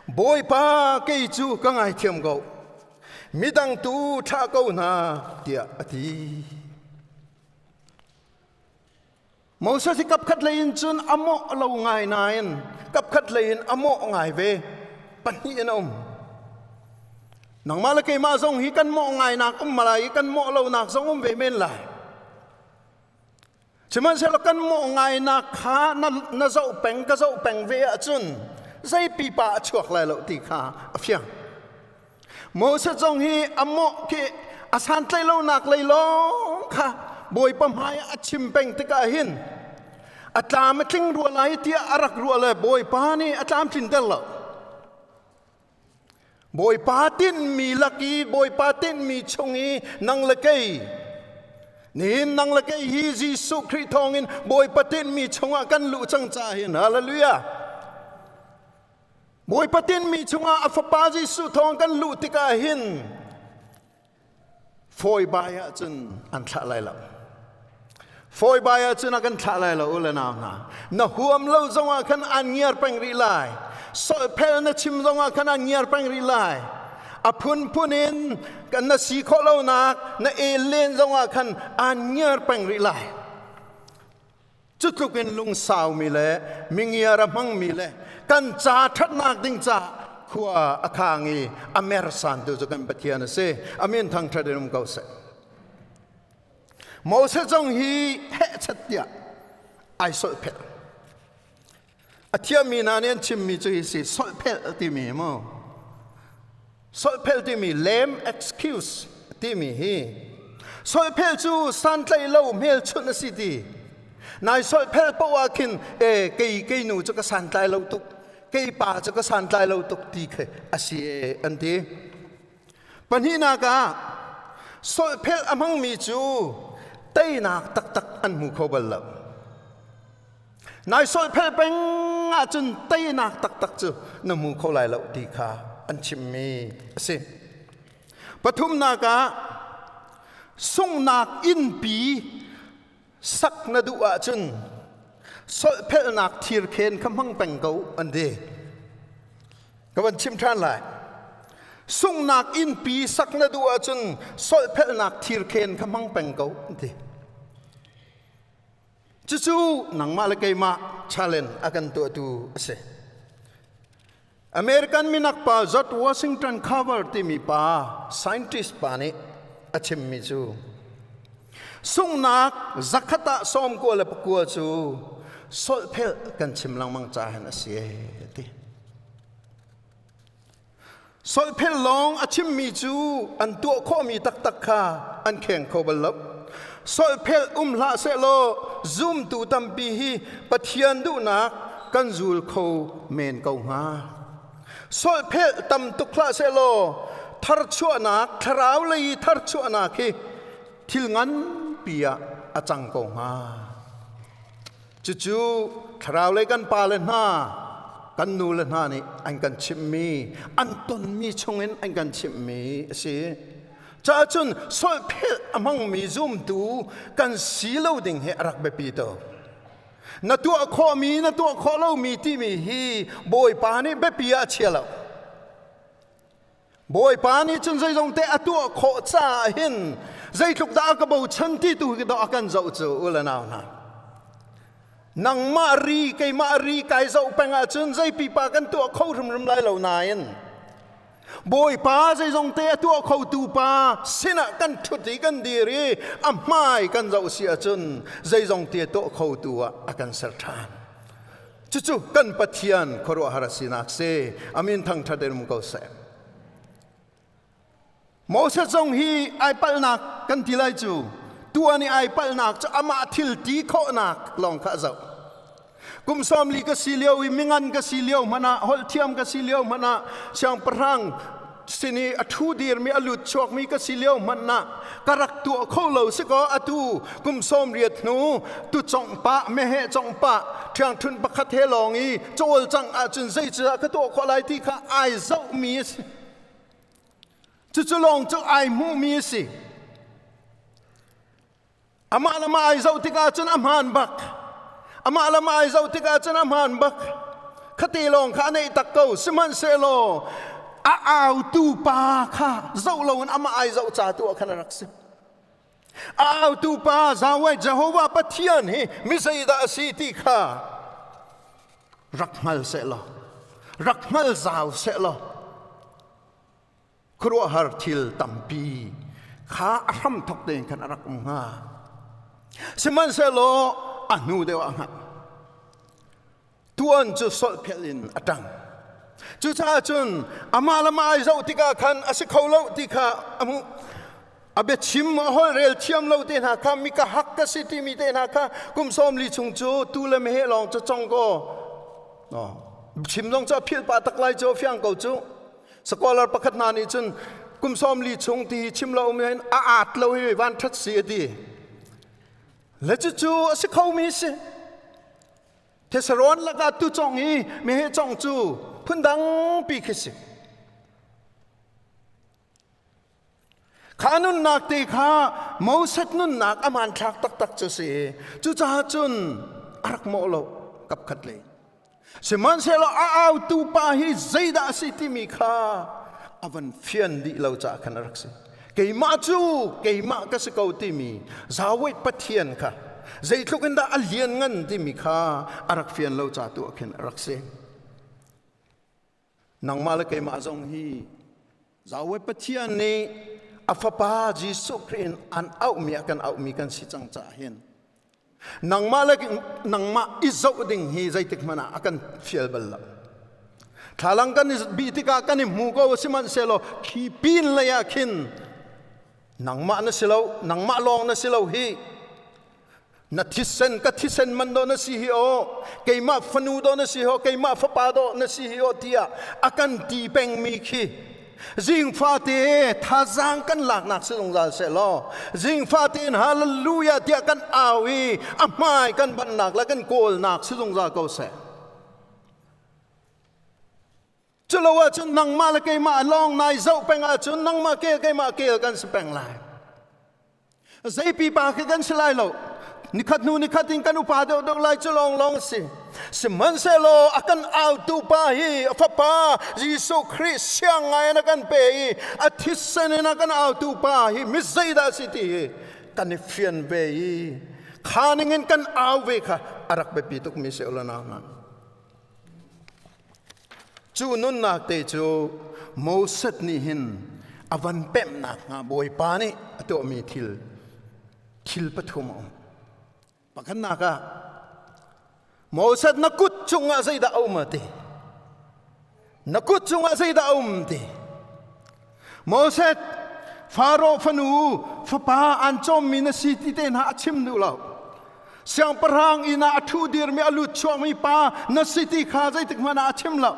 S11: Bawipa kei cu ka ngaithiam ko. Midang tu thlah ko hna tiah a ti. Moses hi kapkhat lei in cun a mawh lo ngai nain kapkhat lei in a mawh ngai ve. Pahnih in a um. Nangmah le keimah zong hi kan mawh ngainak um malai i kan mawh lonak zong um ve men lai. Sihmanhsehlaw kan mawh ngainak kha na, na zoh peng ka zoh peng ve ahcun zei pipa a chuak lai lo ti kha a fiang. Moses zong hi a mawh khi a santlaih lonak lei lawng kha Bawipa hmai a chim peng tikah hin a tlam a tling rua lai tiah a rak ruah le Bawipa nih a tlamtlinter lo. Bawipa tinhmi lak i Bawipa tinhmi chung i nang le kei nihin nang le kei hi Jesuh Khrih thawngin Bawipa tinhmi chungah kan luh cang caah hin hallelujah Bawipa tinhmi chungah a fapa Jesuh thawng kan luh tikah hin Fawi bai ahcun an thlah lai lo. Fawi bai ahcun a kan thlah lai lo u le nau hna. Na huam lo zongah khan an ngiar peng rih lai. Solphel na chim zongah khan an ngiar peng rih lai. A phunphun in kan na si khawh lonak na el len zongah khan aan ngiar peng rih lai. Cu tluk in lungsaumi le mingiar a hmangmi le kan ca ṭhatnak ding ca khua a khang i a mersantu cu kan Pathian a si. A min thangṭhat in um ko seh. Moses zong hi hehchat tiah ai solhphelh. A thiammi hna nih an chimmi cu hi si solhphelh timi mu. Solhphelh timi lame excuse timi hi solhphelh cu santlaih lo hmelchunh a si ti. Nai solhphelh paoh ah khin e kei kei nu cu ka santlai lo tuk kei pa cu ka santlai lo tuk ti khi a si e an ti. Pahnihnak ah solhphelh a hmangmi cu teinak taktak an hmu kho bal lo. Nai solhphelh peng ahcun teinak taktak cu na hmu kho lai lo ti kha an chimmi a si. Pathumnak ah sunghnak innpi sak na duh ahcun solhphelhnak thirkhen kha hmang peng ko an ti. Ka van chim ṭhan lai. Sunghnak innpi sak na duh ahcun solhphelhnak thirkhen kha hmang peng ko an ti. Cucu nangmah le keimah challenge a kan tuahtu a si. American minak pa George Washington Carver timi pa scientist pa nih a chimmi cu sunghnak zakhat ah 99 cu solhphelh kan chim lengmang ca hin a si ti. Solhphelh lawng a chimmi cu an tuah khawhmi taktak kha an kheng kho bal lo. Solhphelh um hlah sehlaw zumtu tampi hi Pathian duhnak kan zul kho men ko hnga. Solhphelh tam tuk hlah sehlaw tharchuahnak thlarau lei i tharchuahnak hi thil nganpi ah a cang ko hnga. Cucu thlarau lei kan pale hna, kan nule hna nih an kan chimhmi, an tonmi chungin an kan chimhmi a si. Caah cun solhphelh a hmangmi zumtu kan si lo ding hi a rak biapi tuk. Na tuah khawhmi, na tuah khawh lomi timi hi Bawipa nih biapi ah a chia lo. Bawipa nih cun zeizong te a tuah khawh caah hin zeitluk dah a ka bochan ti tu hi dawh a kan zoh cu u le nau hna. Nangmah ri keimah ri kai zoh peng ahcun zei pipa kan tuah kho hrimhrim lai lo nain Bawipa zeizong te a tuah khotu pa sinah kan ṭhut i kan dir i a hmai kan zoh si ahcun zeizong te tuah khotu ah a kan ser ṭhan. Cucu kan Pathian khuaruahhar a sinak si. Amin thangṭhat in um ko seh. Moses zong hi ai palhnak kan ti lai cu tuan i ai palhnak cu amah thil ti khawhnak lawng kha a zoh. Kum 40 ka si lio i mingan ka si lio hmanh ah holh thiam ka si lio hmanh ah siangpahrang sin i a ṭhu dirmi a lut chuakmi ka si lio hmanh ah ka rak tuah kho lo si kaw atu kum 80 hnu tu congh pah meheh congh pah ṭhiangṭhunh pakhat he lawng i cawlcangh ahcun zeicadah ka tuah khawh lai ti kha ai zohmi a si. Cucu lawng cu ai hmuhmi a si. Amah le mah ai zoh tikah cun a hmaan bak. Amah le mah ai zoh tikah cun a hmaan bak. Khate lawng kha a neih tak ko. Sihmanhsehlaw a autu pa kha zoh loin amah ai zoh ca tu ah khan a rak si. A autu pa Yahweh Jehovah Pathian hi mi zeidah a si ti kha rak hngal sehlaw, rak hngal zau sehlaw, khuaruahhar thil tampi kha a hramthok tein khan a rak um hnga. Sihmanhsehlaw a hnu deuh ah hngalh. Tuan cu solhphelh in a ṭang. Cucaah cun amah le mah ai zoh tikah khan a si kho lo ti kha a hmuh. A biachim a holhrel thiam lo te hna kha mi ka hak ka si timi te hna kha kum 40 chung cu tu le meheh lawng cu cong ko. Chim zong cu a philh pah tak lai cu a fiang ko cu. Scholar pakhat hna nih cun kum 40 chung ti hi chim lo um hin a aat lo hi van ṭhat si a ti. Le cucu a si khomi si. Thesarawn lakah tu cong i meheh cong cu phundang pi khi si. Kha nunnak te kha Moses nunnak a hmanthlak taktak cu si. Cucaah cun a rak mawh lo kapkhat lei. Sihmanhsehlaw a autu pa hi zeidah a si timi kha a van fian dih lo caah khan a rak si. Keimah cu keimah ka si ko timi Yahweh Pathian kha zeitluk in dah a lianngan timi kha a rak fian lo ca tu ah khin a rak si. Nangmah le keimah zong hi Yahweh Pathian nih a fapa Jesuh Khrih in an auhmi a kan auhmi kan si cang caah hin nangmah le nangmah i zoh ding hi zeitik hmanh ah a kan fial bal lo. Thlalang kan i bih tikah kan i hmu ko sihmanhsehlaw khi pin lei ah khin nangmah na si lo, nangmah lawng na si lo hi. Na thisen ka thisen man do na si hi aw, keimah fanu do na si ho, keimah fapa do na si hi aw tiah a kan ti pengmi khi zingfate thazaang kan laknak si zungzal seh law zingfate in hallelujah tiah kan au i a hmai kan bannak le kan kawlnak si zungzal ko seh. Culo ahcun nangmah le keimah lawng nai zoh peng ahcun nangmah kel keimah kel kan si peng lai. Zei pipa khi kan si lai lo. Nikhat hnu nikhat in kan upa deuh deuh lai cu lawng lawng si. Sihmanhsehlaw a kan autu pa hi a fapa Jesuh Khrih siang ngai in a kan pe i a thisen in a kan autu pa hi mi zeidah si ti hi kan i fian ve i kha ning in kan au ve kha a rak biapi tuk mi si ula nau Cu nunnak te cu Moses nih hin a van pemhnak hnga Bawipa nih a tuahmi thil thil pathum a um. Pakhatnak ah Moses na kut cungah zeidah a um a ti. Na kut cungah zeidah a um ti. Moses Faro fanu fapa an cawmmi na si ti te hna a chim duh lo. Siangpahrang inn ah a ṭhu dirmi a lut chuakmi pa na si ti kha zeitik hmanh ah a chim lo.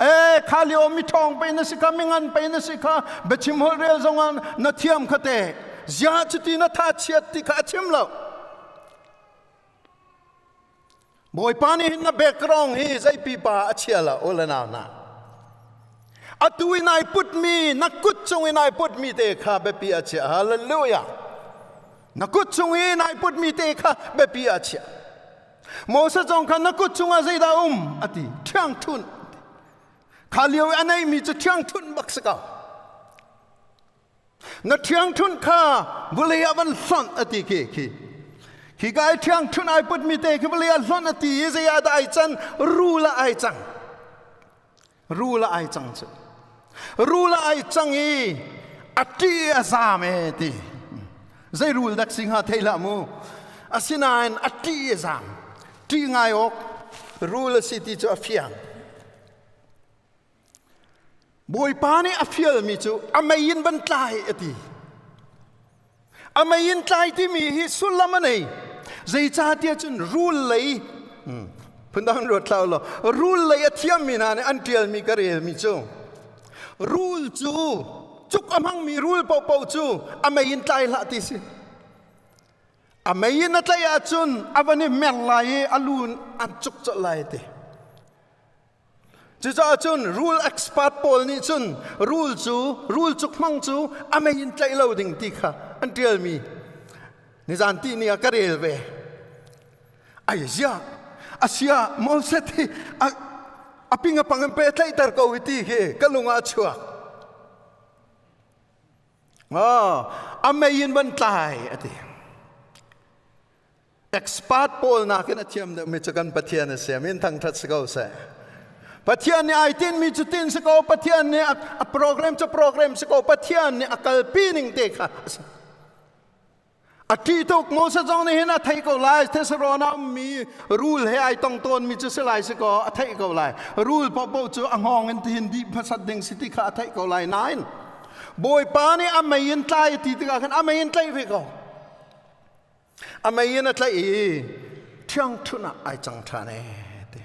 S11: Ee kha lio mi ṭhawng pei na si kha mi ngan pei na si kha biachim holh rel zong ah na thiam kha te. Ziah cuti na tha chiat ti kha a chim lo. Bawipa nih hin na background hi zei pipa a chia lo u le nau hna. Atu in ai putmi na kut cung in ai putmi te kha biapi a chia. Hallelujah. Na kut cung in ai putmi te kha biapi a chia. Moses zong kha na kut cungah zeidah um a ti. Ṭhiangṭhunh. Kha lio i a neimi cu ṭhiangṭhunh bak si ko. Na ṭhiangṭhunh kha vawlei ah van hlonh a ti khi khi khi ka ai ṭhiangṭhunh ai putmi te khi vawlei ah hlonh a ti i zei ah dah ai can rul ah ai cang rul ah ai cang cu rul ah ai cang i a ṭi a zaam e ti zei rul dak si hnga thei hlah mu asinain a ṭi a zaam ṭih ngai awk rul a si ti cu a fiang Bawipa nih a fialmi cu a mei in van tlai a ti. A mei in tlai timi hi sullam a nei. Zeicahtiah cun rul lei phundang ruat hlah law rul lei a thiammi hna nih an ṭialmi ka relmi cu rul cu cuk a hmangmi rul paohpaoh cu a mei in tlai hlah ti si. A mei in a tlaih ahcun a van i mer lai i a lu an cuk colh lai ti. Cucaah cun rul expert pawl nih cun rul cu rul cuk hmang cu a mei in tlaih lo ding ti kha an ṭialmi nizan ti ni ah ka rel ve. Ai zia asia Moses hi a ping a pang in pe tlaihter ko hi ti khi ka lung ah a chuak. A mei in van tlai a ti. Expert pawl nakin a thiam deuhmi cu kan Pathian a si. Amin thangṭhat si ko seh. Pathian nih ai tinhmi cu tin si ko. Pathian nih a program cu program si ko. Pathian nih a kalpi ning te kha a si. A ṭih tuk Moses zong nih hin a theih ko lai. Thesarawn ah ummi rul he ai tong tawnmi cu si lai si ko a theih ko lai. Rul paohpaoh cu a hngawng in tihin dih hmasat ding si ti kha a theih ko lai. Nain Bawipa nih a mei in tlai a ti tikah khan a mei in tlaih ve ko. A mei in a tlaih i ṭhiangṭhunh ah ai cang ṭhan ee ti.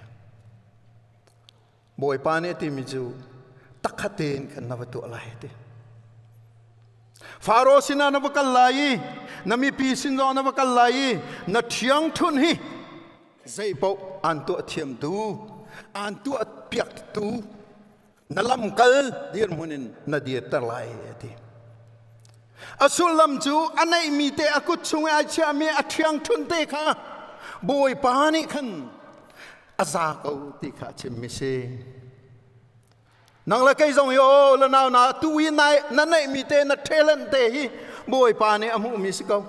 S11: Bawipa nih a timi cu takhat tein khan na va tuah lai ti. Faro sinah na va kal lai i na mipi sin zong na va kal lai i na ṭhiangṭhunh hi zeipaoh aan tuah thiamtu aan tuah piaktu na lamkal dirhmun in na dirter lai a ti. A sullam cu a neihmi te a kut chung i ai chiahmi a ṭhiangṭhunh te kha Bawipa nih khan a za ko ti kha a chimmi si. Nang le kei zong hi o la nau na tu i na neih mi te na talent te hi Bawipa nih a hmuh mi si ko.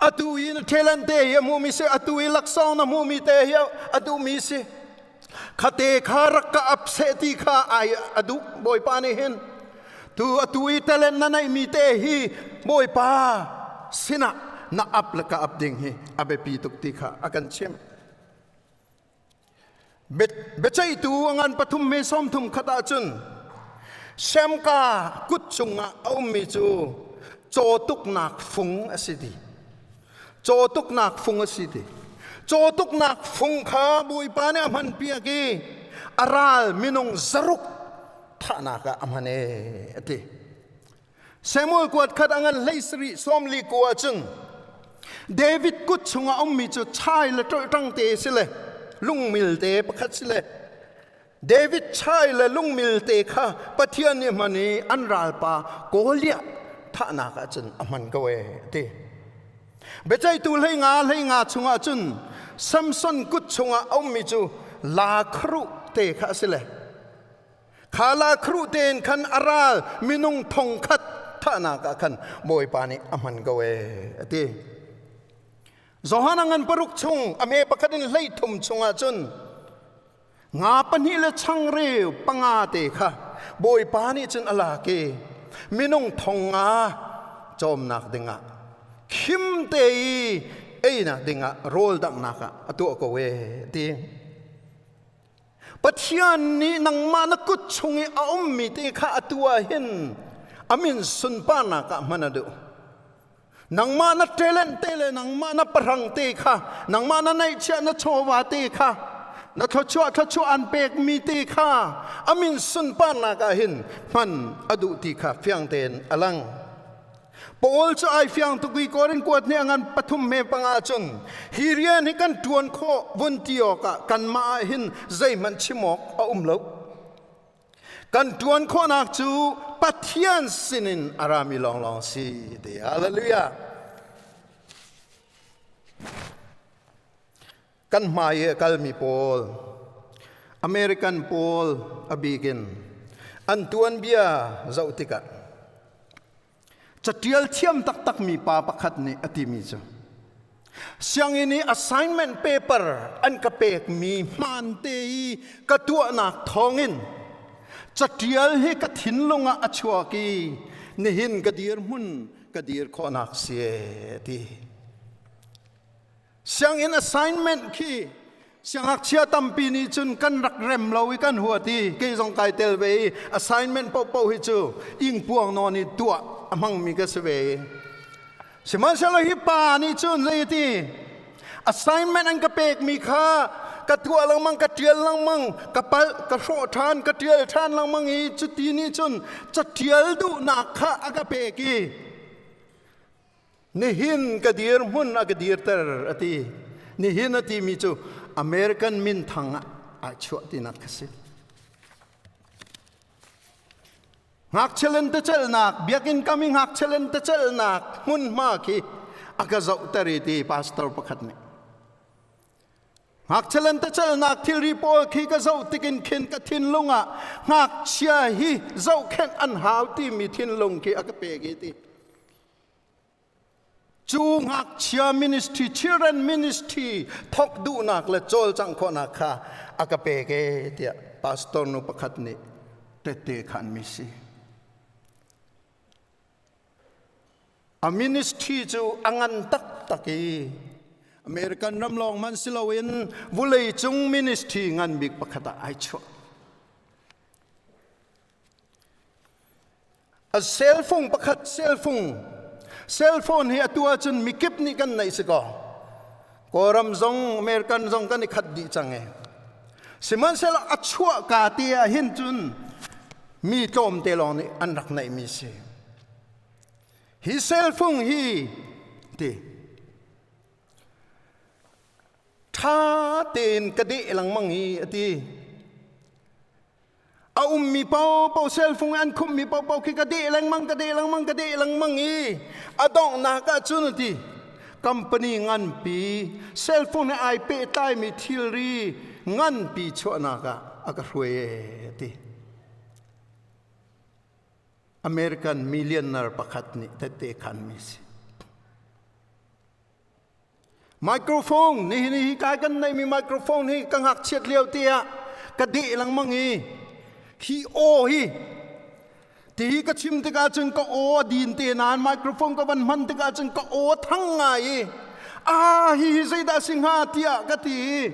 S11: Atu i na talent te hi a hmuh mi si, atu i laksawng na hmuh mi te hi a duh mi si. Khate kha rak ka ap seh ti kha ai a duh Bawipa nih hin. Tu atu i talent na neih mi te hi Bawipa sinah na ap le ka ap ding hi a biapi tuk ti kha a kan chimh. Biaceihtu a ngan pathum me 30 khat ahcun Shemka kut cungah a ummi cu cawtuknak fung a si ti. Cawtuknak fung a si ti. Cawtuknak fung kha Bawipa nih a hman piak i a ral minung zaruk thahnak ah a hman e a ti. Samuel kuat khat a ngan 17 sawmli ku ahcun David kut chungah ummi cu chai le ṭolhṭang te si le lungmil te pakhat si le David chai le lungmil te kha Pathian nih hman i an ralpa Goliath thahnak ahcun a hman ko e ti. Biaceihtu 15 15 chungah cun Samson kut chungah a ummi cu laa kharuh te kha a si le Kha la khruh tein khan a ral minung 1000 thahnak ah khan Bawipa nih a hman ko ee a ti. Johan a ngan paruk chung a me pakhat in 33 chungah cun nga pahnih le changreu panga te kha Bawipa nih cun a lak i minung 5000 cawmnak dingah khim te i einak dingah rawl danghnak ah a tuah ko ee a ti. Pathian nih nangmah na kut chung i a ummi te kha atu ah hin a min sunparnak ah hman a duh. Nangmah na talent te le nangmah na pahrang te kha, nangmah na neihchiah na chawva te kha, na thluachuah thluachuah an pekmi te kha a min sunparnak ah hin hman a duh ti kha fiang tein a lang. Paul cu ai fiang tuk i Korin kuat nih a ngan pathum me panga cun hi rian hi kan ṭuan khawh vun ti awkah kanmah ah hin zeihmanh chim awk a um lo. Kan ṭuan khawhnak cu Pathian sinin a rami lawnglawng si ti. Hallelujah. Kan hmai i a kalmi pawl, American pawl a bik in an tuanbia zoh tikah catial thiam taktakmi pa pakhat nih a timi cu sianginn i assignment paper an ka pekmi hmaan te i ka tuahnak thawngin catial hi ka thinlung ah a chuak i nihin ka dirhmun ka dir khawhnak si ti. Sianginn assignment khi siangngakchia tampi nih cun kan rak rem lo i kan huat i kei zong kai tel ve i assignment paohpaoh hi cu ingpuang nawn i tuah a hmangmi ka si ve i sihmanhsehlaw hi pa nih cun zei ti assignment an ka pekmi kha ka tuah lengmang ka ṭial lengmang ka palh ka hrawh ṭhan ka ṭial ṭhan lengmang i cuti nih cun caṭial duhnak kha a ka pek i Nihin ka dirhmun a ka dirter a ti. Nihin a timi cu American minthang ah aa chuah tinak kha si. Ngakchia lentecelhnak, biakinn kam i ngakchia lentecelhnak hmunhma khi a ka zohter i ti pastor pakhat nih. Ngakchia lentecelhnak thilri pawl khi ka zoh tikin khin ka thinlung ah ngakchia hi zohkhenh an hau timi thinlung khi a ka pek i ti. Cu ngakchia ministry, children ministry thawk duhnak le cawlcangh khawhnak kha a ka pek e tiah pastor nu pakhat nih tette khan mi si. A ministry cu a ngan taktak i American ram lawng hmanh si loin vulei cung ministry ngan bik pakhat ah ai chuah. A cell phone pakhat cell phone cell phone hi atu ahcun mikip nih kan neih si kaw Kawlram zong American zong kan i khat dih cang e. Sihmanhsehlaw a chuah ka te ah hin cun mi tlawmte lawng nih an rak neihmi si. Hi cell phone hi ti ṭha tein ka deh lengmang i a ti. A ummi paohpaoh cellphone an khummi paohpaoh khi ka deh lengmang ka deh lengmang ka deh lengmang i a donghnak ah cun a ti company nganpi cellphone he ai pehtlaimi thilri nganpi chuahnak ah. a ka hruai e ti. American millionaire pakhat nih tette khan mi si. Microphone nihin hi kai kan neimi microphone hi ka ngakchiat lio te ah ka deh lengmang i hi aw hi ti hi ka chim tikah cun ka aw a din te nain microphone ka van hman tikah cun ka aw thang ngai i ah hi hi zeidah si hnga tiah ka ti i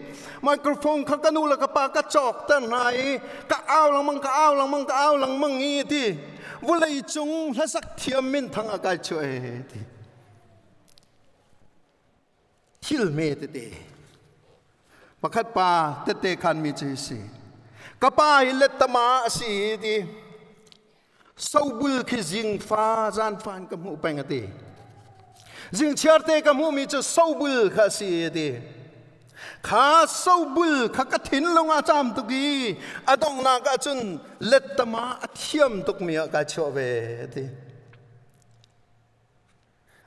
S11: microphone kha ka nu le ka pa ka cawk ter hna i ka au lengmang ka au lengmang ka au lengmang i ti vulei cung hlasak thiam min thang a kai chuah e ti Thil hme tete pakhat pa tete khan mi cu si ka pa hi lettama a si ti sobul khi zing fa zan fan ka hmuh peng a ti zing chiar te ka hmuh mi cu sobul kha a si ti kha sobul kha ka thinlung ah caam tuk i a donghnak ah cun lettama a thiam tuk mi ah kai chuah ve ti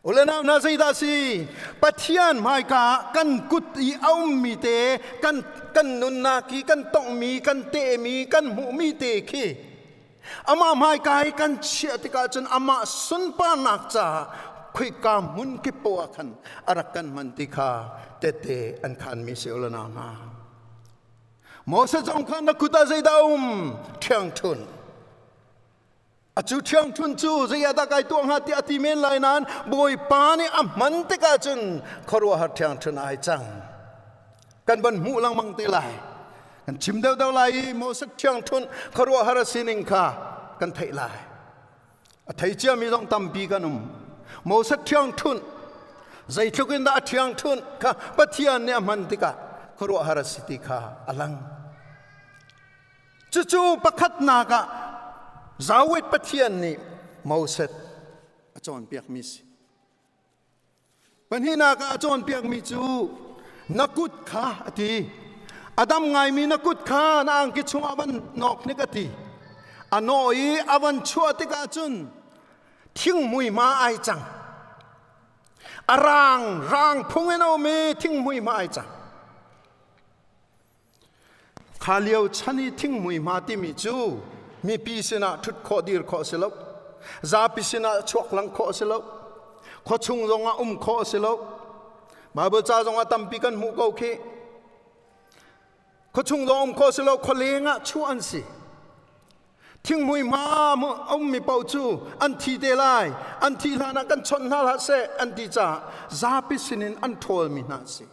S11: Ulenau hna zeidah si? Pathian hmaika ah kan kut i a ummi te, kan, kan nunnak i kan tonghmi, kan tehmi, kan hmuhmi te khi amah hmaika i kan chiah tikah cun amah sunparnak caah khoika hmun kip poah khan a rak kan hman ti kha tette an khanmi si ulenau hna. Moses zong kha na kut ah zeidah a um? Ṭhiangṭhunh. Acu ṭhiangṭhun cu zei ah dah kai tuah hnga tiah a ti men lai nain Bawipa nih a hman tikah cun khuaruahhar ṭhiangṭhun ai cang. Kan van hmuh lengmang te lai. Kan chim deuhdeuh lai i Moses ṭhiangṭhun khuaruahhar a sining kha kan theih lai. A thei ciami zong tampi kan um. Moses ṭhiangṭhunh zeitluk in dah a ṭhiangṭhunh kha Pathian nih a hman tikah khuaruahhar a si ti kha a lang. Cucu pakhatnak ah Zawet Pathian nih Moses a cawnpiakmi si. Pahnihnak ah a cawnpiakmi cu na kut kha a ti. A dam ngaimi na kut kha na angki chungah van nawk hnik a ti. A nawh i a van chuah tikah cun thingmui hma ai cang. A rang rang phung in a um i thingmui hma ai cang. Kha lio chan i thinghmui hma timi cu mipi sinah ṭhut khawh dir khawh a si lo. Zapi sinah chuak lang khawh a si lo. Khuachung zongah um khawh a si lo. Bible ca zongah tampi kan hmuh ko khi. Khuachung zong um khawh a si lo, khualeng ah chuah an si. Thinghmui hma a ummi paoh cu an thi te lai. An thih hlan ah kan chawnh hna hlah seh an ti caah zapi sinin an ṭhawlmi hna an si.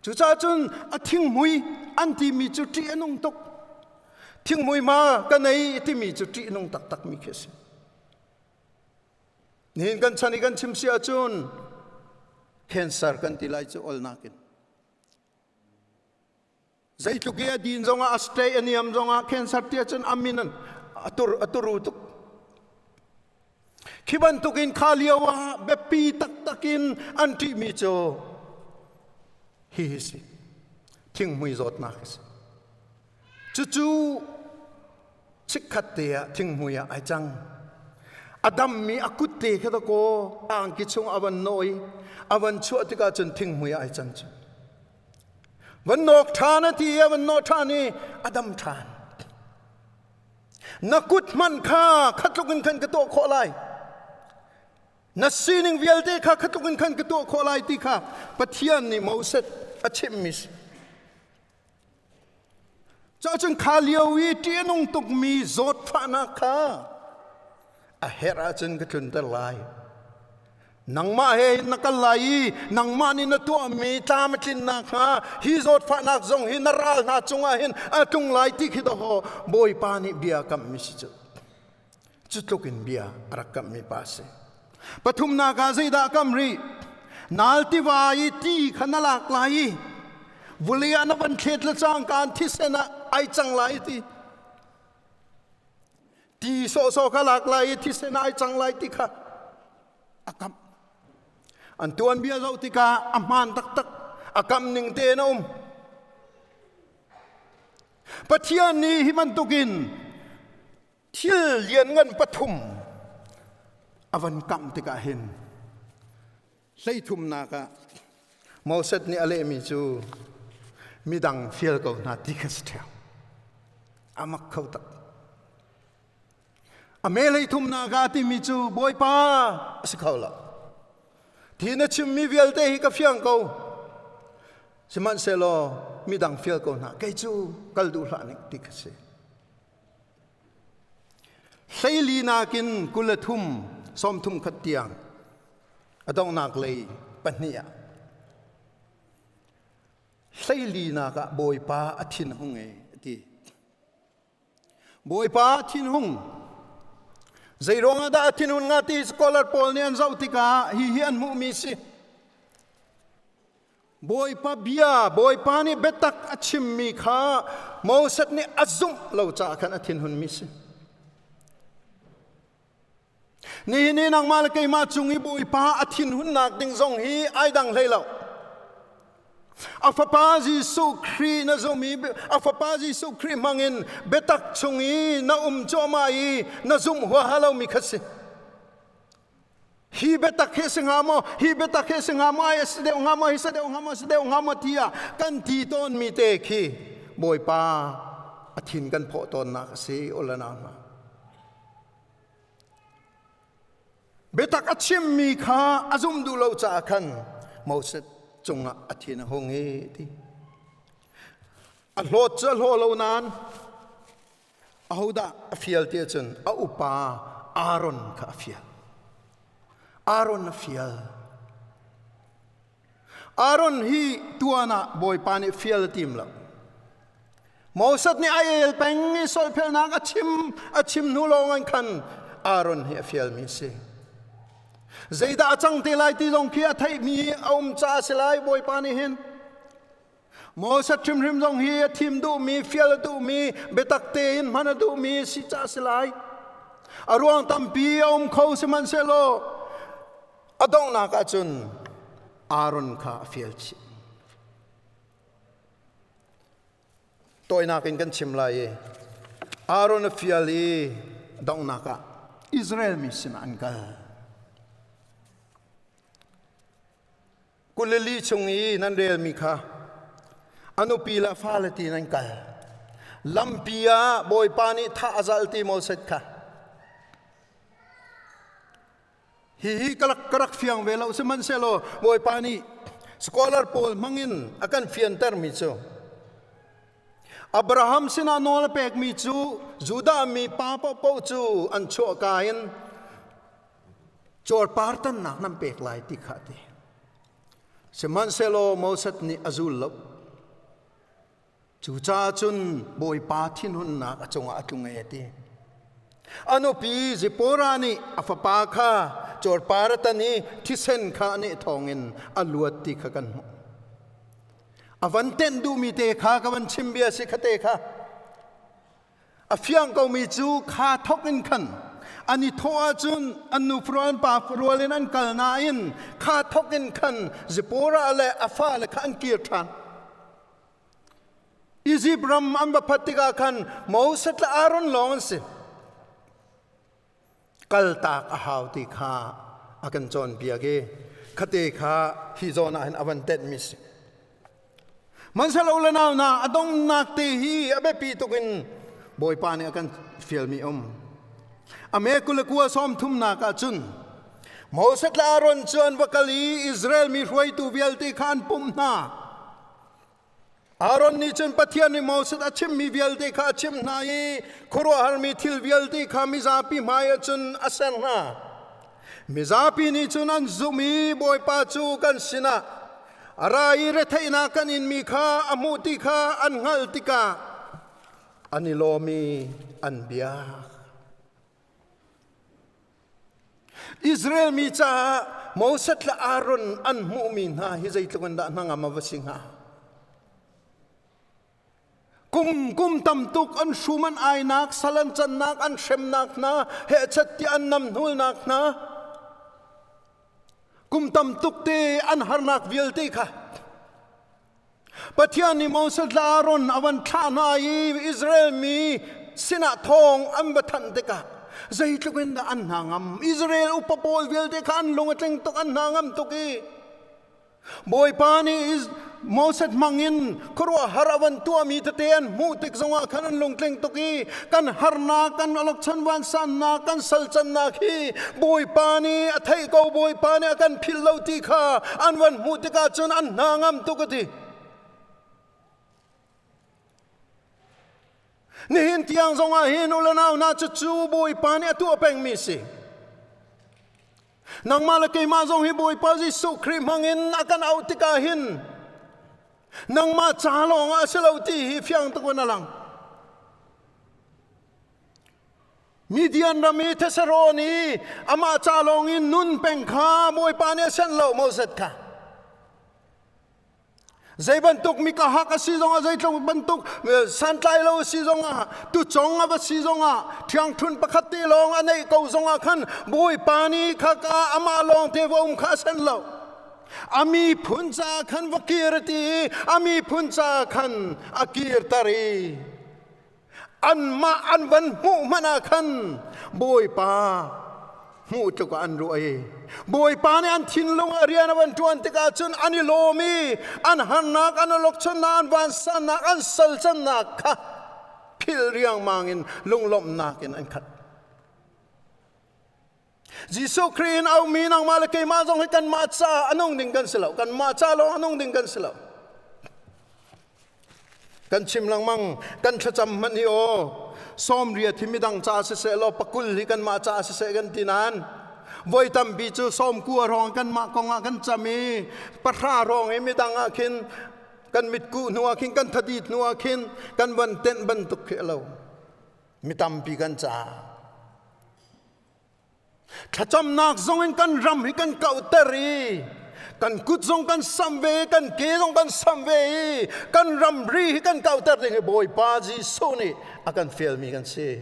S11: Cucaah cun a thinghmui an timi cu ṭih a nung tuk. Thinghmui ma ka nei timi cu ṭih a nung taktakmi khi a si. Nihin kan chan i kan chim si ahcun cancer kan ti lai cu olnak in. Zeitluk i a din zongah a stay a niam zongah cancer ti ahcun a min a tur a turu tuk. Khi bantukin kha lio ah biapi taktak in an ṭihmi cu hihi si thinghmui zawtnak a si. Cucu chikkhat te ah thinghmui ah ai cang. A dammi a kut te kha dakaw angki chung a van nawh i a van chuah tikah cun thinghmui ah ai can cu. Van nawk ṭhan a ti i a van nawh ṭhan i a dam ṭhan. Na kut hmanh kha khatluk in khan ka tuah khawh lai. Na sining vialte kha khatluk in khan ka tuah khawh lai ti kha Pathian nih Moses a chimhmi si. Cacun kha lio i ṭih a nung tukmi zawtfahnak kha a herh ahcun ka tlunter lai. Nangmah he hin na kal lai i nangmah nih na tuahmi tlam a tlin nakhnga hi zawtfahnak zong hi na ral hna cungah hin a tlung lai ti khi dawh Bawipa nih bia kamhmi si cu. Cu tluk in bia a rak kamhmi pa a si. Pathumnak ah zeidah kam rih? Nal tiva i ti kha na lak lai i vulei ah na van thlet le cangka in thisen ah ai cang lai ti. Ti sawhsawh kha lak lai i thisen ai cang lai ti kha a kamh. An tuanbia zoh tikah a hmaan taktak a kam ning tein a um. Pathian nih hi bantukin thil lianngan pathum a van kamh tikah hin hleithumnak ah Moses nih a lehmi cu midang fial ko hna ti kha si ṭheo. Amak kho tak. A melei thum na ka timi cu Bawipa a si kho lo. Thi na chimmi vialte hi ka fiang ko. Sihmanhsehlaw midang fial ko hna. Kei cu kal duh hlah ning ti kha si. Hleili nakin 23 sawmthum khat tiang a donghnak lei pahnih ah hleili nak ah Bawipa a thin hung e a ti. Bawipa a thinhung zei ruangah dah a thinhun nga ti scholar pawl nih an zoh tikah hi hi an hmuhmi si. Bawipa bia, Bawipa nih biatak a chimmi kha Moses nih a zumh lo caah khan a thinhunmi si. Nihin i nangmah le keimah cung i Bawipa a thinhunnak ding zong hi ai dang hlei lo. A fapa Jesuh Khrih na zum i a fapa Jesuh Khrih hmangin biatak chung i na um cuahmah i na zumh huaha lomi kha si. Hi biatak hi si hnga maw? Hi biatak hi si hnga maw? Ai a si deuh hnga maw? Hi si deuh hnga maw? Si deuh hnga maw? Tiah kan ti tawnmi te khi Bawipa a thin kan phawh tawnnak a si ula nau hna. Biatak a chimmi kha a zum duh lo caah khan Moses cungah a thin a hung i ti. A hlawt cu a hlaw lo nain Ahodah a fial ti ahcun a upa Aaron kha a fial. Aaron a fial. Aaron hi tuan ah Bawipa nih fial a tim lo. Moses nih a el peng i solphelnak a chim a chim hnu lawng an khan Aaron hi a fialmi a si. Zeidah a cang te lai ti zong khi a theihmi a um caah a si lai Bawipa nih hin. Moses hrimhrim zong hi a thim duhmi, fial a duhmi, biatak tein hman a duhmi si ca si lai. A ruang tampi a um kho sihmanhsehlaw a donghnak ahcun Aaron kha a fial chih. Tawinak in kan chim lai i Aaron a fial i donghnak ah Israel mi sinah an kal. Kulili chung i nan relmi kha a nupi le a fale ti nan kal. Lampi ah Bawipa nih thah a zalh ti Moses kha. Hihi ka rak, ka rak fiang ve lo sihmanhsehlaw Bawipa nih scholar pawl hmangin a kan fiantermi cu Abraham sinah nawl a pekmi cu Judah mi pa paohpaoh cu an chuahka in Cawlpar tannak nan pek lai ti kha a ti. Sihmanhsehlaw Moses nih a zul lo. Cucaah cun Bawipa thinhunnak a cungah a tlung e a ti. A nupi Zipporah nih a fapa kha cawlpar a tan i thisen kha a neh thawngin a luat ti kha kan hmuh. A van tenh duhmi te kha ka van chim bia si kha te kha. A fiang komi cu kha thok in khan an i thawh ahcun an nu rual an pa rual in an kal nain kha thok in khan Zipporah le a fale kha an kir ṭhan. Izipt ram an va phat tikah khan Moses le Aaron lawng an si. Kaltak a hau ti kha a kan cawnpiak i khate kha hi zawn ah hin a van tenhmi si. Hmanhsehlaw le nau na a donghnak te hi a biapi tuk in Bawipa nih a kan fialmi um. A me 29 30nak ah cun Moses le Aaron cu an va kal i Israel mi hruaitu vialte kha an pumh hna. Aaron nih cun Pathian nih Moses a chimmi vialte kha a chimh hna i khuaruahharmi thil vialte kha mizapi hmaiah cun a ser hna. Mizapi nih cun an zumh i Bawipa cu kan sinah a ra i retheihnak kan inmi kha a hmuh ti kha an hngalh tikah an i lawm i an biak. Israel mi caah Moses le Aaron an hmuhmi hna hi zeitluk in dah hnangam a va si hnga? Kum kum tam tuk an hrum an ainak, sal an cannak, an hremnak hna, hehchet ti an namhnulnak hna, kum tam tuk te an harnak vialte kha Pathian nih Moses le Aaron a van thlah hna i Israel mi sinah thawng an va thanh tikah zeitluk in dah an hna ngam. Israel upa pawl vialte kha an lung a tling tuk, an hna ngam tuk i Bawipa nih Moses hmangin khuaruahhar a van tuahmi tete an hmuh tik zongah khan an lungtling tuk i kan harnak, kan alokchan vansannak, kan salcannak hi Bawipa nih a theih ko, Bawipa nih a kan philh lo ti kha an van hmuh tikah cun an hna ngam tuk a ti. Nihin tiang zongah hin u le nau hna cucu Bawipa nih a tuah pengmi si. Nangmah le keimah zong hi Bawipa Jesuh Khrih hmangin a kan auh tikah hin nangmah ca lawngah a si lo ti hi fiang tuk in a lang. Midian ram i Thesarawn i amah ca lawng in nun peng kha Bawipa nih a senh lo Moses kha. Zei bantuk mi ka hak a si zongah zeitluk bantuk santlai lo a si zongah tucong a va si zongah ṭhiangṭhun pakhat te lawng a neih ko zongah khan Bawipa nih kha ka amah lawng te va um kha a sen lo. A miphun caah khan va kir a ti i a miphun caah khan a kirter i anmah an van hmuh hmanh ah khan Bawipa hmuh tluk ah an ruah i Bawipa nih an thinlung ah rian a van ṭuan tikah cun an i lawm i an harnak an awlokchonnak an vansannak an salcannak kha philh riangmang in lunglawmhnak in an khat. Jesuh Khrih in aumi nangmah le keimah zong hi kanmah ca a nung ding kan si lo. Kanmah ca lawng a nung ding kan si lo. Kan chim lengmang, kan thlacam hmanh hi aw, sawmriat hi midang ca siseh law pakul hi kanmah ca siseh kan ti nain voi tampi cu sawmkua hrawng kanmah kong ah kan cam i pahra hrawng hi midang ah khin kan mitkuh hnu ah khin kan thadit hnu ah khin kan van tenh bantuk khi a lo. Mi tampi kan caah Thlacamnak zong in kan ram hi kan kauhter i kan kut zong kan sam ve kan ke zong kan sam ve i kan ramri hi kan kauhter ding hi Bawipa Jesuh nih a kan fialmi kan si.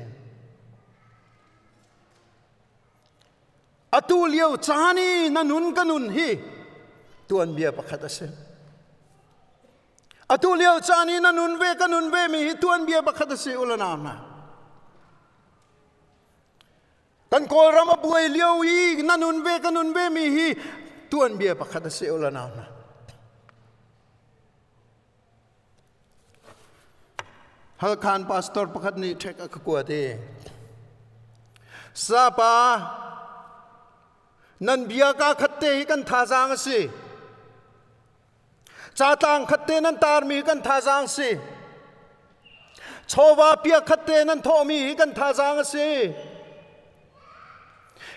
S11: Atu lio caan i na nun ka nun hi tuanbia pakhat a si. Atu lio caan i na nun ve ka nun ve mi hi tuanbia pakhat a si ulanau hna. Kan Kawlram a buai lio i na nun ve ka nun ve mi hi tuanbia pakhat a si ula nau hna. Halkhan pastor pakhat nih ṭhek a ka kuat i Sapa nan bia ka khat te hi kan thazaang a si. Catlang khat te nan tarmi hi kan thazaang si. Chawva pia khat te nan thawhmi hi kan thazaang a si.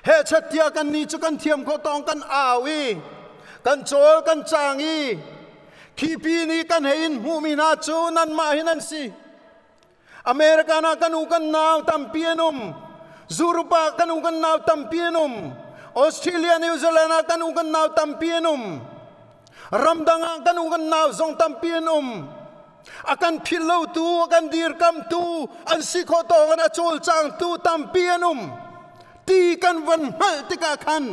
S11: Hehchat tiah kan ni cu kan thiam kho tawng kan au i kan cawl kan cang i khipi nih kan hei in hmuhmi hna cu nanmah hi nan si. America ah kan u kan nau tampi an um. Europe ah kan u kan nau tampi an um. Australia, New Zealand ah kan u kan nau tampi an um. Ramdang ah kan u kan nau zong tampi an um. A kan philh lotu, a kan dirkamtu, an si khawh tawk in a cawlcangtu tampi an um. Ti kan van hngalh tikah khan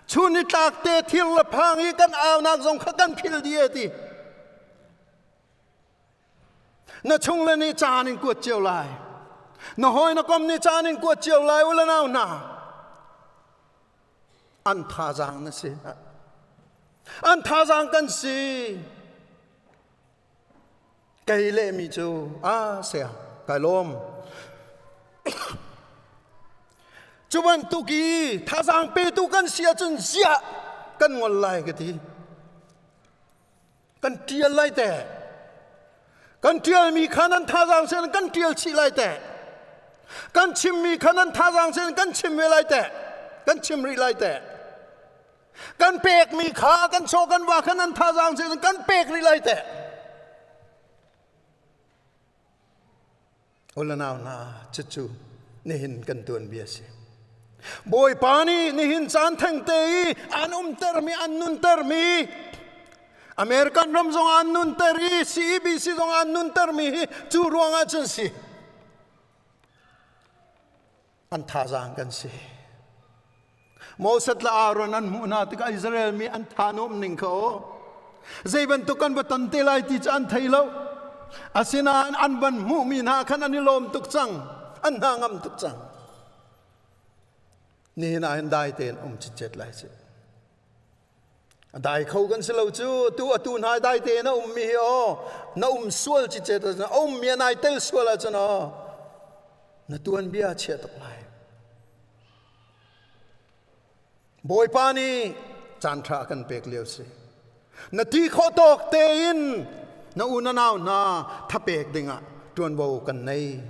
S11: chun i tlak te thir le phang i kan aunak zong kha kan philh dih e ti. Na chungle nih caan in kuat cio lai. Na hawi na kom nih caan in kuat cio lai u le nau hna. An thazaang na si. An thazaang kan si. Kei lehmi cu a sia kai lawm. Cu bantuk i thazaang petu kan si ahcun ziah kan ngol lai ka ti. Kan ṭial lai teh. Kan ṭialmi kha nan thazaang sin kan ṭial chih lai teh. Kan chimmi kha nan thazaang sin kan chim ve lai teh. Kan chim rih lai teh. Kan pekmi kha kan chaw kan va kha nan thazaang sin kan pek rih lai teh. Ulanau hna cucu nihin kan tuanbia si. Bawipa nih nihin caan thengte i an umtermi an nuntermi American ram zong an nunter i CEBC zong an nuntermi hi cu ruangah cun si. An thazaang kan si. Moses le Aaron an hmuh hna tikah Israel mi an tha nuam ning kha aw. Zei bantuk kan va ton te lai ti cu an thei lo. Asinain an van hmuhmi hna khan an i lawm tuk cang. An hna ngam tuk cang. Nihin ah hin dai tein um citcet lai si. Dai kho kan si lo cu tu atu hna dai te na um mi hi aw na um sual ci ce ta um mi nai tel sual ahcun aw na tuan bia chia tuk lai. Bawipa nih caan ṭha kan pek lio si. Na ti khawh tawk tein na u na nau hna thapek dingah ṭuanvo kan nei.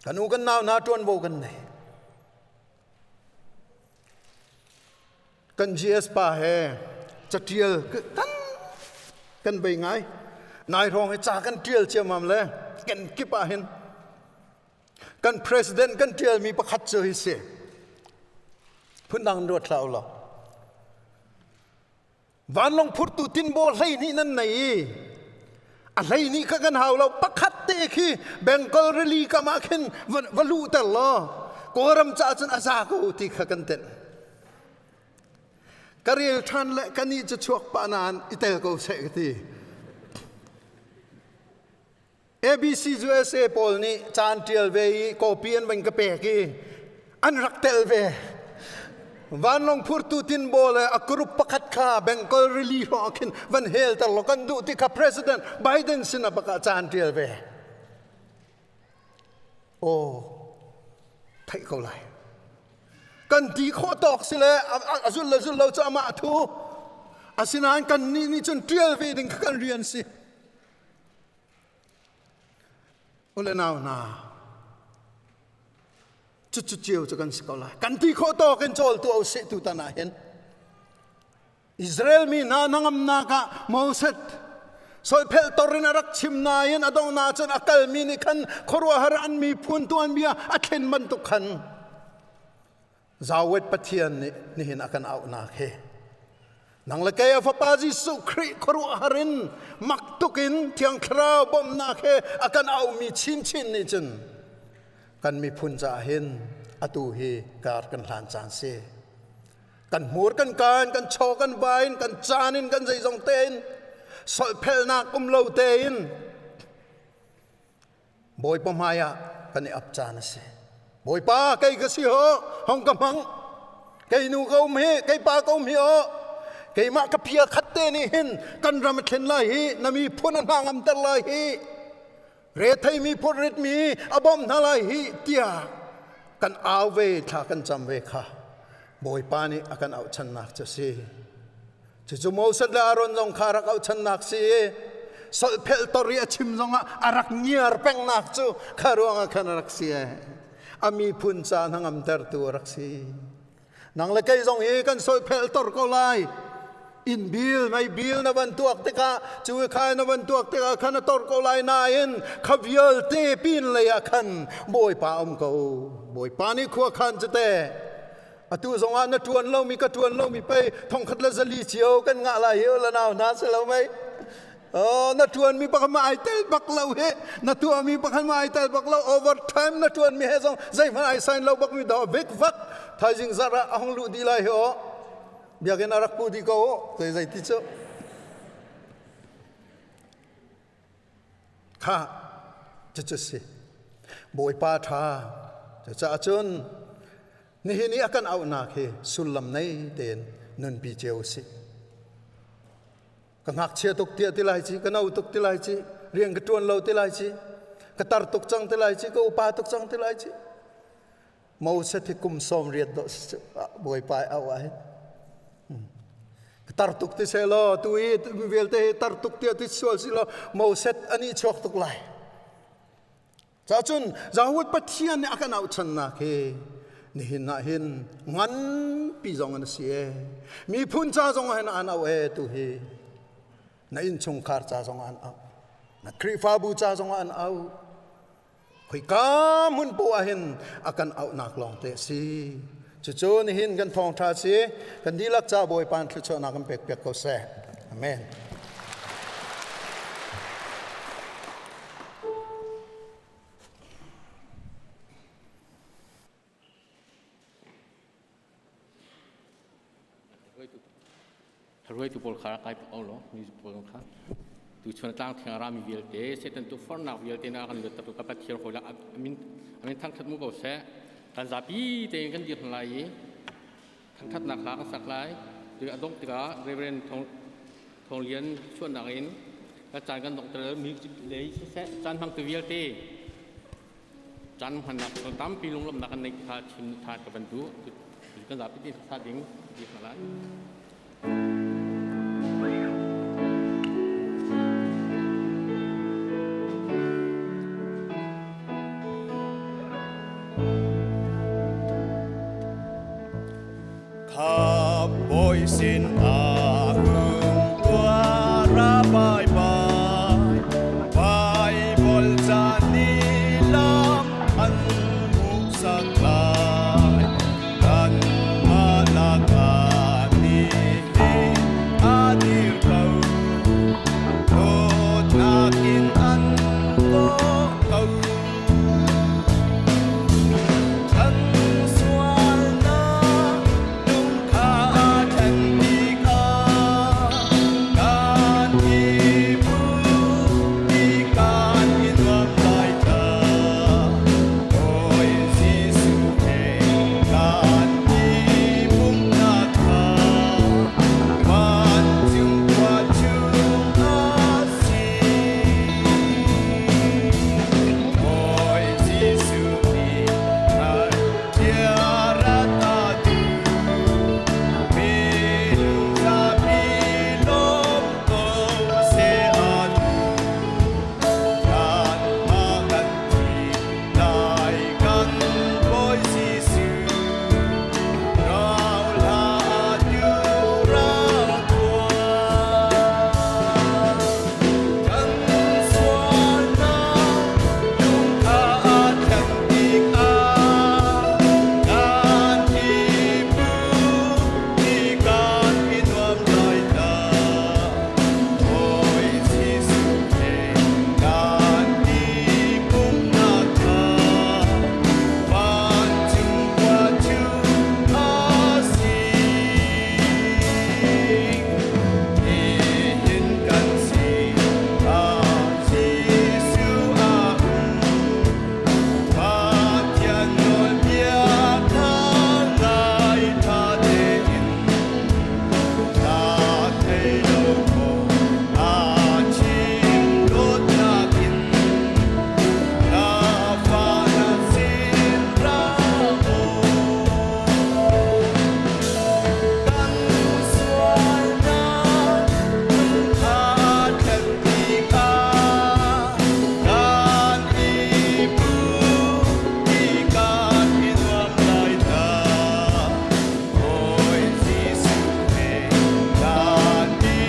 S11: Kan u kan nau hna ṭuanvo kan nei. Kan GS pa he catial kan kan bei ngai. Nai hrawng hi ca kan ṭial ciammam le kan kip ah hin Kan president kan ṭialmi pakhat cu hi si. Phundang ruat hlah u law. Vanlawng phurtu tinbaw 12 nan nei i a 12 kha kan hau lo pakhat te khi Bengal rili kam ah khin va luhter law Kawlram caah cun a za ko ti kha kan tenh. Ka rel ṭhan le ka nih cu chuak pah nain i tel ko seh ka ti. ABC USA pawl nih caan ṭial ve i copy an van ka pek i an rak tel ve. Vanlawng phurtu tinbaw le a group pakhat kha Bengal rili hrawng ah khin van helter law kan duh ti kha President Biden sin ah bak ah caan ṭial ve. Aw, theih ko lai. Kan ti khawh tawk si le a zul le zul lo cu amah a thu. Asinain kan nih nih cun ṭial ve ding kha kan rian si. Ule nau hna, cucu cio cu kan si ko lai. Kan ti khawh tawk in cawl tuah usih tutan ah hin. Israel mi hna hnangamnak ah Moses solphelh tor in a rak chim nain a donghnak cun a kalmi nih khan khuaruahhar an miphun tuanbia a thlen bantuk khan Zawet Pathian nih nihin a kan auhnak hi nang le kei a fapa Jesuh Khrih khuaruahhar in mak tuk in Thiang Thlarau bawmhnak he a kan auhmi chinchin nih cun kan miphun caah hin atu hi kar kan hlan caan si. Kan hmur kan kaan, kan chaw kan vain, kan caan in kan zeizong tein solphelnak um lo tein Bawipa hmaiah kan i ap caan a si. Bawipa kei ka si ho, hong ka hmang. Kei nu ka um hi, kei pa ka um hi o. Keimah ka pia khat te nih hin kan ram a thlen lai hi, na miphun a hna ngamter lai hi. Rethei mi phurrit mi a bawmh hna lai hi tiah kan au ve thla kan cam ve kha Bawipa nih a kan auhchannak cu si. Cucu Moses le Aaron zong kha rak auhchannak si i solphelh tor i a chim zongah a rak ngiar pengnak cu kha ruangah khan a rak si a miphun ca hnangamtertu a rak si. Nang le kei zong hi kan solphelh tor ko lai. Inn bil, mei bil na van tuak tikah cu kha na van tuak tikah khan a tor ko lai nain kha vialte pin lei ah khan Bawipa um ko. Bawipa nih khua khan cu teh Atu zongah na ṭuan lomi ka ṭuan lomi pei 1400 cio kan ngah lai hi la nau hna si lo mei. Oh, na ṭuanmi pakhat ma ai tel bak lo hi na tuahmi pakhat ma ai tel bak lo overtime na ṭuanmi he zong zeihmanh ai sign lo bak mi do vik vak thaizing zarh ah a hung luh dih lai hi o biakinn a rak pu dih ko zei zei ti cu Kha cucu si. Bawipa ṭha. Cucaah cun nihin i a kan auhnak hi sullam nei tein nunpi cio usih. Ka ngakchia tuk tiah ti lai ci, ka no tuk ti lai ci, rian ka ṭuan lo ti lai ci, ka tar tuk cang ti lai ci, ka upa tuk cang ti lai ci. Moses hi kum 80 dawh si cu Bawipa i auh ah hin. Tar tuk ti seh law tu i mi vialte hi tar tuk tiah ti sual si law Moses ani chuak tuk lai. Cacun Jahweh Pathian nih a kan auhchannak hi nihin ah hin nganpi zong an si e. Miphun ca zong ah hin an auh e tu hi. Na innchungkhar ca zong ah an auh. Na Khrihfabu ca zong ah an auh. Khoika hmun poah ah hin a kan auhnak lawngte a si. Cucu nihin kan thawngṭha si. Kan dihlak ca Bawipa in thluachuahnak kan pek piak ko seh. Amen.
S1: Hruaitu pawl kha kai pak lo music pawl kha tu chun tlang thiang rami vialte Satan tu fornak vialte na kan lut tu ka Pathian hoi la amin amin thangthat mu ko seh kan zapi tein kan dir lai i thangthatnak hla kan sak lai. A dongh tikah Reverend Thawng Thawng Lian chuahnak in ka caan kan donghter music lei siseh caan hmangtu vialte caan hmannak tampi lunglawmhnak kan neih kha chim than ka van duh. Kan zapi te sa ding ti hna lai.
S12: Kha bawi sin ah hung tuara bai bai Bible ca nih lam an hmuhsak lai kanmah lakah nihin a dir ko dawtnak in an kawh ko. Kan sualnak lungkha aa thlen tikah kan i i kan i nuam lai ta. Bawi Jesuh he kan i pumhnak kha vancung khua chung a si. Bawi Jesuh nih tiara tu min zapi lawm ko seh atu kanmah kan thi lai kan Bawi Jesuh rau hlah tu ra tuah. Kan sualnak lungkha aa thleng tikah kan i i kan i nuam lai ta. Bawi Jesuh he kan i pumhnak kha vancung khua cu a si. Nihin kan si ah Jesuh a um. Pathian nawlbia kha ngai ṭha tein na thei lo maw? A chim dawtnak in na fa na sin ra maw? Kan sualnak aa thlen tikah kan i pu i kan i nuam lai ta. Bawi Jesuh he kan i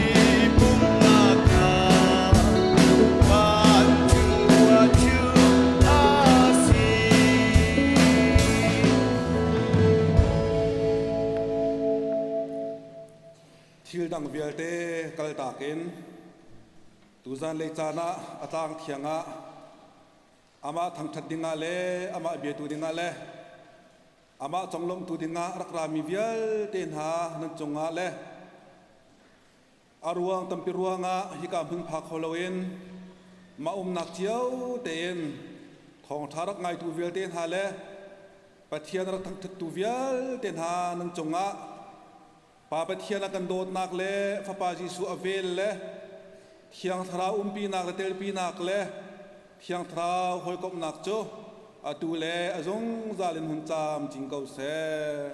S12: pumhnak kha vancung khua cu a si.
S13: Thil dang vialte kaltak in tuzan lei caan ah a tlang thiang ah amah thangṭhat dingah le amah biatu dingah le amah conglawmhtu dingah rak rami vialte hna nan cungah le a ruang tampi ruangah hika hmun phak kho loin mah umnak cio tein thawngṭha rak ngaitu vialte hna le Pathian rak thangṭhattu vialte hna nan cungah Pa Pathian a kan dawtnak le Fapa Jesuh a vel le Thiang Thlarau umpinak le telpinak le Thiang Thlarau hawikomhnak cu atu le a zungzal in hun caam cing ko seh.